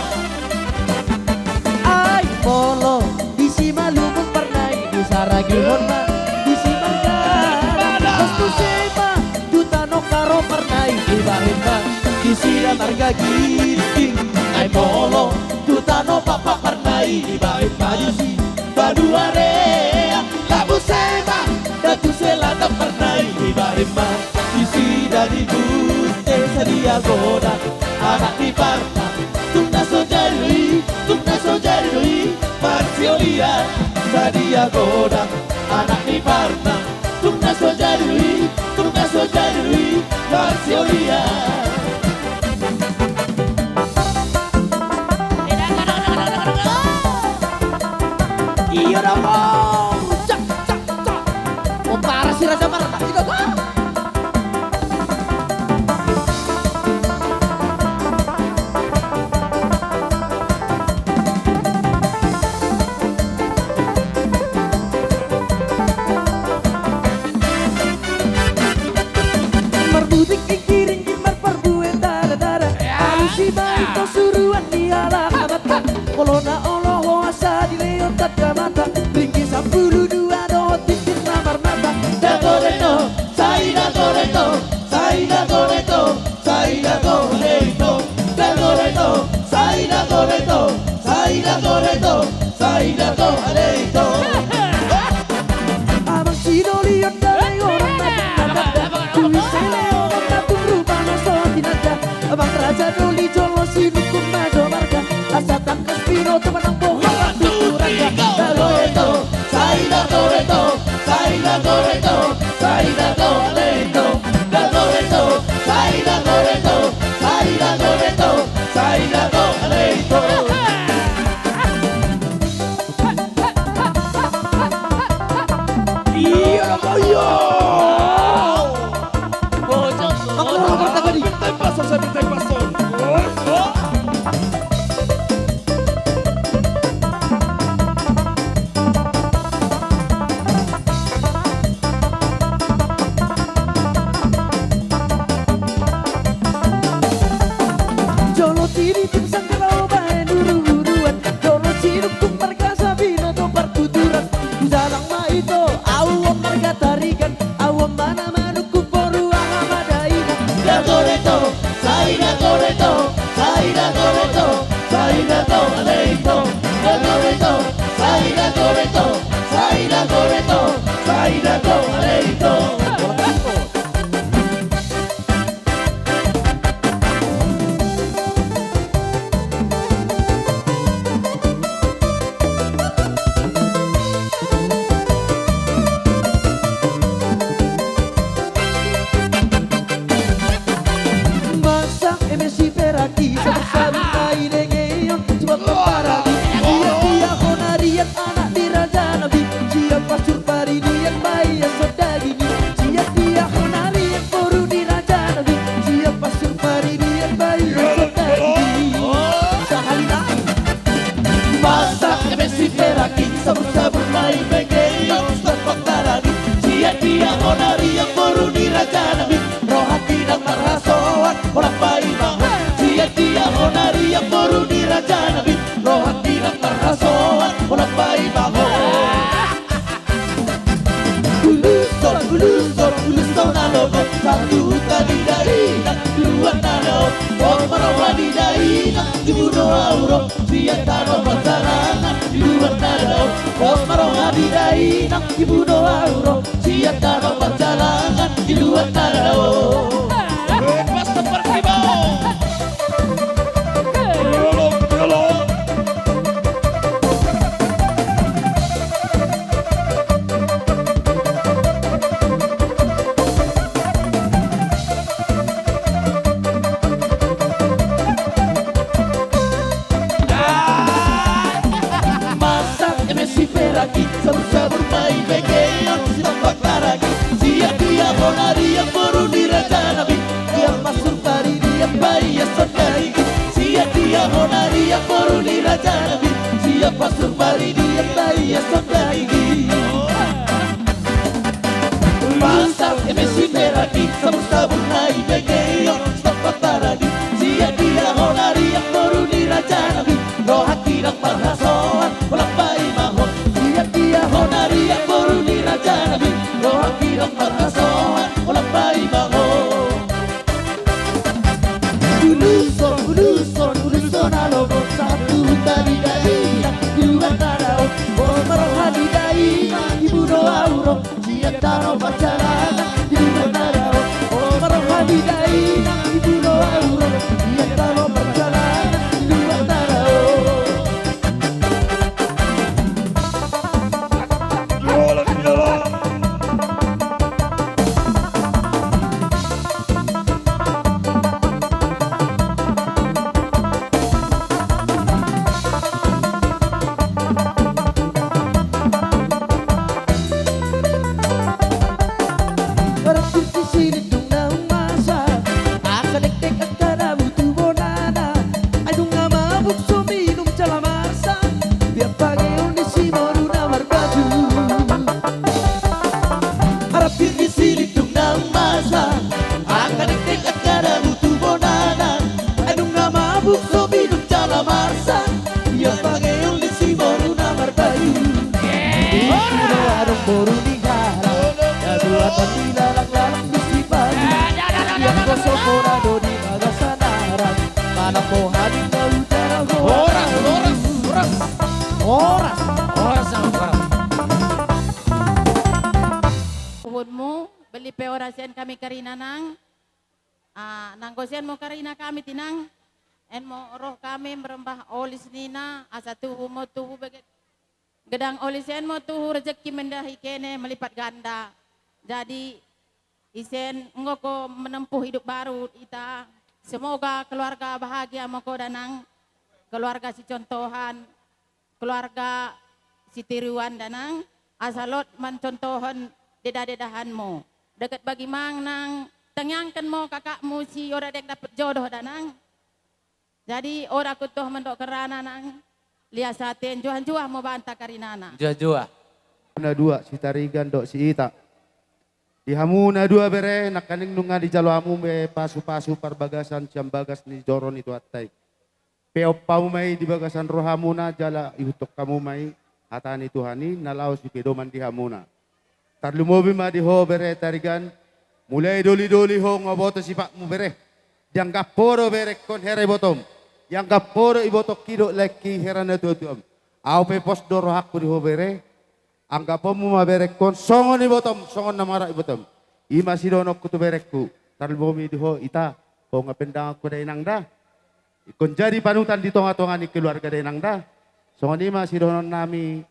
Ai molo disi malungun parna i, disaragihon ma disi margara. Pos muse ma tu tano Karo parna i, dibahen ma disida marga Ginting. Ai molo tu tano Pakpak parna i, dibahen ma disi Baduarea. Laos muse ma da tu Selatan parna i, dibahen ma disida di Bunte. Sadia godang anak ni parna, tung na so jadi do i, tung na so jadi do i, marsiolian. Sadia godang anak ni parna, tung na so jadi do i, tung na so jadi do i, marsiolian. Iyo dong, Bang. Cak, cak, cak. Oh, parah si Raja Marta. Iyo, Bang. Marbutik ingkir-ingkir, marparbue dara-dara. Alusi ma i tu suruan ni halak Batak. Molo na olo ho asa dilehon tanda mata. Ringgit sampulu dua dohot tingkir na marmata. Dagoreto, sai dagoreto, sai dagoreto. Sai dago ale ito, dagoreto, sai dagoreto, sai dagoreto, sai dago ale ito. Amang sidoli on da lehonon na tanda, tu ise lehonon na tung rupana so tinanda. Amang raja doli jolo sinungkun ma jo marga, asa tangkas binoto manang boha tu rangga. Dagoreto, sai dagoreto, sai dagoreto, sai dago ale ito. Dagoreto, sai dagoreto, sai dagoreto, sai dago ale ito. Iyo, iyo. Bocor, bocor. Pinta pason, saya pinta pason. Oh, oh. Jolo tiritim sangkala bahen uru-uruan. Jolo sinungkun marga sabinoto partuturan. Hujalang ma ito, au on marga Tarigan. Au on ma na manungkun boru aha ma dainang. Dagoreto, sai dagoreto, sai dagoreto, sai dago ale ito. Dagoreto, sai dagoreto, sai dagoreto, sai dago ale ito. Masak eme si Peraki, sabur-sabur ma i dengei on, sebab paragi. Dia, dia hona rian anak ni raja nami, siap pasur paridian bahian sondagini. Siap dia hona rian boru ni raja nami, siap pasur paridian bahian sondagini. Sahali nai. Masak eme si Peraki, sabur-sabur ma i dengei on, sebab paragi. Siap dia hona rian boru ni raja nami, rohanta ndang marhasoan, holan paima ho. Siap dia hona rian boru ni raja nami, rohanta ndang marhasoan, holan paima ho. Uluson, uluson, uluson na logo, satu tali dainang, dua na logo, pos ma roha ni dainang, dibuno au ro, sian tano Panjalangan, dua na logo, pos ma roha ni dainang, dibuno au ro, sian tano Panjalangan, dua na logo. Pas seperti bau. Hona riang boru ni raja nami, dia pasur pari dia paias sondangi. Sia dia hona riang boru ni raja nami, sia pasur pari dia paias sondangi. Masa eme si meraki, sabur-sabur na i begeon, stop patarani. Sia dia hona riang boru ni raja nami, rohangki dang marhasoan, holan paima ho. Sia dia hona riang boru ni raja nami, rohangki dang marhasoan, holan paima ho. Uluson, uluson, uluson na lomo, sahat tu huta ni dainang, di luar tanah on. Boru ma roha ni dainang, ibu do au ro, sian tano parjalanan, di luar tanah on. Boru ma roha ni dainang, ibu do au ro, sian tano parjalanan, di luar tanah on. Rap tirki silindung naung masa, angka dekdek angka dabu tu bonana. Ai nunga mabuk so minum jala marsak, dia pangeon ni si boru na marbaju. Rap tirki silindung naung masa, angka dekdek angka dabu tu bonana. Ai nunga mabuk so minum jala marsak, dia pangeon ni si boru na marbaju. Di pulo adong boru ni hara, na dua tandila langlang di sipalu. Yang kosong pora do di bagasan aran, mana po hadir na utara. Horas, horas, horas. Horas. Horas, horas. Uhutmu, beli pe horas sian hami karina nang. Ah, nanggo sian mo karina hami tinang. Emmo roh hami merembah olis nina, asa tuhu mo tuhu bege gedang olis, emmo tuhu rezeki mendahi kene melipat ganda. Jadi, isen enggo ko menempuh hidup baru ita. Semoga keluarga bahagia mo ho danang, keluarga sicontohan, keluarga sitiruan danang, asa lot mancontohon deda-dedahanmu. Deket bagi mang nang, tangiangkon mo kakakmu si ora deng dapet jodoh danang. Jadi, ora kutoh mandok kerana nang, lias ate, njuah-njuah mo banta karinana. Njuah-njuah. Na dua, si Tarigan dohot si Ita. Di hamu na dua bere, nangkaning nunga dijalo hamu be pasu-pasu parbagasan sian bagas ni joro ni Tuhanta i. Peop hamu ma i di bagasan rohamuna, jala ihuthon hamu ma i hata ni Tuhan i, na laos di pedoman di hamuna. Tarlumobi ma di ho bere Tarigan, mulai doli-doli ho nga boto sipatmu bere. Dianggap ho do berengkon hera ibotom. Dianggap ho do ibotongki dohot laengki hera na tuatuam. Au pe pos do rohangku di ho bere. Anggaponmu ma berengkon songon ibotom, songon na marok ibotom. I ma sidohononku tu berengku. Tarlumobi di ho Ita, ho nga pandanganku da inang da. Ingkon jadi panutan di tonga-tonga ni keluarga da inang da. Songon i ma sidohonon nami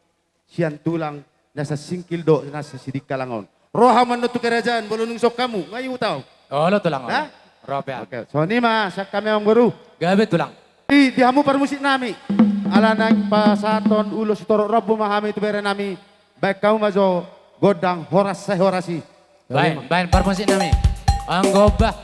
sian tulang, na sasingkil dohot na sasidingkalang on. Ro hamu annon tu kerajaan, molo dung songon hamu, nga i huta on. Olo tulang on. Ro pe. Oke, songon i ma sian hami amang boru. Gabe tulang. Di, di hamu parmusik nami. Ala naeng pasahathon ulos sitorop rambu ma hami tu bere nami. Baen hamu ma jo gondang horas sai horas i. Baen, baen parmusik nami. Anggo bah.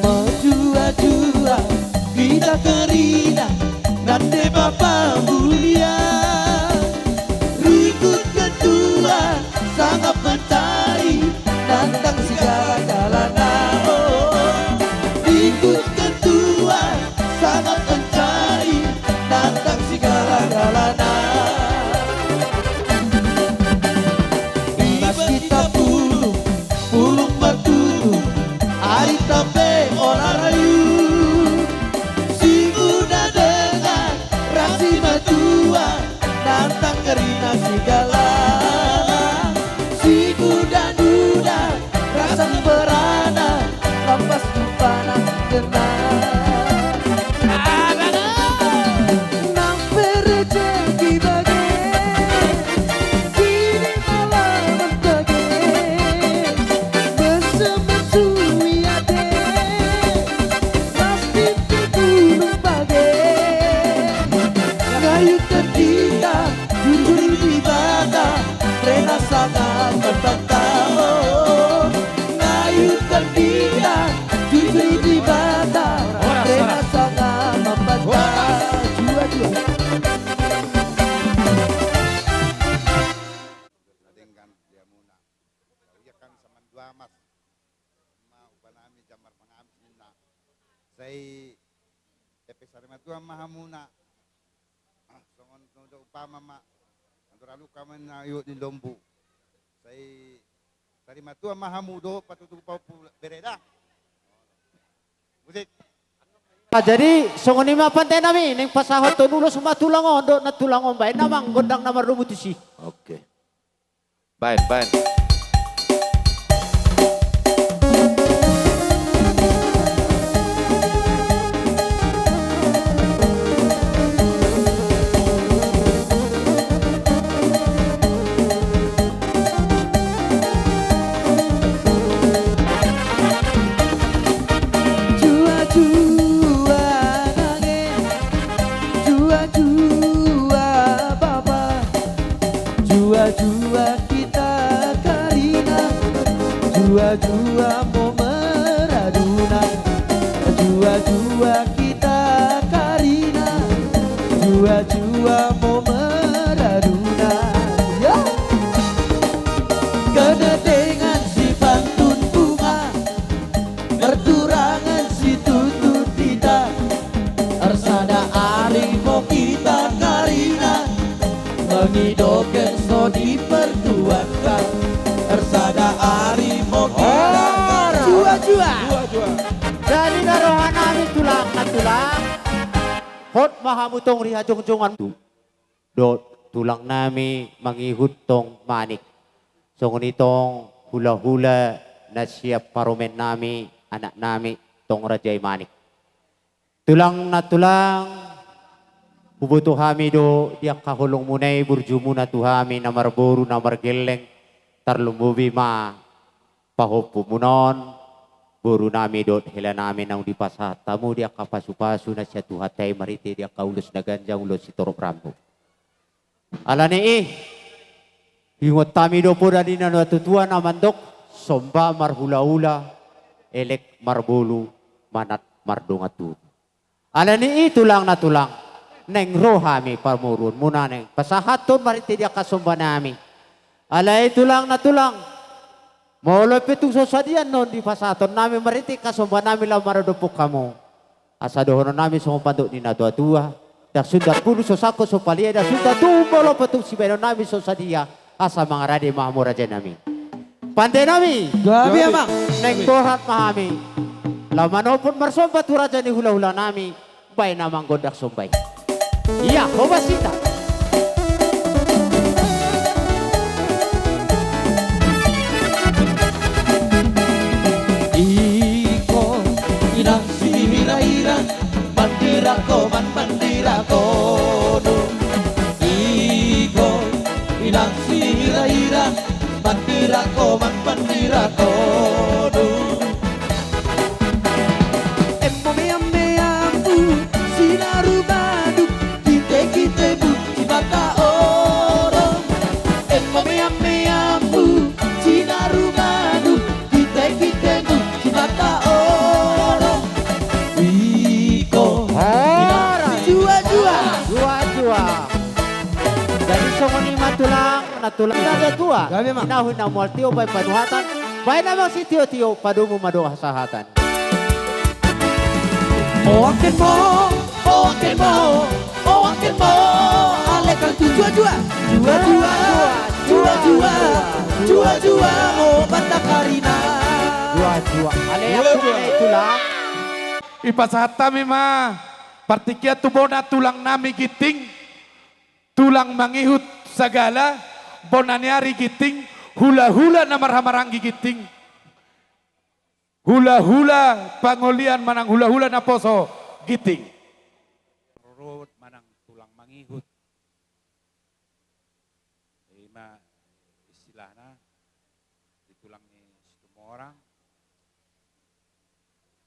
Marjuah-juah hita karina, nande bapa mulia. Rungkut ketua sangap mancari nantang sigala-galana, oh. Rungkut ketua sangap mancari nantang sigala-galana. Ibas hita pulung, pulung martudu, ari tape ora rayu. Si muda dengan rasi matua, nantang karina sigala. Si muda-muda rasa ni berana, lampas tu Sai, tepe sari matua ma hamuna. Ah, songon do umpama ma. Andor aluka ma na iut ni lombu. Sai, sari matua ma hamu do patutu pau pu-, bereda. Musik. Ah, jadi, songon i ma pande nami, naeng pasahathon ulos ma tulang on, dohot nantulang on, baen amang gondang na mardomu tusi. Oke. Baen, baen. Jua-jua nange, jua-jua bapa, jua-jua kita karina, jua-jua mo maraduna, jua-jua kita karina, jua-jua mo maraduna. Ya. Kedatangan si pantun bunga, berturangan si tutut tita, arsada ari mo kita karina, mangidoken so dipertuankan, arsada ari mo kita. Ora. Jua-jua. Jua-jua. Jadi na roha nami tulang, nantulang. Hot ma hamu tong di hajongjongan. Tu. Dohot tulang nami mangihut tong manik. Songon i tong hula-hula na sian parumaen nami, anak nami, tong raja i manik. Tulang nantulang, huboto hami do di angka holongmuna i burjumuna tu hami na marboru na margelleng, tarlumobi ma pahompu muna on, boru nami dohot hela nami naung dipasahat hamu di angka pasu-pasu na sian Tuhanta i marhite di angka ulos na ganjang, ulos sitorop rambu. Alani i, huingot hami do poda ni na natua-tua na mandok, somba marhula-hula, elek marboru, manat mardongan tubu. Alani i tulang nantulang, naeng ro hami pamoruonmuna naeng pasahathon marhite di angka somba nami. Alai tulang nantulang, molo pe tung so sadia annon dipasahaton nami marhite angka somba nami laho maradophon hamu, asa dohonon nami songon pandok ni natua-tua, ndang sundat pulu so sangko so palia, ndang sundat tubu molo pe tung sibahenon nami so sadia, asa mangarade ma hamu raja nami. Pande nami. Gabe, amang. Naeng borhat ma hami laho manopot marsomba tu raja ni hula-hula nami. Baen amang gondang somba i. Ia, hobas hita. Iko inang sihira-hira, mandirak ho, man-, mandirak ho do. Iko inang sihira-hira, mandirak ho, man-, mandirak ho do. Emma mea-meamu sinaru madu, kite-kitemu di mata orang. Emma mea-meamu sinaru madu, kite-kitemu di mata orang. Iko. Ora. Jua-jua. Jua-jua. Jadi songon i ma tulang, na tulang na tua. Gabe, amang. Inna ho, inna mual tio baen panuhatan. Baen amang sitio-tio, padomu ma do hasahatan. Oakkenmu, oakkenmu, oakkenmu, ale kan tu jua-jua. Jua-jua, jua-jua, jua-jua, mo banta karina. Jua-jua. Ale, jua-jua. Aku ne tulang. Ipasahat hami ma partingkian tu bona tulang nami Ginting, tulang mangihut sagala, bona ni ari Ginting, hula-hula na marhahamaranggi Ginting, hula-hula pangolian manang hula-hula naposo Ginting. Rorobot manang tulang mangihut. Ima istilahna di tulang ni Situmorang.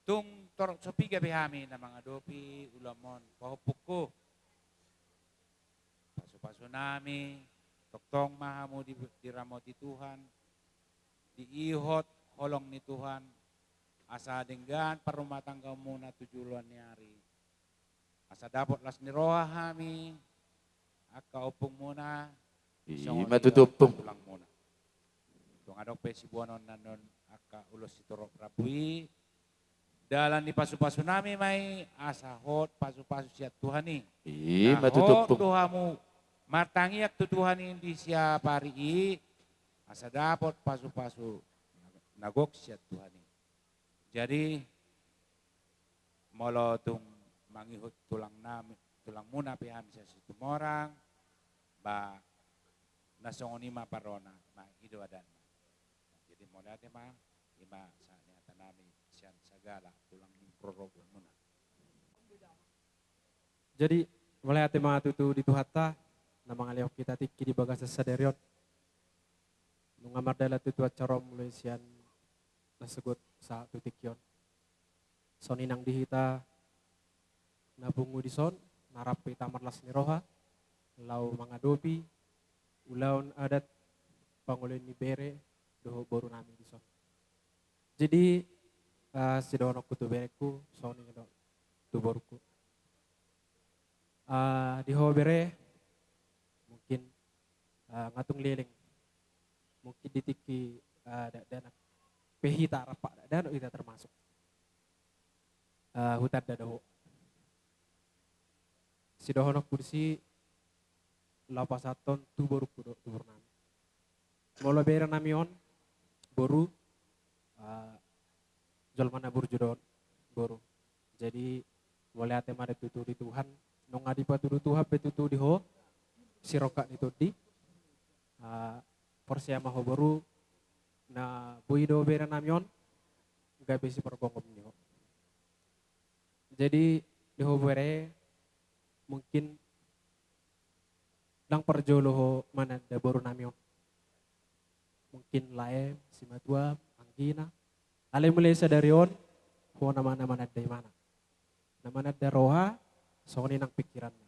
Tung torop so piga pe hami na mangadopi ulaon on, pahompungku. Pasu-pasu nami, tongtong ma hamu di, diramoti Tuhan, diihot holong ni Tuhan, asa denggan parrumatanggaonmuna tu joloan ni ari. Asa dapot las ni roha hami, angka ompungmuna, ima tutu ompung. Tulangmuna. Tung adong pe siboanonna annon angka ulos sitorop rambu i, Dalan ni pasu-pasu nami ma i, asa hot pasu-pasu sian Tuhan i. I ma tutu. Hot do hamu martangiang tu Tuhan i di siapari i, asa dapot pasu-pasu na gok sian Tuhan i. Jadi, molo tung mangihut tulang nami, tulangmuna pe hami sian Situmorang, ba na songon i ma parona, ma i do adatna. Jadi, mauliate ma, i ma sahat ni hata nami sian sagala tulang ni rorobumuna. Jadi, mauliate ma tutu di Tuhanta, na mangalehon hita tingki di bagasan sadari on. Nunga mardalan tutu acara on mulai sian na sogot sahat tu tingki on. Songon i nang di hita na pungu dison, na rap hita marlas ni roha, laho mangadopi ulaon adat pangoloi ni bere dohot boru nami dison. Jadi, eh, sidohononku tu berengku, songon i do tu borungku. Eh, di ho bere, mungkin, eh, nga tung leleng. Mungkin di tingki, eh, dakdanak pe hita rap dakdanak hita termasuk. Eh, hutanda do ho. Sidohononku disi laho pasahathon tu borungku do, tu boru nami. Molo bere nami on, boru, eh, jolma na burju do on, boru. Jadi, mauliate ma da tutu di Tuhan, nunga dipatudu Tuhan pe tutu di ho, sirongkap ni tondi. Eh, porsea ma ho boru, na boi do bere nami on, gabe sipargomgom ni ho. Jadi, di ho bere, mungkin ndang parjolo ho mananda boru nami on. Mungkin laem, simatuam, anggina. Alai mulai sadari on, ho nama na mananda imana. Na mananda roha, songon i nang pingkiranna.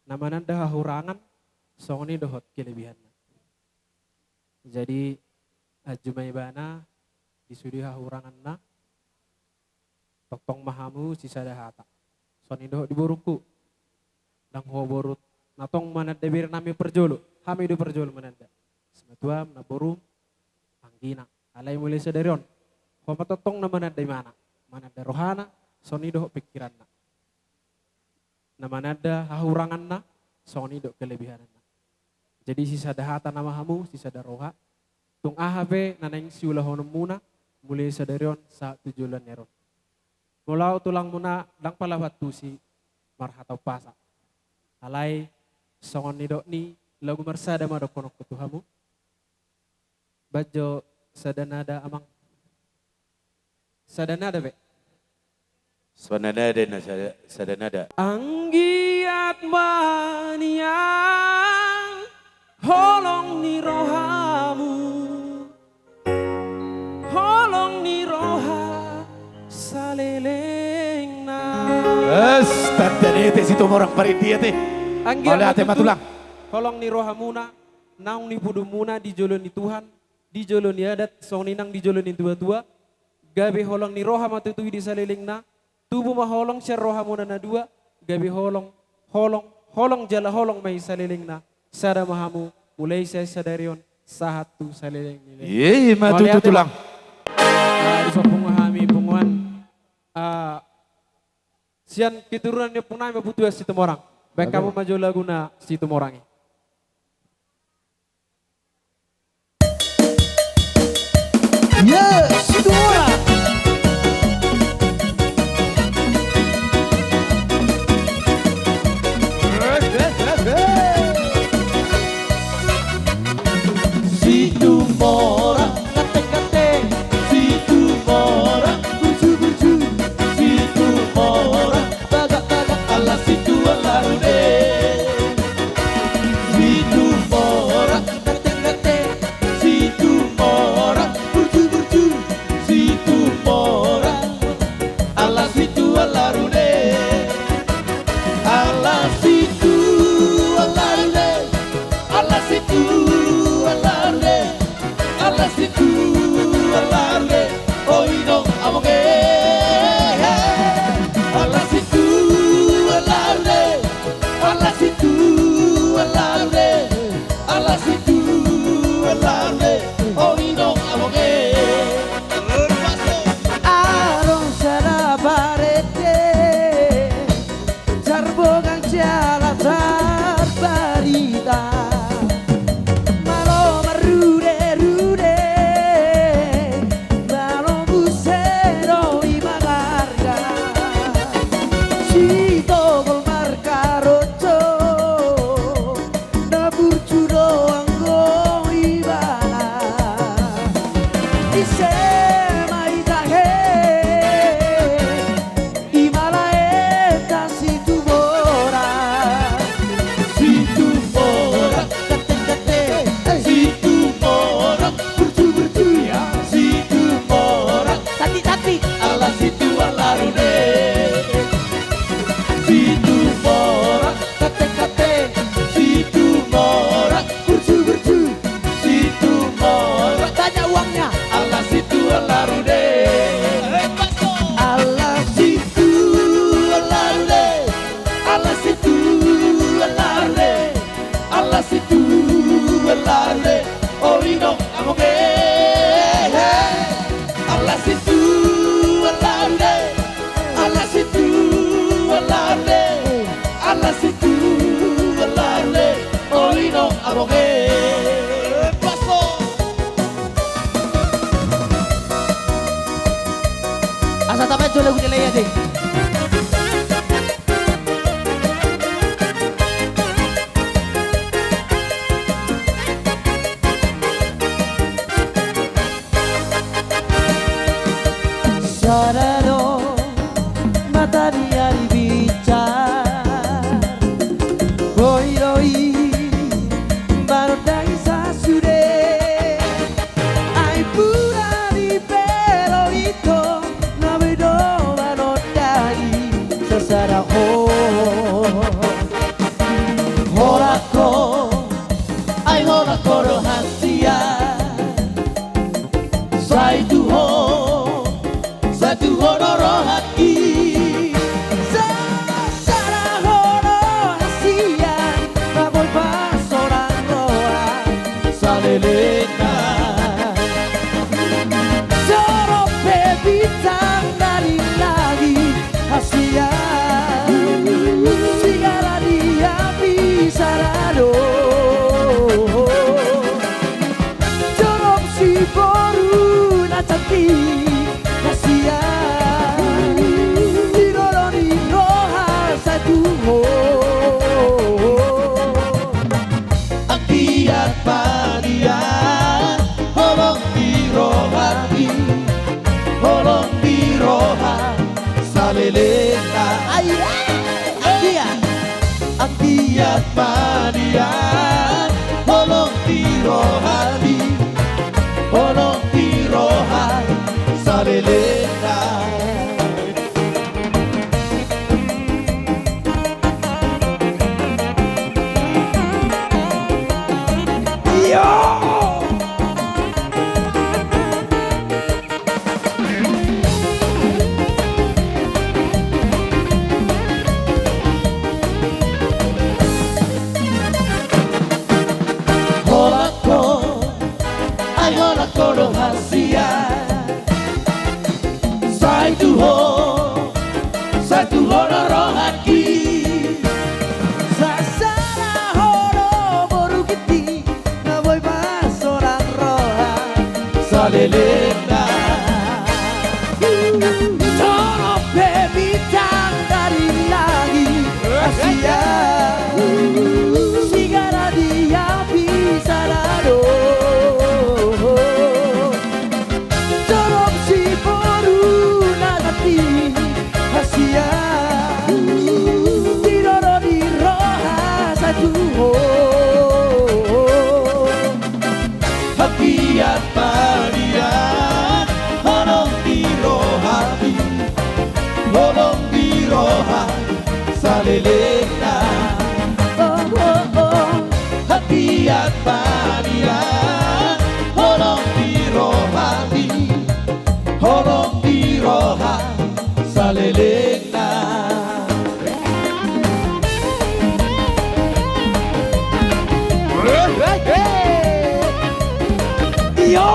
Na mananda hahurangan, songon i dohot kelebihanna. Jadi, anju ma ibana, di sude hahuranganna, tongtong ma hamu sisada hata. Songon i dohot di borungku. Ndang ho boru na tong mananda bere nami parjolo. Hami do parjolo mananda. Simatuam, namborum, anggina. Alai mulai sadari on, ho ma tongtong na mananda imana. Mananda rohana, songon i dohot pingkiranna. Na mananda hahuranganna, songon i dohot kelebihanna. Jadi sisada hata nama hamu, sisada roha. Tung aha pe na naeng siulahononmuna, mulai sadari on sahat tu joloan ni ari on. Molo au tulangmuna, ndang pala huantusi marhata umpasa. Alai, songon nidok ni lagu marsada ma dohononku tu hamu. Baen jo sada nada, amang. Sada nada be. Sada nada na, sada, sada nada. Anggiat ma nian holong ni rohamu, holong ni roha salelengna. Es, tanda ni ate Situmorang Parindia ate. Anggiat ma tutu holong ni rohamuna, naung nipudumuna di jolo ni Tuhan, di jolo ni adat, songon i nang di jolo ni natuatua, gabe holong ni roha ma tutu i di salelengna, tubu ma holong sian rohamuna na dua, gabe holong, holong, holong jala holong ma i salelengna, sada ma hamu, mulai sian sadari on, sahat tu saleleng ni leleng. Iya, i ma tutu, tulang. Ah, di son pungu hami punguan, ah, sian keturunan ni ompung nami Ompu Tuan Situmorang. Baen hamu ma jo laguna Situmorang i. Iya, Situmorang. Situmorang, ganteng-ganteng. Situmorang, burju-burju. Situmorang, bagak-bagak, ala situan lalu de. Ala rude. Situmorang, kate, kate. Situmorang, burju, burju. Situmorang. Banyak uangnya. Ala situ ala rude. Ala situ ala rude. Ala situ ala rude. Ala situ ala rude. Olo inong amang e. Ala situ ala rude. Ala situ ala rude. Ala situ ala rude. Olo inong amang e. Paso. Asa tabaen jo lagu ni lae i ate. Sada do mata ni ari binsar, boiroi manondangi sasude. Ai pura di pelo ito na boi do manondangi sasada ho. Holan ho, ai holan ho do hasian. Sai tu ho, sai tu ho do rohangki. Sasada ho do hasian, na boi pasonang roha salelengna. Jolo pe bintang dari langit, hasian sigara di api sada do. Jolo siboru na cantik, hasian di dolok ni roha sai tu ho. Anggiat ma nian holong di rohami, holong di roha salelengna. Ai, ai, anggiat. Anggiat ma nian holong di rohami, holong di roha salelengna. Iyo. Holan ho, ai holan ho do hasian. Sai tu ho, sai tu ho do rohangki. Sasada ho do boru ginting, na boi pasonang roha salelengna. Jolo pe bintang dari langit, hasian sigara di api sada do. Jolo siboru na cantik, hasian di dolok ni roha sai tu ho. Anggiat ma nian holong di rohami, holong di roha salelengna. Oh, oh, oh. Anggiat ma nian holong di rohami, holong di roha salelengna. Iyo.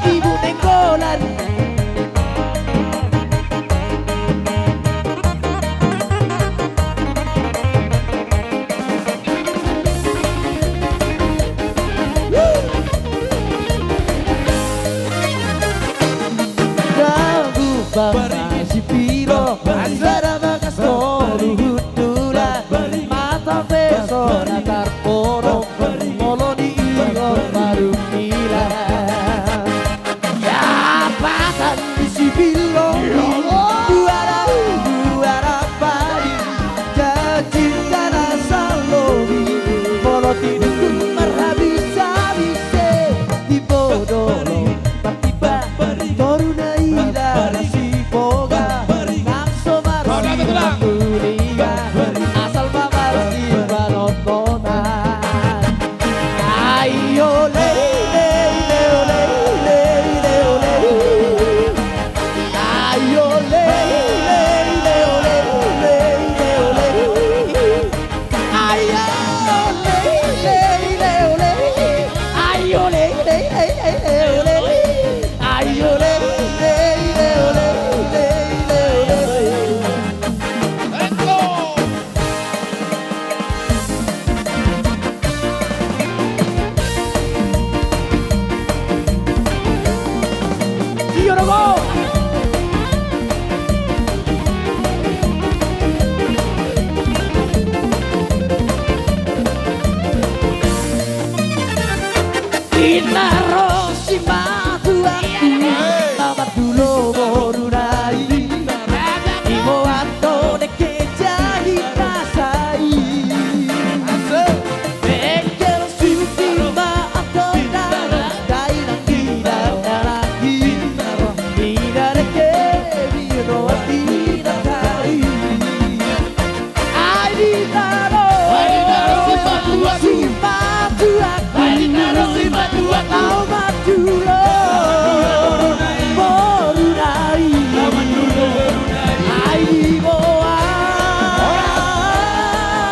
Ibu Nainggolan. Dabu bangka sipiro, asara bagas tolu hundulan, mata pe so na tarpodom, molo di ihon baru nila. Ia patan di sipilo, buara, buara padi, jajin jala salobi, molo tinungkun marhabis-habis, di bodolo, tiba-tiba, toru na ila, si boga, nang so marsipantulingan, asal ma marsipanontonan. Ai ole, ole, ole, ole, ole, ole. Ai ole, ole, ole, ole, ole, ole. Ai ole, ole, ole, ole. Ai ole, ole, ole, ole, ole. Ai ole, ole, ole, ole, ole, ole. Ecco! Io, Rogo! Inaro si matuaku, na mandulo boru nai. Iboan do dengke jadi na sai. Bengkel suti ma antong na dainang di dainang lagi. Ida dengke biroan di na sai. Ai di tano. Ai di tano si matuaku. Si matuaku. Ai di tano si matuaku. Laho mandulo boru nai. Ai diboan.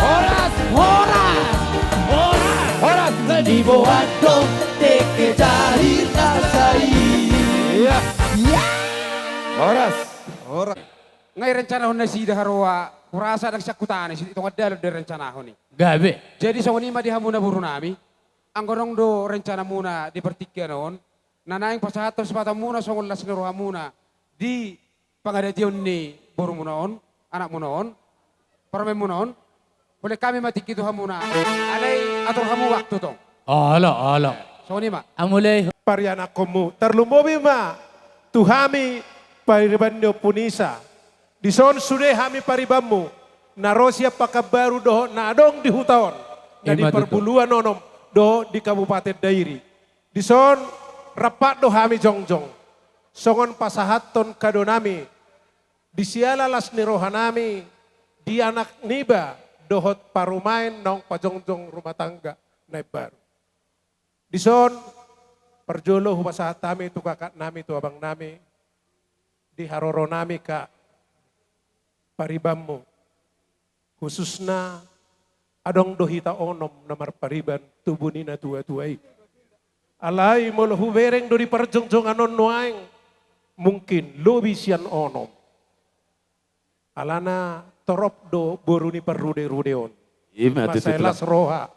Horas. Horas. Horas. Diboan do dengke jadi na sai. Iya. Iya. Horas. Horas. Nga irencanahon nasida haroa, hurasa ndang sian huta ni, sian tonga ni dalan do irencanahon i. Gabe. Jadi songon i ma di hamuna boru nami, anggo adong do rencanamuna di partingkian on, na naeng pasahathon sipatamuna songon las ni rohamuna di pangadation ni borumuna on, anakmuna on, parumaenmuna on, Mauliate hami ma tingki tu hamuna, alai atur hamu waktu tong. Olo, olo. Songon i ma. Amulai. Parianakkonmu, tarlumobi ma tu hami pariban ni Ompunisa. Dison sude hami paribanmu, na ro sian Pakanbaru dohot na adong di huta on, na di Parbuluan onom dohot di Kabupaten Dairi. Dison rampak do hami jongjong songon pasahathon kado nami di siala las ni roha nami di anak niba dohot parumaen naung pajongjong rumah tangga na imbaru. Dison parjolo hupasahat hami tu kakak nami, tu abang nami, di haroro nami, Kak, paribanmu. Khususna adong do hita onom na marpariban tubu ni natuatua i. Alai molo hubereng do di parjongjongan on nuaeng, mungkin lobi sian onom. Alana torop do boru ni parruderude on. Ima tutu. Mansai las roha.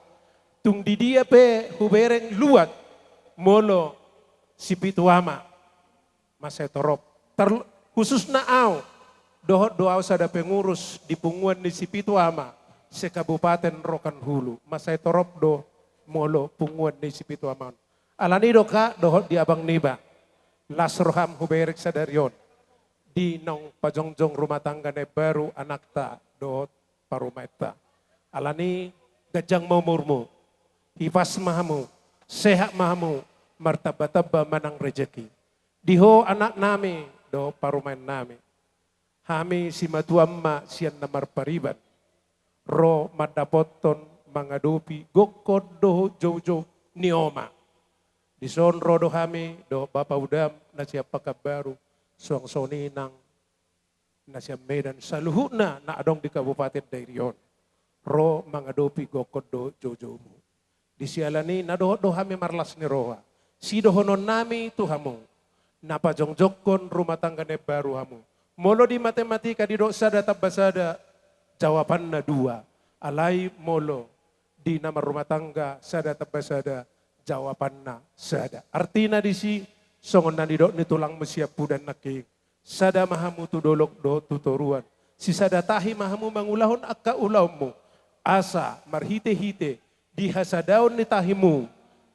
Tung di dia pe hubereng luat molo sipitu ama. Mansai torop. Tar-, khususna au, dohot do au sada pengurus di punguan ni sipitu ama se-Kabupaten Rokan Hulu. Mansai torop do molo punguan ni sipitu ama on. Alani do, Kak, dohot di abang niba, las roham hubereng sadari on di naung pajongjong rumah tangga na imbaru anakta dohot parumaenta. Alani ganjang ma umurmu, hipas ma hamu, sehat ma hamu, martambatamba ma nang rejeki. Di ho anak nami dohot parumaen nami, hami simatuam ma sian na marpariban ro mandapothon mangadopi gokhon dohot joujou ni oma. Dison ro do hami dohot bapa udam na sian Pakanbaru, suang songon i nang na sian Medan, saluhutna na adong di Kabupaten Dairi on, ro mangadopi gokhon dohot joujoumu. Di siala ni i na dohot do hami marlas ni roha Sidohononnami tu hamu, na pajongjongkon rumah tangga na imbaru hamu. Molo di matematika didok sada tamba sada, jawabanna dua. Alai molo di na marrumah tangga sada tamba sada, jawabanna sada. Artina disi, songon na nidok ni tulangmu siampudan nangkin. Sada ma hamu tu dolok dohot tu toruan. Sisada tahi ma hamu mangulahon angka ulaonmu. Asa marhite-hite di hasadaon ni tahimu,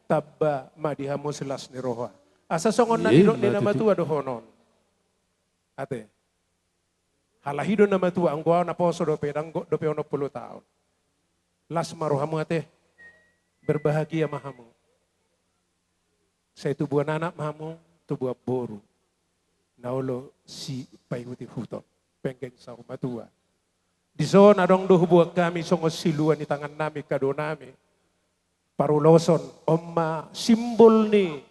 tamba ma di hamu silas ni roha. Asa songon na nidok ni na matua dohonon. Ate. Halak i do na matua, anggo au na poso dope, dang dope onom pulu taon. Las ma rohamu ate. Berbahagia ma hamu. Sai tubuan anak ma hamu, tubuan boru. Na olo sipaihut-ihuton, penggeng saur matua. Dison adong do huboan hami songon silua ni tangannami, kadonami. Paruloson, on ma simbol ni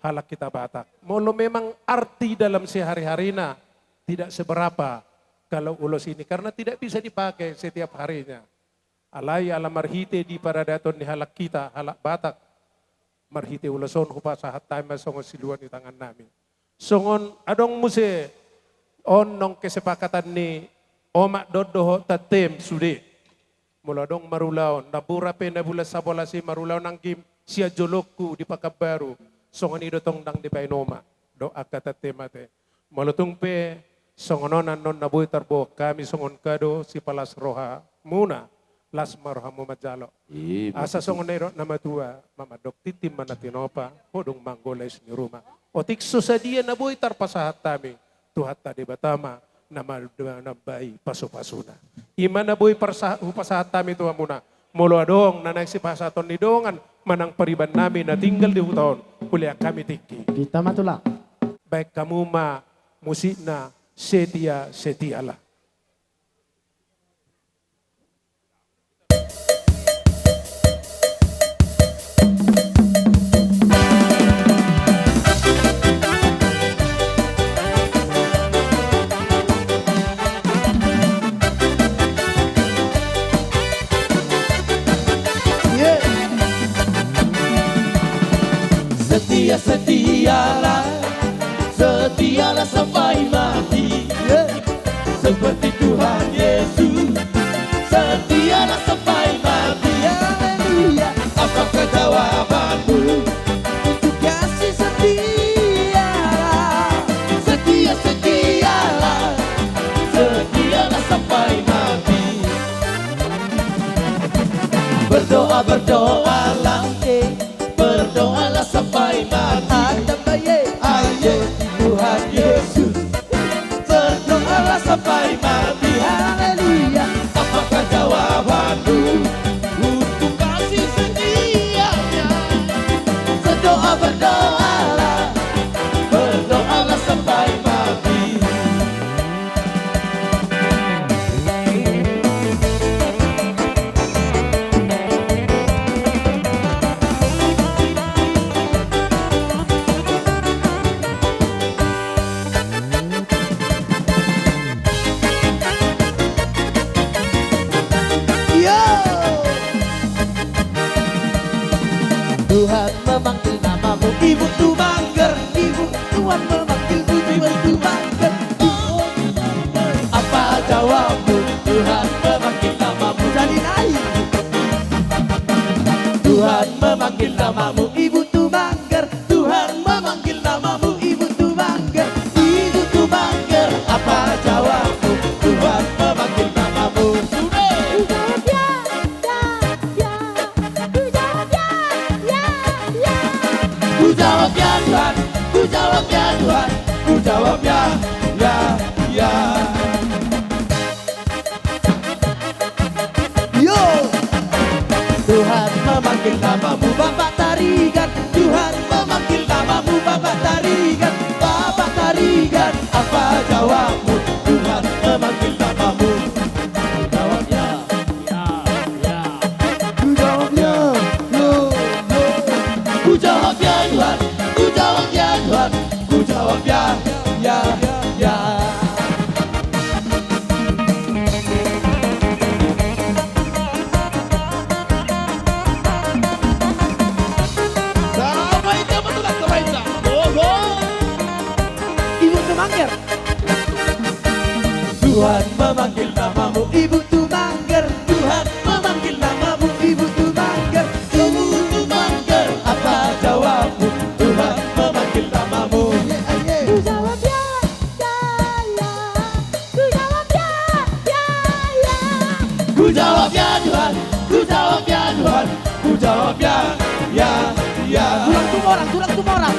halak hita Batak. Molo memang arti dalam sehari-harina tidak seberapa kalau ulos ini, karena tidak bisa dipakai setiap harinya. Alai ala marhite di paradaton ni halak hita, halak Batak, marhite ulos on hupasahat hami ma songon silua ni tangannami. Songon adong muse on nang kesepakatan ni omak dohot tantem sude. Molo adong marulaon, na bura pe na bulan sabolas i marulaon anggim sian jolongku di Pakanbaru, songon i do tong dang dibaen omak dohot angka tantem ate. Molo tung pe songon on annon na boi tarboan hami songon kado sipalas rohamuna, las ma rohamu manjalo. Asa songon na nidok na matua, mamandok tintin ma na tinopa, podung manggolais ni ruma. Otik so sadia na boi tarpasahat hami, Tuhanta Debata ma na manambai pasu-pasuna. I ma na boi parsa-, hupasahat hami tu hamuna. Molo adong na naeng sipasahaton ni dongan manang paribannami na tinggal di huta on, hulean hami tingki. Hita ma tulang. Baen hamu ma musikna Setia Setialah. Setia, setialah, setialah sampai mati. Seperti Tuhan Yesus, setialah sampai mati. Haleluya. Apakah jawabanmu untuk kasih setia? Setia, setialah, setialah sampai mati. Berdoa, berdoalah, berdoalah sampai mati. Ayo, Tuhan Yesus, berdoalah sampai mati. Haleluya. Apakah jawabanmu untuk kasih setianya? Berdoa, berdoalah, berdoalah sampai mati. Tuhan memanggil namamu, Ibu Tumangger. Ibu, Tuhan memanggil, Ibu Tumangger. Apa jawabmu? Tuhan memanggil namamu. Jadi naik. Tuhan memanggil namamu, Ibu Tumangger. Tuhan memanggil namamu, Ibu Tumangger. Ibu Tumangger, apa jawabmu? Tuhan memanggil namamu. Sudah. Ya, ya, ya. Ku jawab ya, ya, ya, ya. Ku jawab ya, Tuhan. Ku jawab ya, Tuhan. Ku jawab ya, ya, ya. Yo. Tuhan memanggil namamu, Bapak Tarigan. Tuhan memanggil namamu, Bapak Tarigan. Bapak Tarigan, apa jawabmu? Tuhan memanggil namamu. Ku jawab ya. Ya, ya. Ku jawab ya, ya, ya. Ku jawab ya, Tuhan. Ku jawab ya, Tuhan. Ku jawab ya, ya, ya. Memanggil namamu, Ibu Tumanggar. Tuhan memanggil namamu, Ibu Tumanggar. Ibu Tumanggar, apa jawabmu? Tuhan memanggil namamu. Aye, aye. Ku jawab ya, ya, ya. Ku jawab ya, ya, ya. Ku jawab ya, Tuhan. Ku jawab ya, Tuhan. Ku jawab ya, ya, ya. Tulang Tumorang, Tulang Tumorang.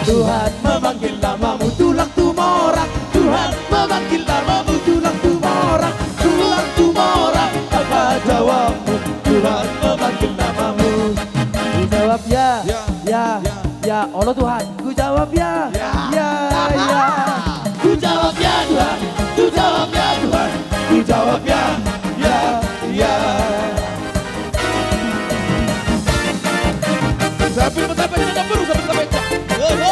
Tuhan memanggil namamu, Tulang Tumorang. Tuhan memanggil namamu, Tulang Tumorang. Tulang Tumorang, apa jawabmu? Tuhan memanggil namamu. Ku jawab ya, ya, ya, ya. Ya. Ya, olo Tuhan, ku jawab ya. Ya. Ya, ya. Ku jawab ya, Tuhan. Ku jawab ya, Tuhan. Ku jawab ya. Ya, ya. Sambil bertambah dengan tempur, sambil bertambah. Oho.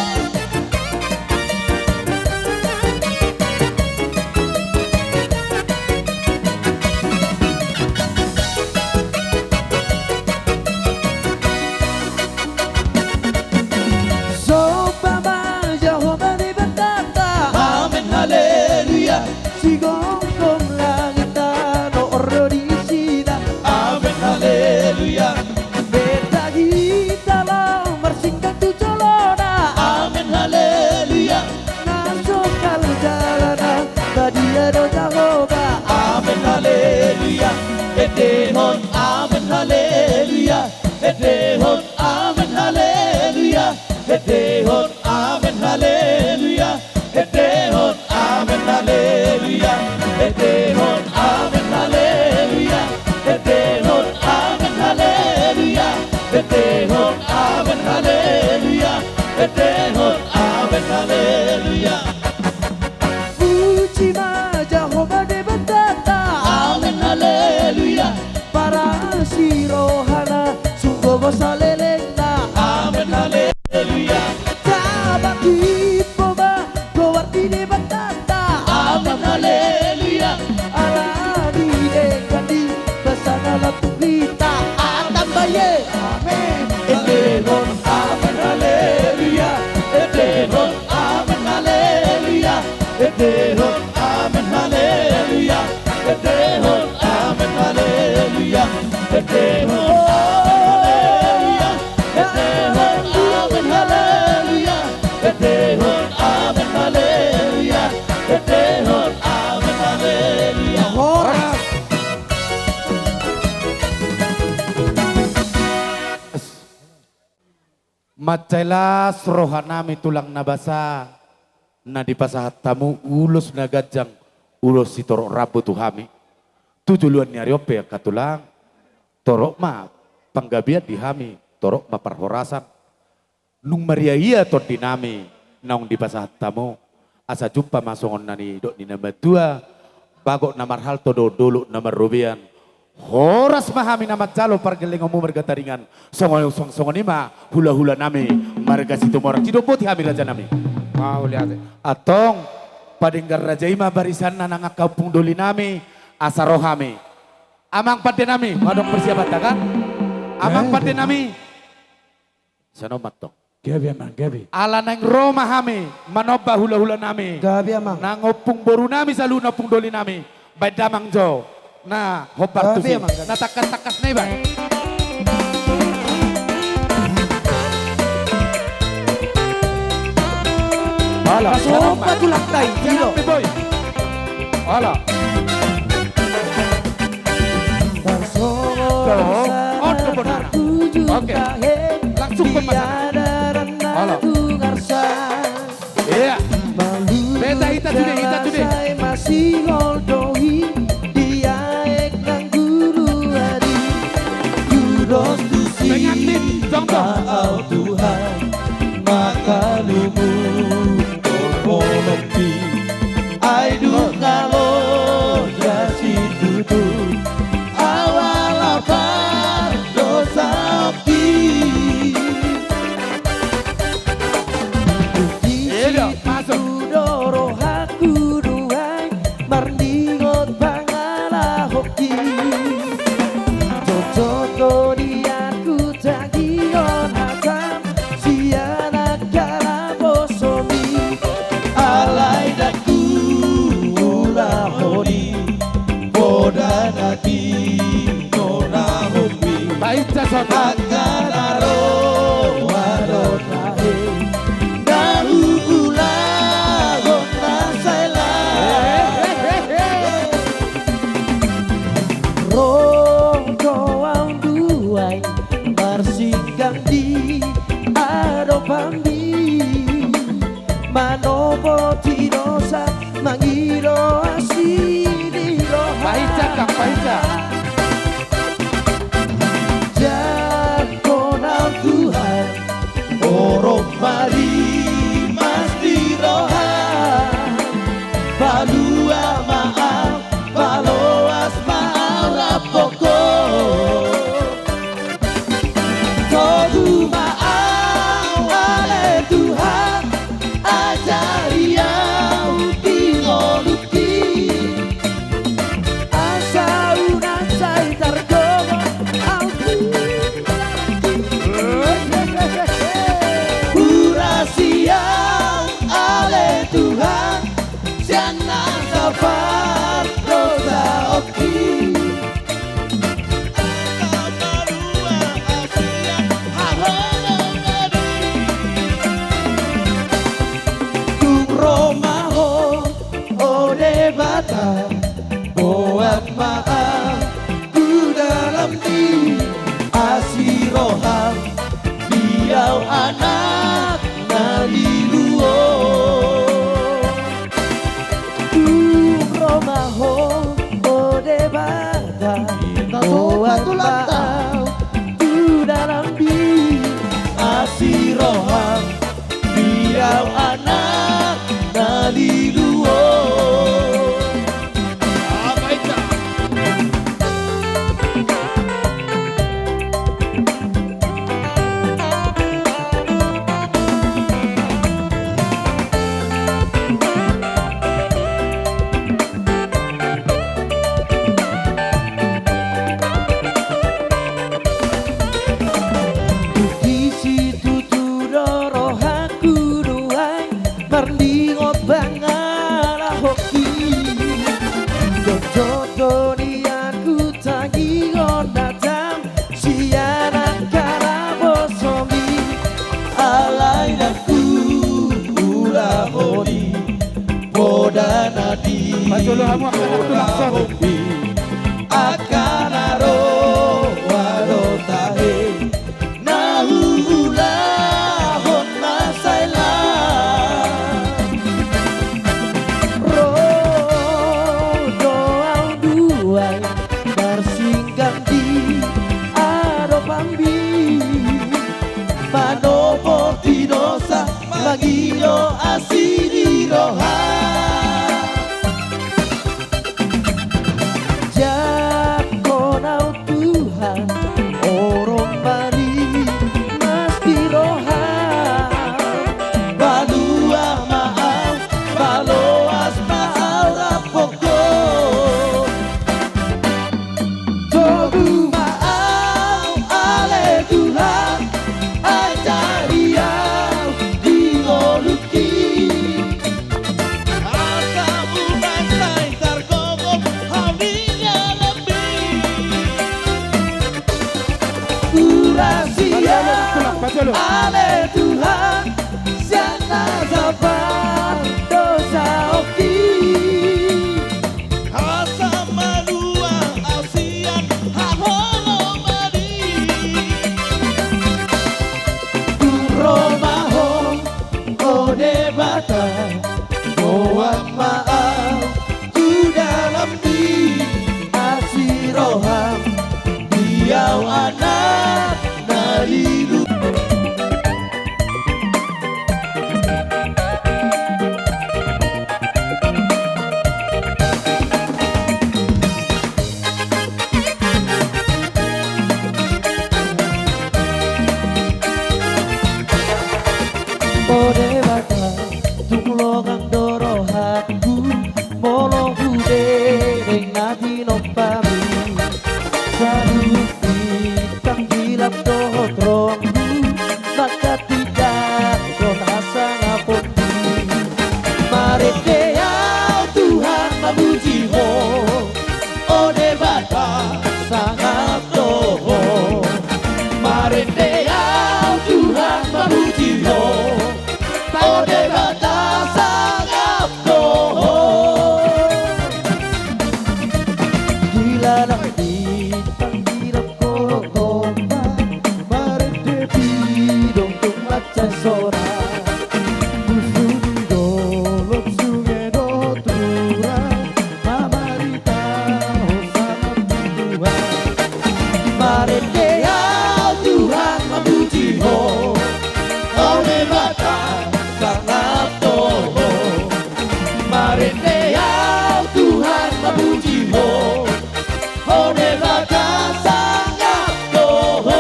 Sopa ma Jahowa Debatanta. Amen, haleluya. Sigomgom langit tano ro di sida. Amen, haleluya. Beta hita laho marsinggang tu jolona. Amen, haleluya. Na songkal jalanan badia do Jahowa. Amen, haleluya. Endehon, amen, haleluya. Endehon, amen, haleluya. Endehon, amen, haleluya. Endehon, amen, haleluya. Endehon, amen, haleluya. Endehon, amen, haleluya. Endehon, amen, haleluya. Endehon, amen, haleluya. Puji ma Jahowa Debatanta. Amen, haleluya. Parasi rohana, sunggobo salelengna. Amen, haleluya. Taba tipo ma goar ni Debatanta. Amen, haleluya. Ala ni denggan ni basana lambung hita. Amen, haleluya. Amen. Endehon, amen, haleluya. Endehon, amen, haleluya. Endehon, amen, haleluya. Endehon, amen, haleluya. Endehon, amen, haleluya. Endehon, amen, haleluya. Endehon, amen, haleluya. Endehon, amen, haleluya. Horas. Mansai las rohanami tulang na basa, na dipasahat hamu ulos na ganjang, ulos sitorop rambu tu hami. Tu joloan ni ari on pe angka tulang, torop ma panggabean di hami, torop ma parhorasan. Nunga maria-ria tondinami naung dipasahat hamu. Asa jumpa ma songon na nidok ni na matua, bagot na marhalto do dolok na marrobean. Horas ma hami na manjalo pargellengonmu marga Taringan. Songon, song-, songon i ma hula-hulanami marga Situmorang. Sidohot hami rajanami. Mauliate. Antong, padenggan raja i ma barisanna nang angka ompung dolinami, asa ro hami. Amang pandenami, adong persiapanta kan? Amang pandenami. Songon i ma antong. Gabe amang, gabe. Ala naeng ro ma hami manomba hula-hulanami. Gabe amang. Nang ompung borunami saluhutna, ompung dolinami. Baen damang jo na hombar tusi. Gabe amang, gabe. Na tangkas-tangkas na i baen. Ala, songon i ma. Ala, songon i ma. Ala. Oke. Langsung pembahasan. Ala. Iya. Beta hita sude, hita sude. Pengantin, jongjong. Tuhan, makalumu tormonopi. Ai dung alo jasi tutu awal lapar dosa pi. Iya, masuk. Rohangku nuaeng marningot pangalahonki. Jotjot do di angka tangihon hataM. Angka na roa do tahe na huulahon na sai las. Ro do ahu tutu marsinggah di adopanmi, manopoti dosa, mangido asi di roha. Pahinsa, Kang, pahinsa. Jangkon ahu Tuhan, orom ma di mas di roha. Palua ma ahu, paloas ma ahu rap Ho. Togu ma ahu ale Tuhan, ajari ahu di ngolungki. Asa unang sai targogo ahu tu dalanki. Urasi ahu ale Tuhan, sian nasa pardosaonki. Tung ro ma Ho, o Debata, boan ma ahu tu dalanmi, asi roham di ahu anak na lilu on. Tung ro ma Ho, o Debata, boan ma ahu tu dalanmi, asi roham di ahu anak na lilu on. Di situtu do rohangku nuaeng marningot pangalahonki. Jotjot do nian hutangihon na tam sian angka na bosongi. Alai ndang huulahon i poda na di rohangku. Angka na roa do tahe na huulahon na sai las. Ro do ahu nuaeng marsinggah di adopanmi, manopoti dosa, mangido asi di roha. Jangkon ahu Tuhan, orom ma di mas di roha. Palua ma ahu, paloas ma ahu rap Ho. Togu ma ahu ale Tuhan, ajari ahu di ngolungki. Asa unang sai targogo ahu di dalanmi. Urasi ahu ale Tuhan, sian nasa pardosaonki. Asa malua ahu sian haholomani. Tung ro ma Ho, o Debata, boan ma ahu tu dalanmi, asi roham di ahu anak na lilu. O Debata, tung longang do rohangku molo hudedeng na tinompami. Saluhut bintang Marende au Tuhan mamuji Ho, Ho Debata sangap do Ho. Marende au Tuhan mamuji Ho, Ho Debata sangap do Ho.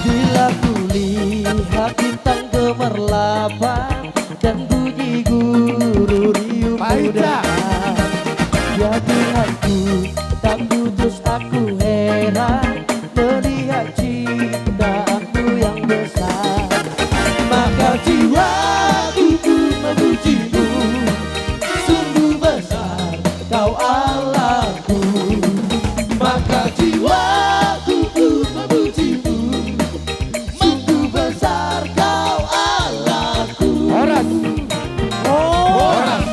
Bila kulihat bintang gemerlapan dan bunyi guru riuh dengar. Ya Tuhanku, tak putus aku heran melihat ciptaan-Mu yang besar. Maka jiwaku pun memuji-Mu, sungguh besar Kau Allahku. Maka jiwaku pun memuji-Mu, sungguh besar Kau Allahku. Horas. Horas.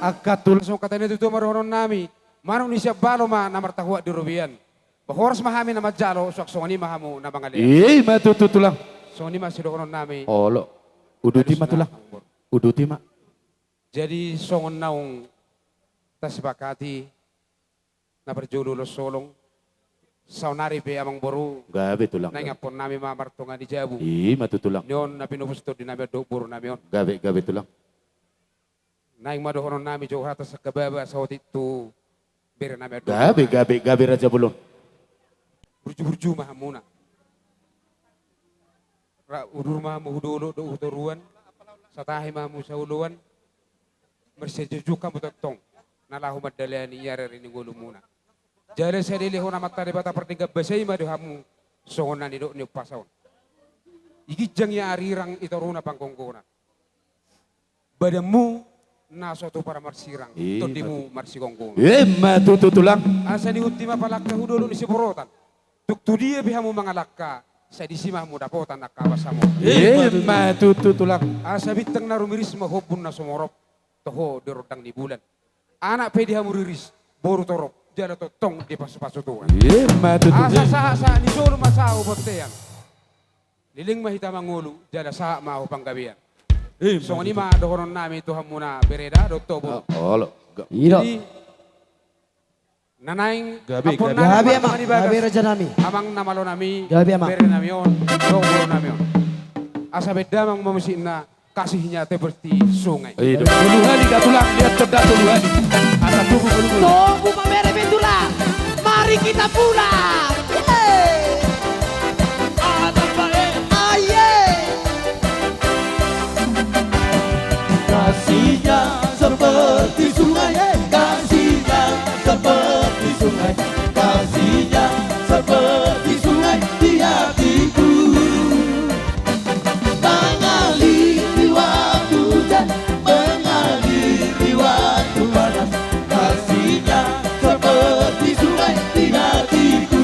Angka tulang, songon hata ni natuatua ma dohonon nami. Manuk ni sian balo ma na martahuak di robean. Ba horas ma hami na manjalo, suang songon i ma hamu na mangalean. I ma tutu, Tulang. Songon i ma sidohonon nami. Olo. Uduti ma, Tulang. Uduti ma. Jadi songon naung tasepakati, na parjolo ulos holong, saonari pe amangboru. Gabe, Tulang. Na ingaphon nami ma martonga ni jabu. I ma tutu, Tulang. Ni on na pinopus tondi nami on dohot boru nami on. Gabe, gabe, Tulang. Naeng ma dohonon nami jolo hata sangkababa saotik tu bere nami on. Gabe, gabe, gabe, Raja Bolon. Burju-burju ma hamuna. Ra udur ma hamu hu dolok dohot hu toruan. Satahi ma hamu saoloan. Marsianjujung hamu tongtong na laho mandalani ari-ari ni ngolumuna. Jala sai dilehon Amanta Debata pardenggan basa i ma di hamu songon na nidok ni umpasa on. I ginjang ia arirang, i toruna panggonggonan. Badanmu na so tupar marsirang, i ma tutu, tondimu marsigonggongan. I ma tutu, Tulang. Asa nihut i ma palangka hu dolok ni siborotan. Tung tu dia pe hamu mangalangka, sai disi ma hamu dapotan angka abas hamu. I ma tutu, Tulang. Asa bintang na rumiris ma hombun na sumorop, toho di rondang ni bulan. Anak pe di hamu riris, boru torop, jala tongtong dipasu-pasu Tuhan. I ma tutu. Asa sahat-sahat ni jolo ma sahat tu bontean. Leleng ma hita mangolu, jala sahat ma tu panggabean. I ma tutu. Songon i ma dohonon nami tu hamuna bereda dohot boru. Ah, olo. Ga- I do. Jadi, na naeng, gabe, amang, gabe, amang, gabe, Raja nami. Amang na malo nami, gabe, amang. Bere nami on, dohot boru nami on. Asa baen damang ma musikna, Kasihnya Seperti Sungai. I do. Tolu hali da, Tulang, dia tenda tolu hali. Asa tubu tolu hali. Tubu pabere pe, Tulang. Mari kita pulang. Yeay. Anak baik. Aye. Kasihnya seperti sungai, kasihnya seperti sungai, kasihnya seperti sungai di hatiku. Mengalir di waktu hujan, mengalir di waktu panas, kasihnya seperti sungai di hatiku.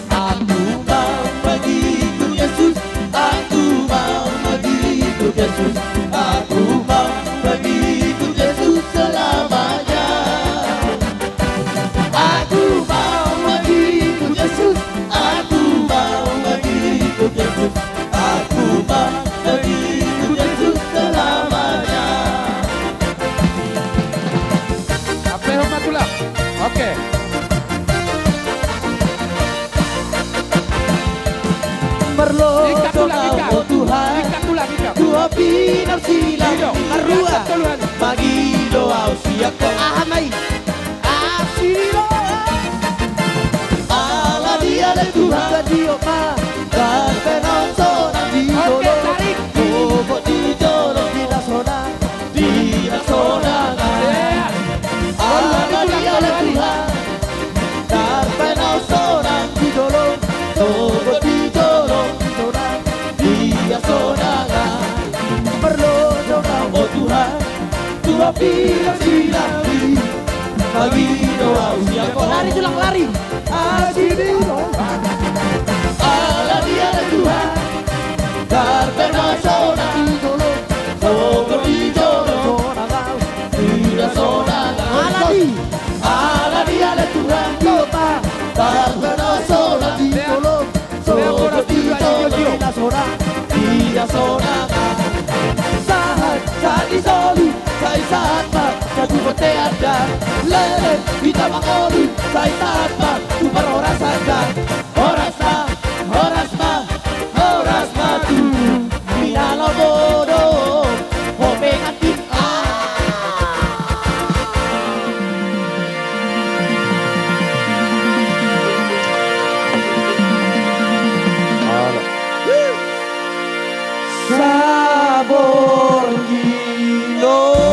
Aku mau mengikut Yesus, aku mau mengikut Yesus, aku mau mengikut Yesus selamanya. Aku mau mengikut Yesus, aku mau mengikut Yesus, aku mau mengikut Yesus selamanya. Ape, hormat, Tulang. Oke. Ikat, Tulang, ikat. Merlojong au, o Tuhan. Ikat, Tulang, ikat. Tu Ho pinarsilang. I do. Marrua. Ikat, Tulang. Mangido au sian Ho. Aha ma i? Asi do. Ala Dia do Tuhan. Tio ma. Tarpenaos sonang di dolok. Oke, tarik. Tohot di jolo di na sonang. Di na sonang. Iya. Ala Dia do Tuhan. Tarpenaos sonang di dolok. Tohot di jolo di na sonang. Di na sonang. Merlojong au, o Tuhan. Tu Ho pinarsilang i. Mangido au sian Ho. Lari, Tulang, lari. Asi do. Ala Dia do Tuhan. Tarpenaos sonang. Tohot di jolo. Di na sonang. Ala Dia. Ala Dia do Tuhan. Tarpenaos sonang. Tohot di jolo. Di na sonang. Di na sonang. Teadan, lele, hita mangolu, sai taat ma tu parhorasan. Horas ma, horas ma, horas ma tu ninna laho bodo. Ho pe ngantin. Ah. Saborngin on.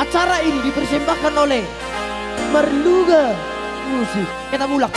Acara ini dipersembahkan oleh Marluga Musik. Kita mulak.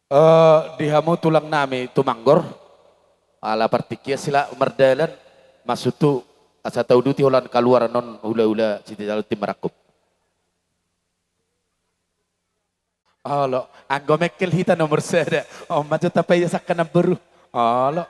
Eh, di hamu tulang nami Tumanggor, ala partingkian sila mardalan, masuk tu asa tauduti holan kaluaran on hula-hula sititi alun tim marangkup. Olo, anggo mengkel hita nomor sada. On ma jo tapaihasakkan namboru. Olo.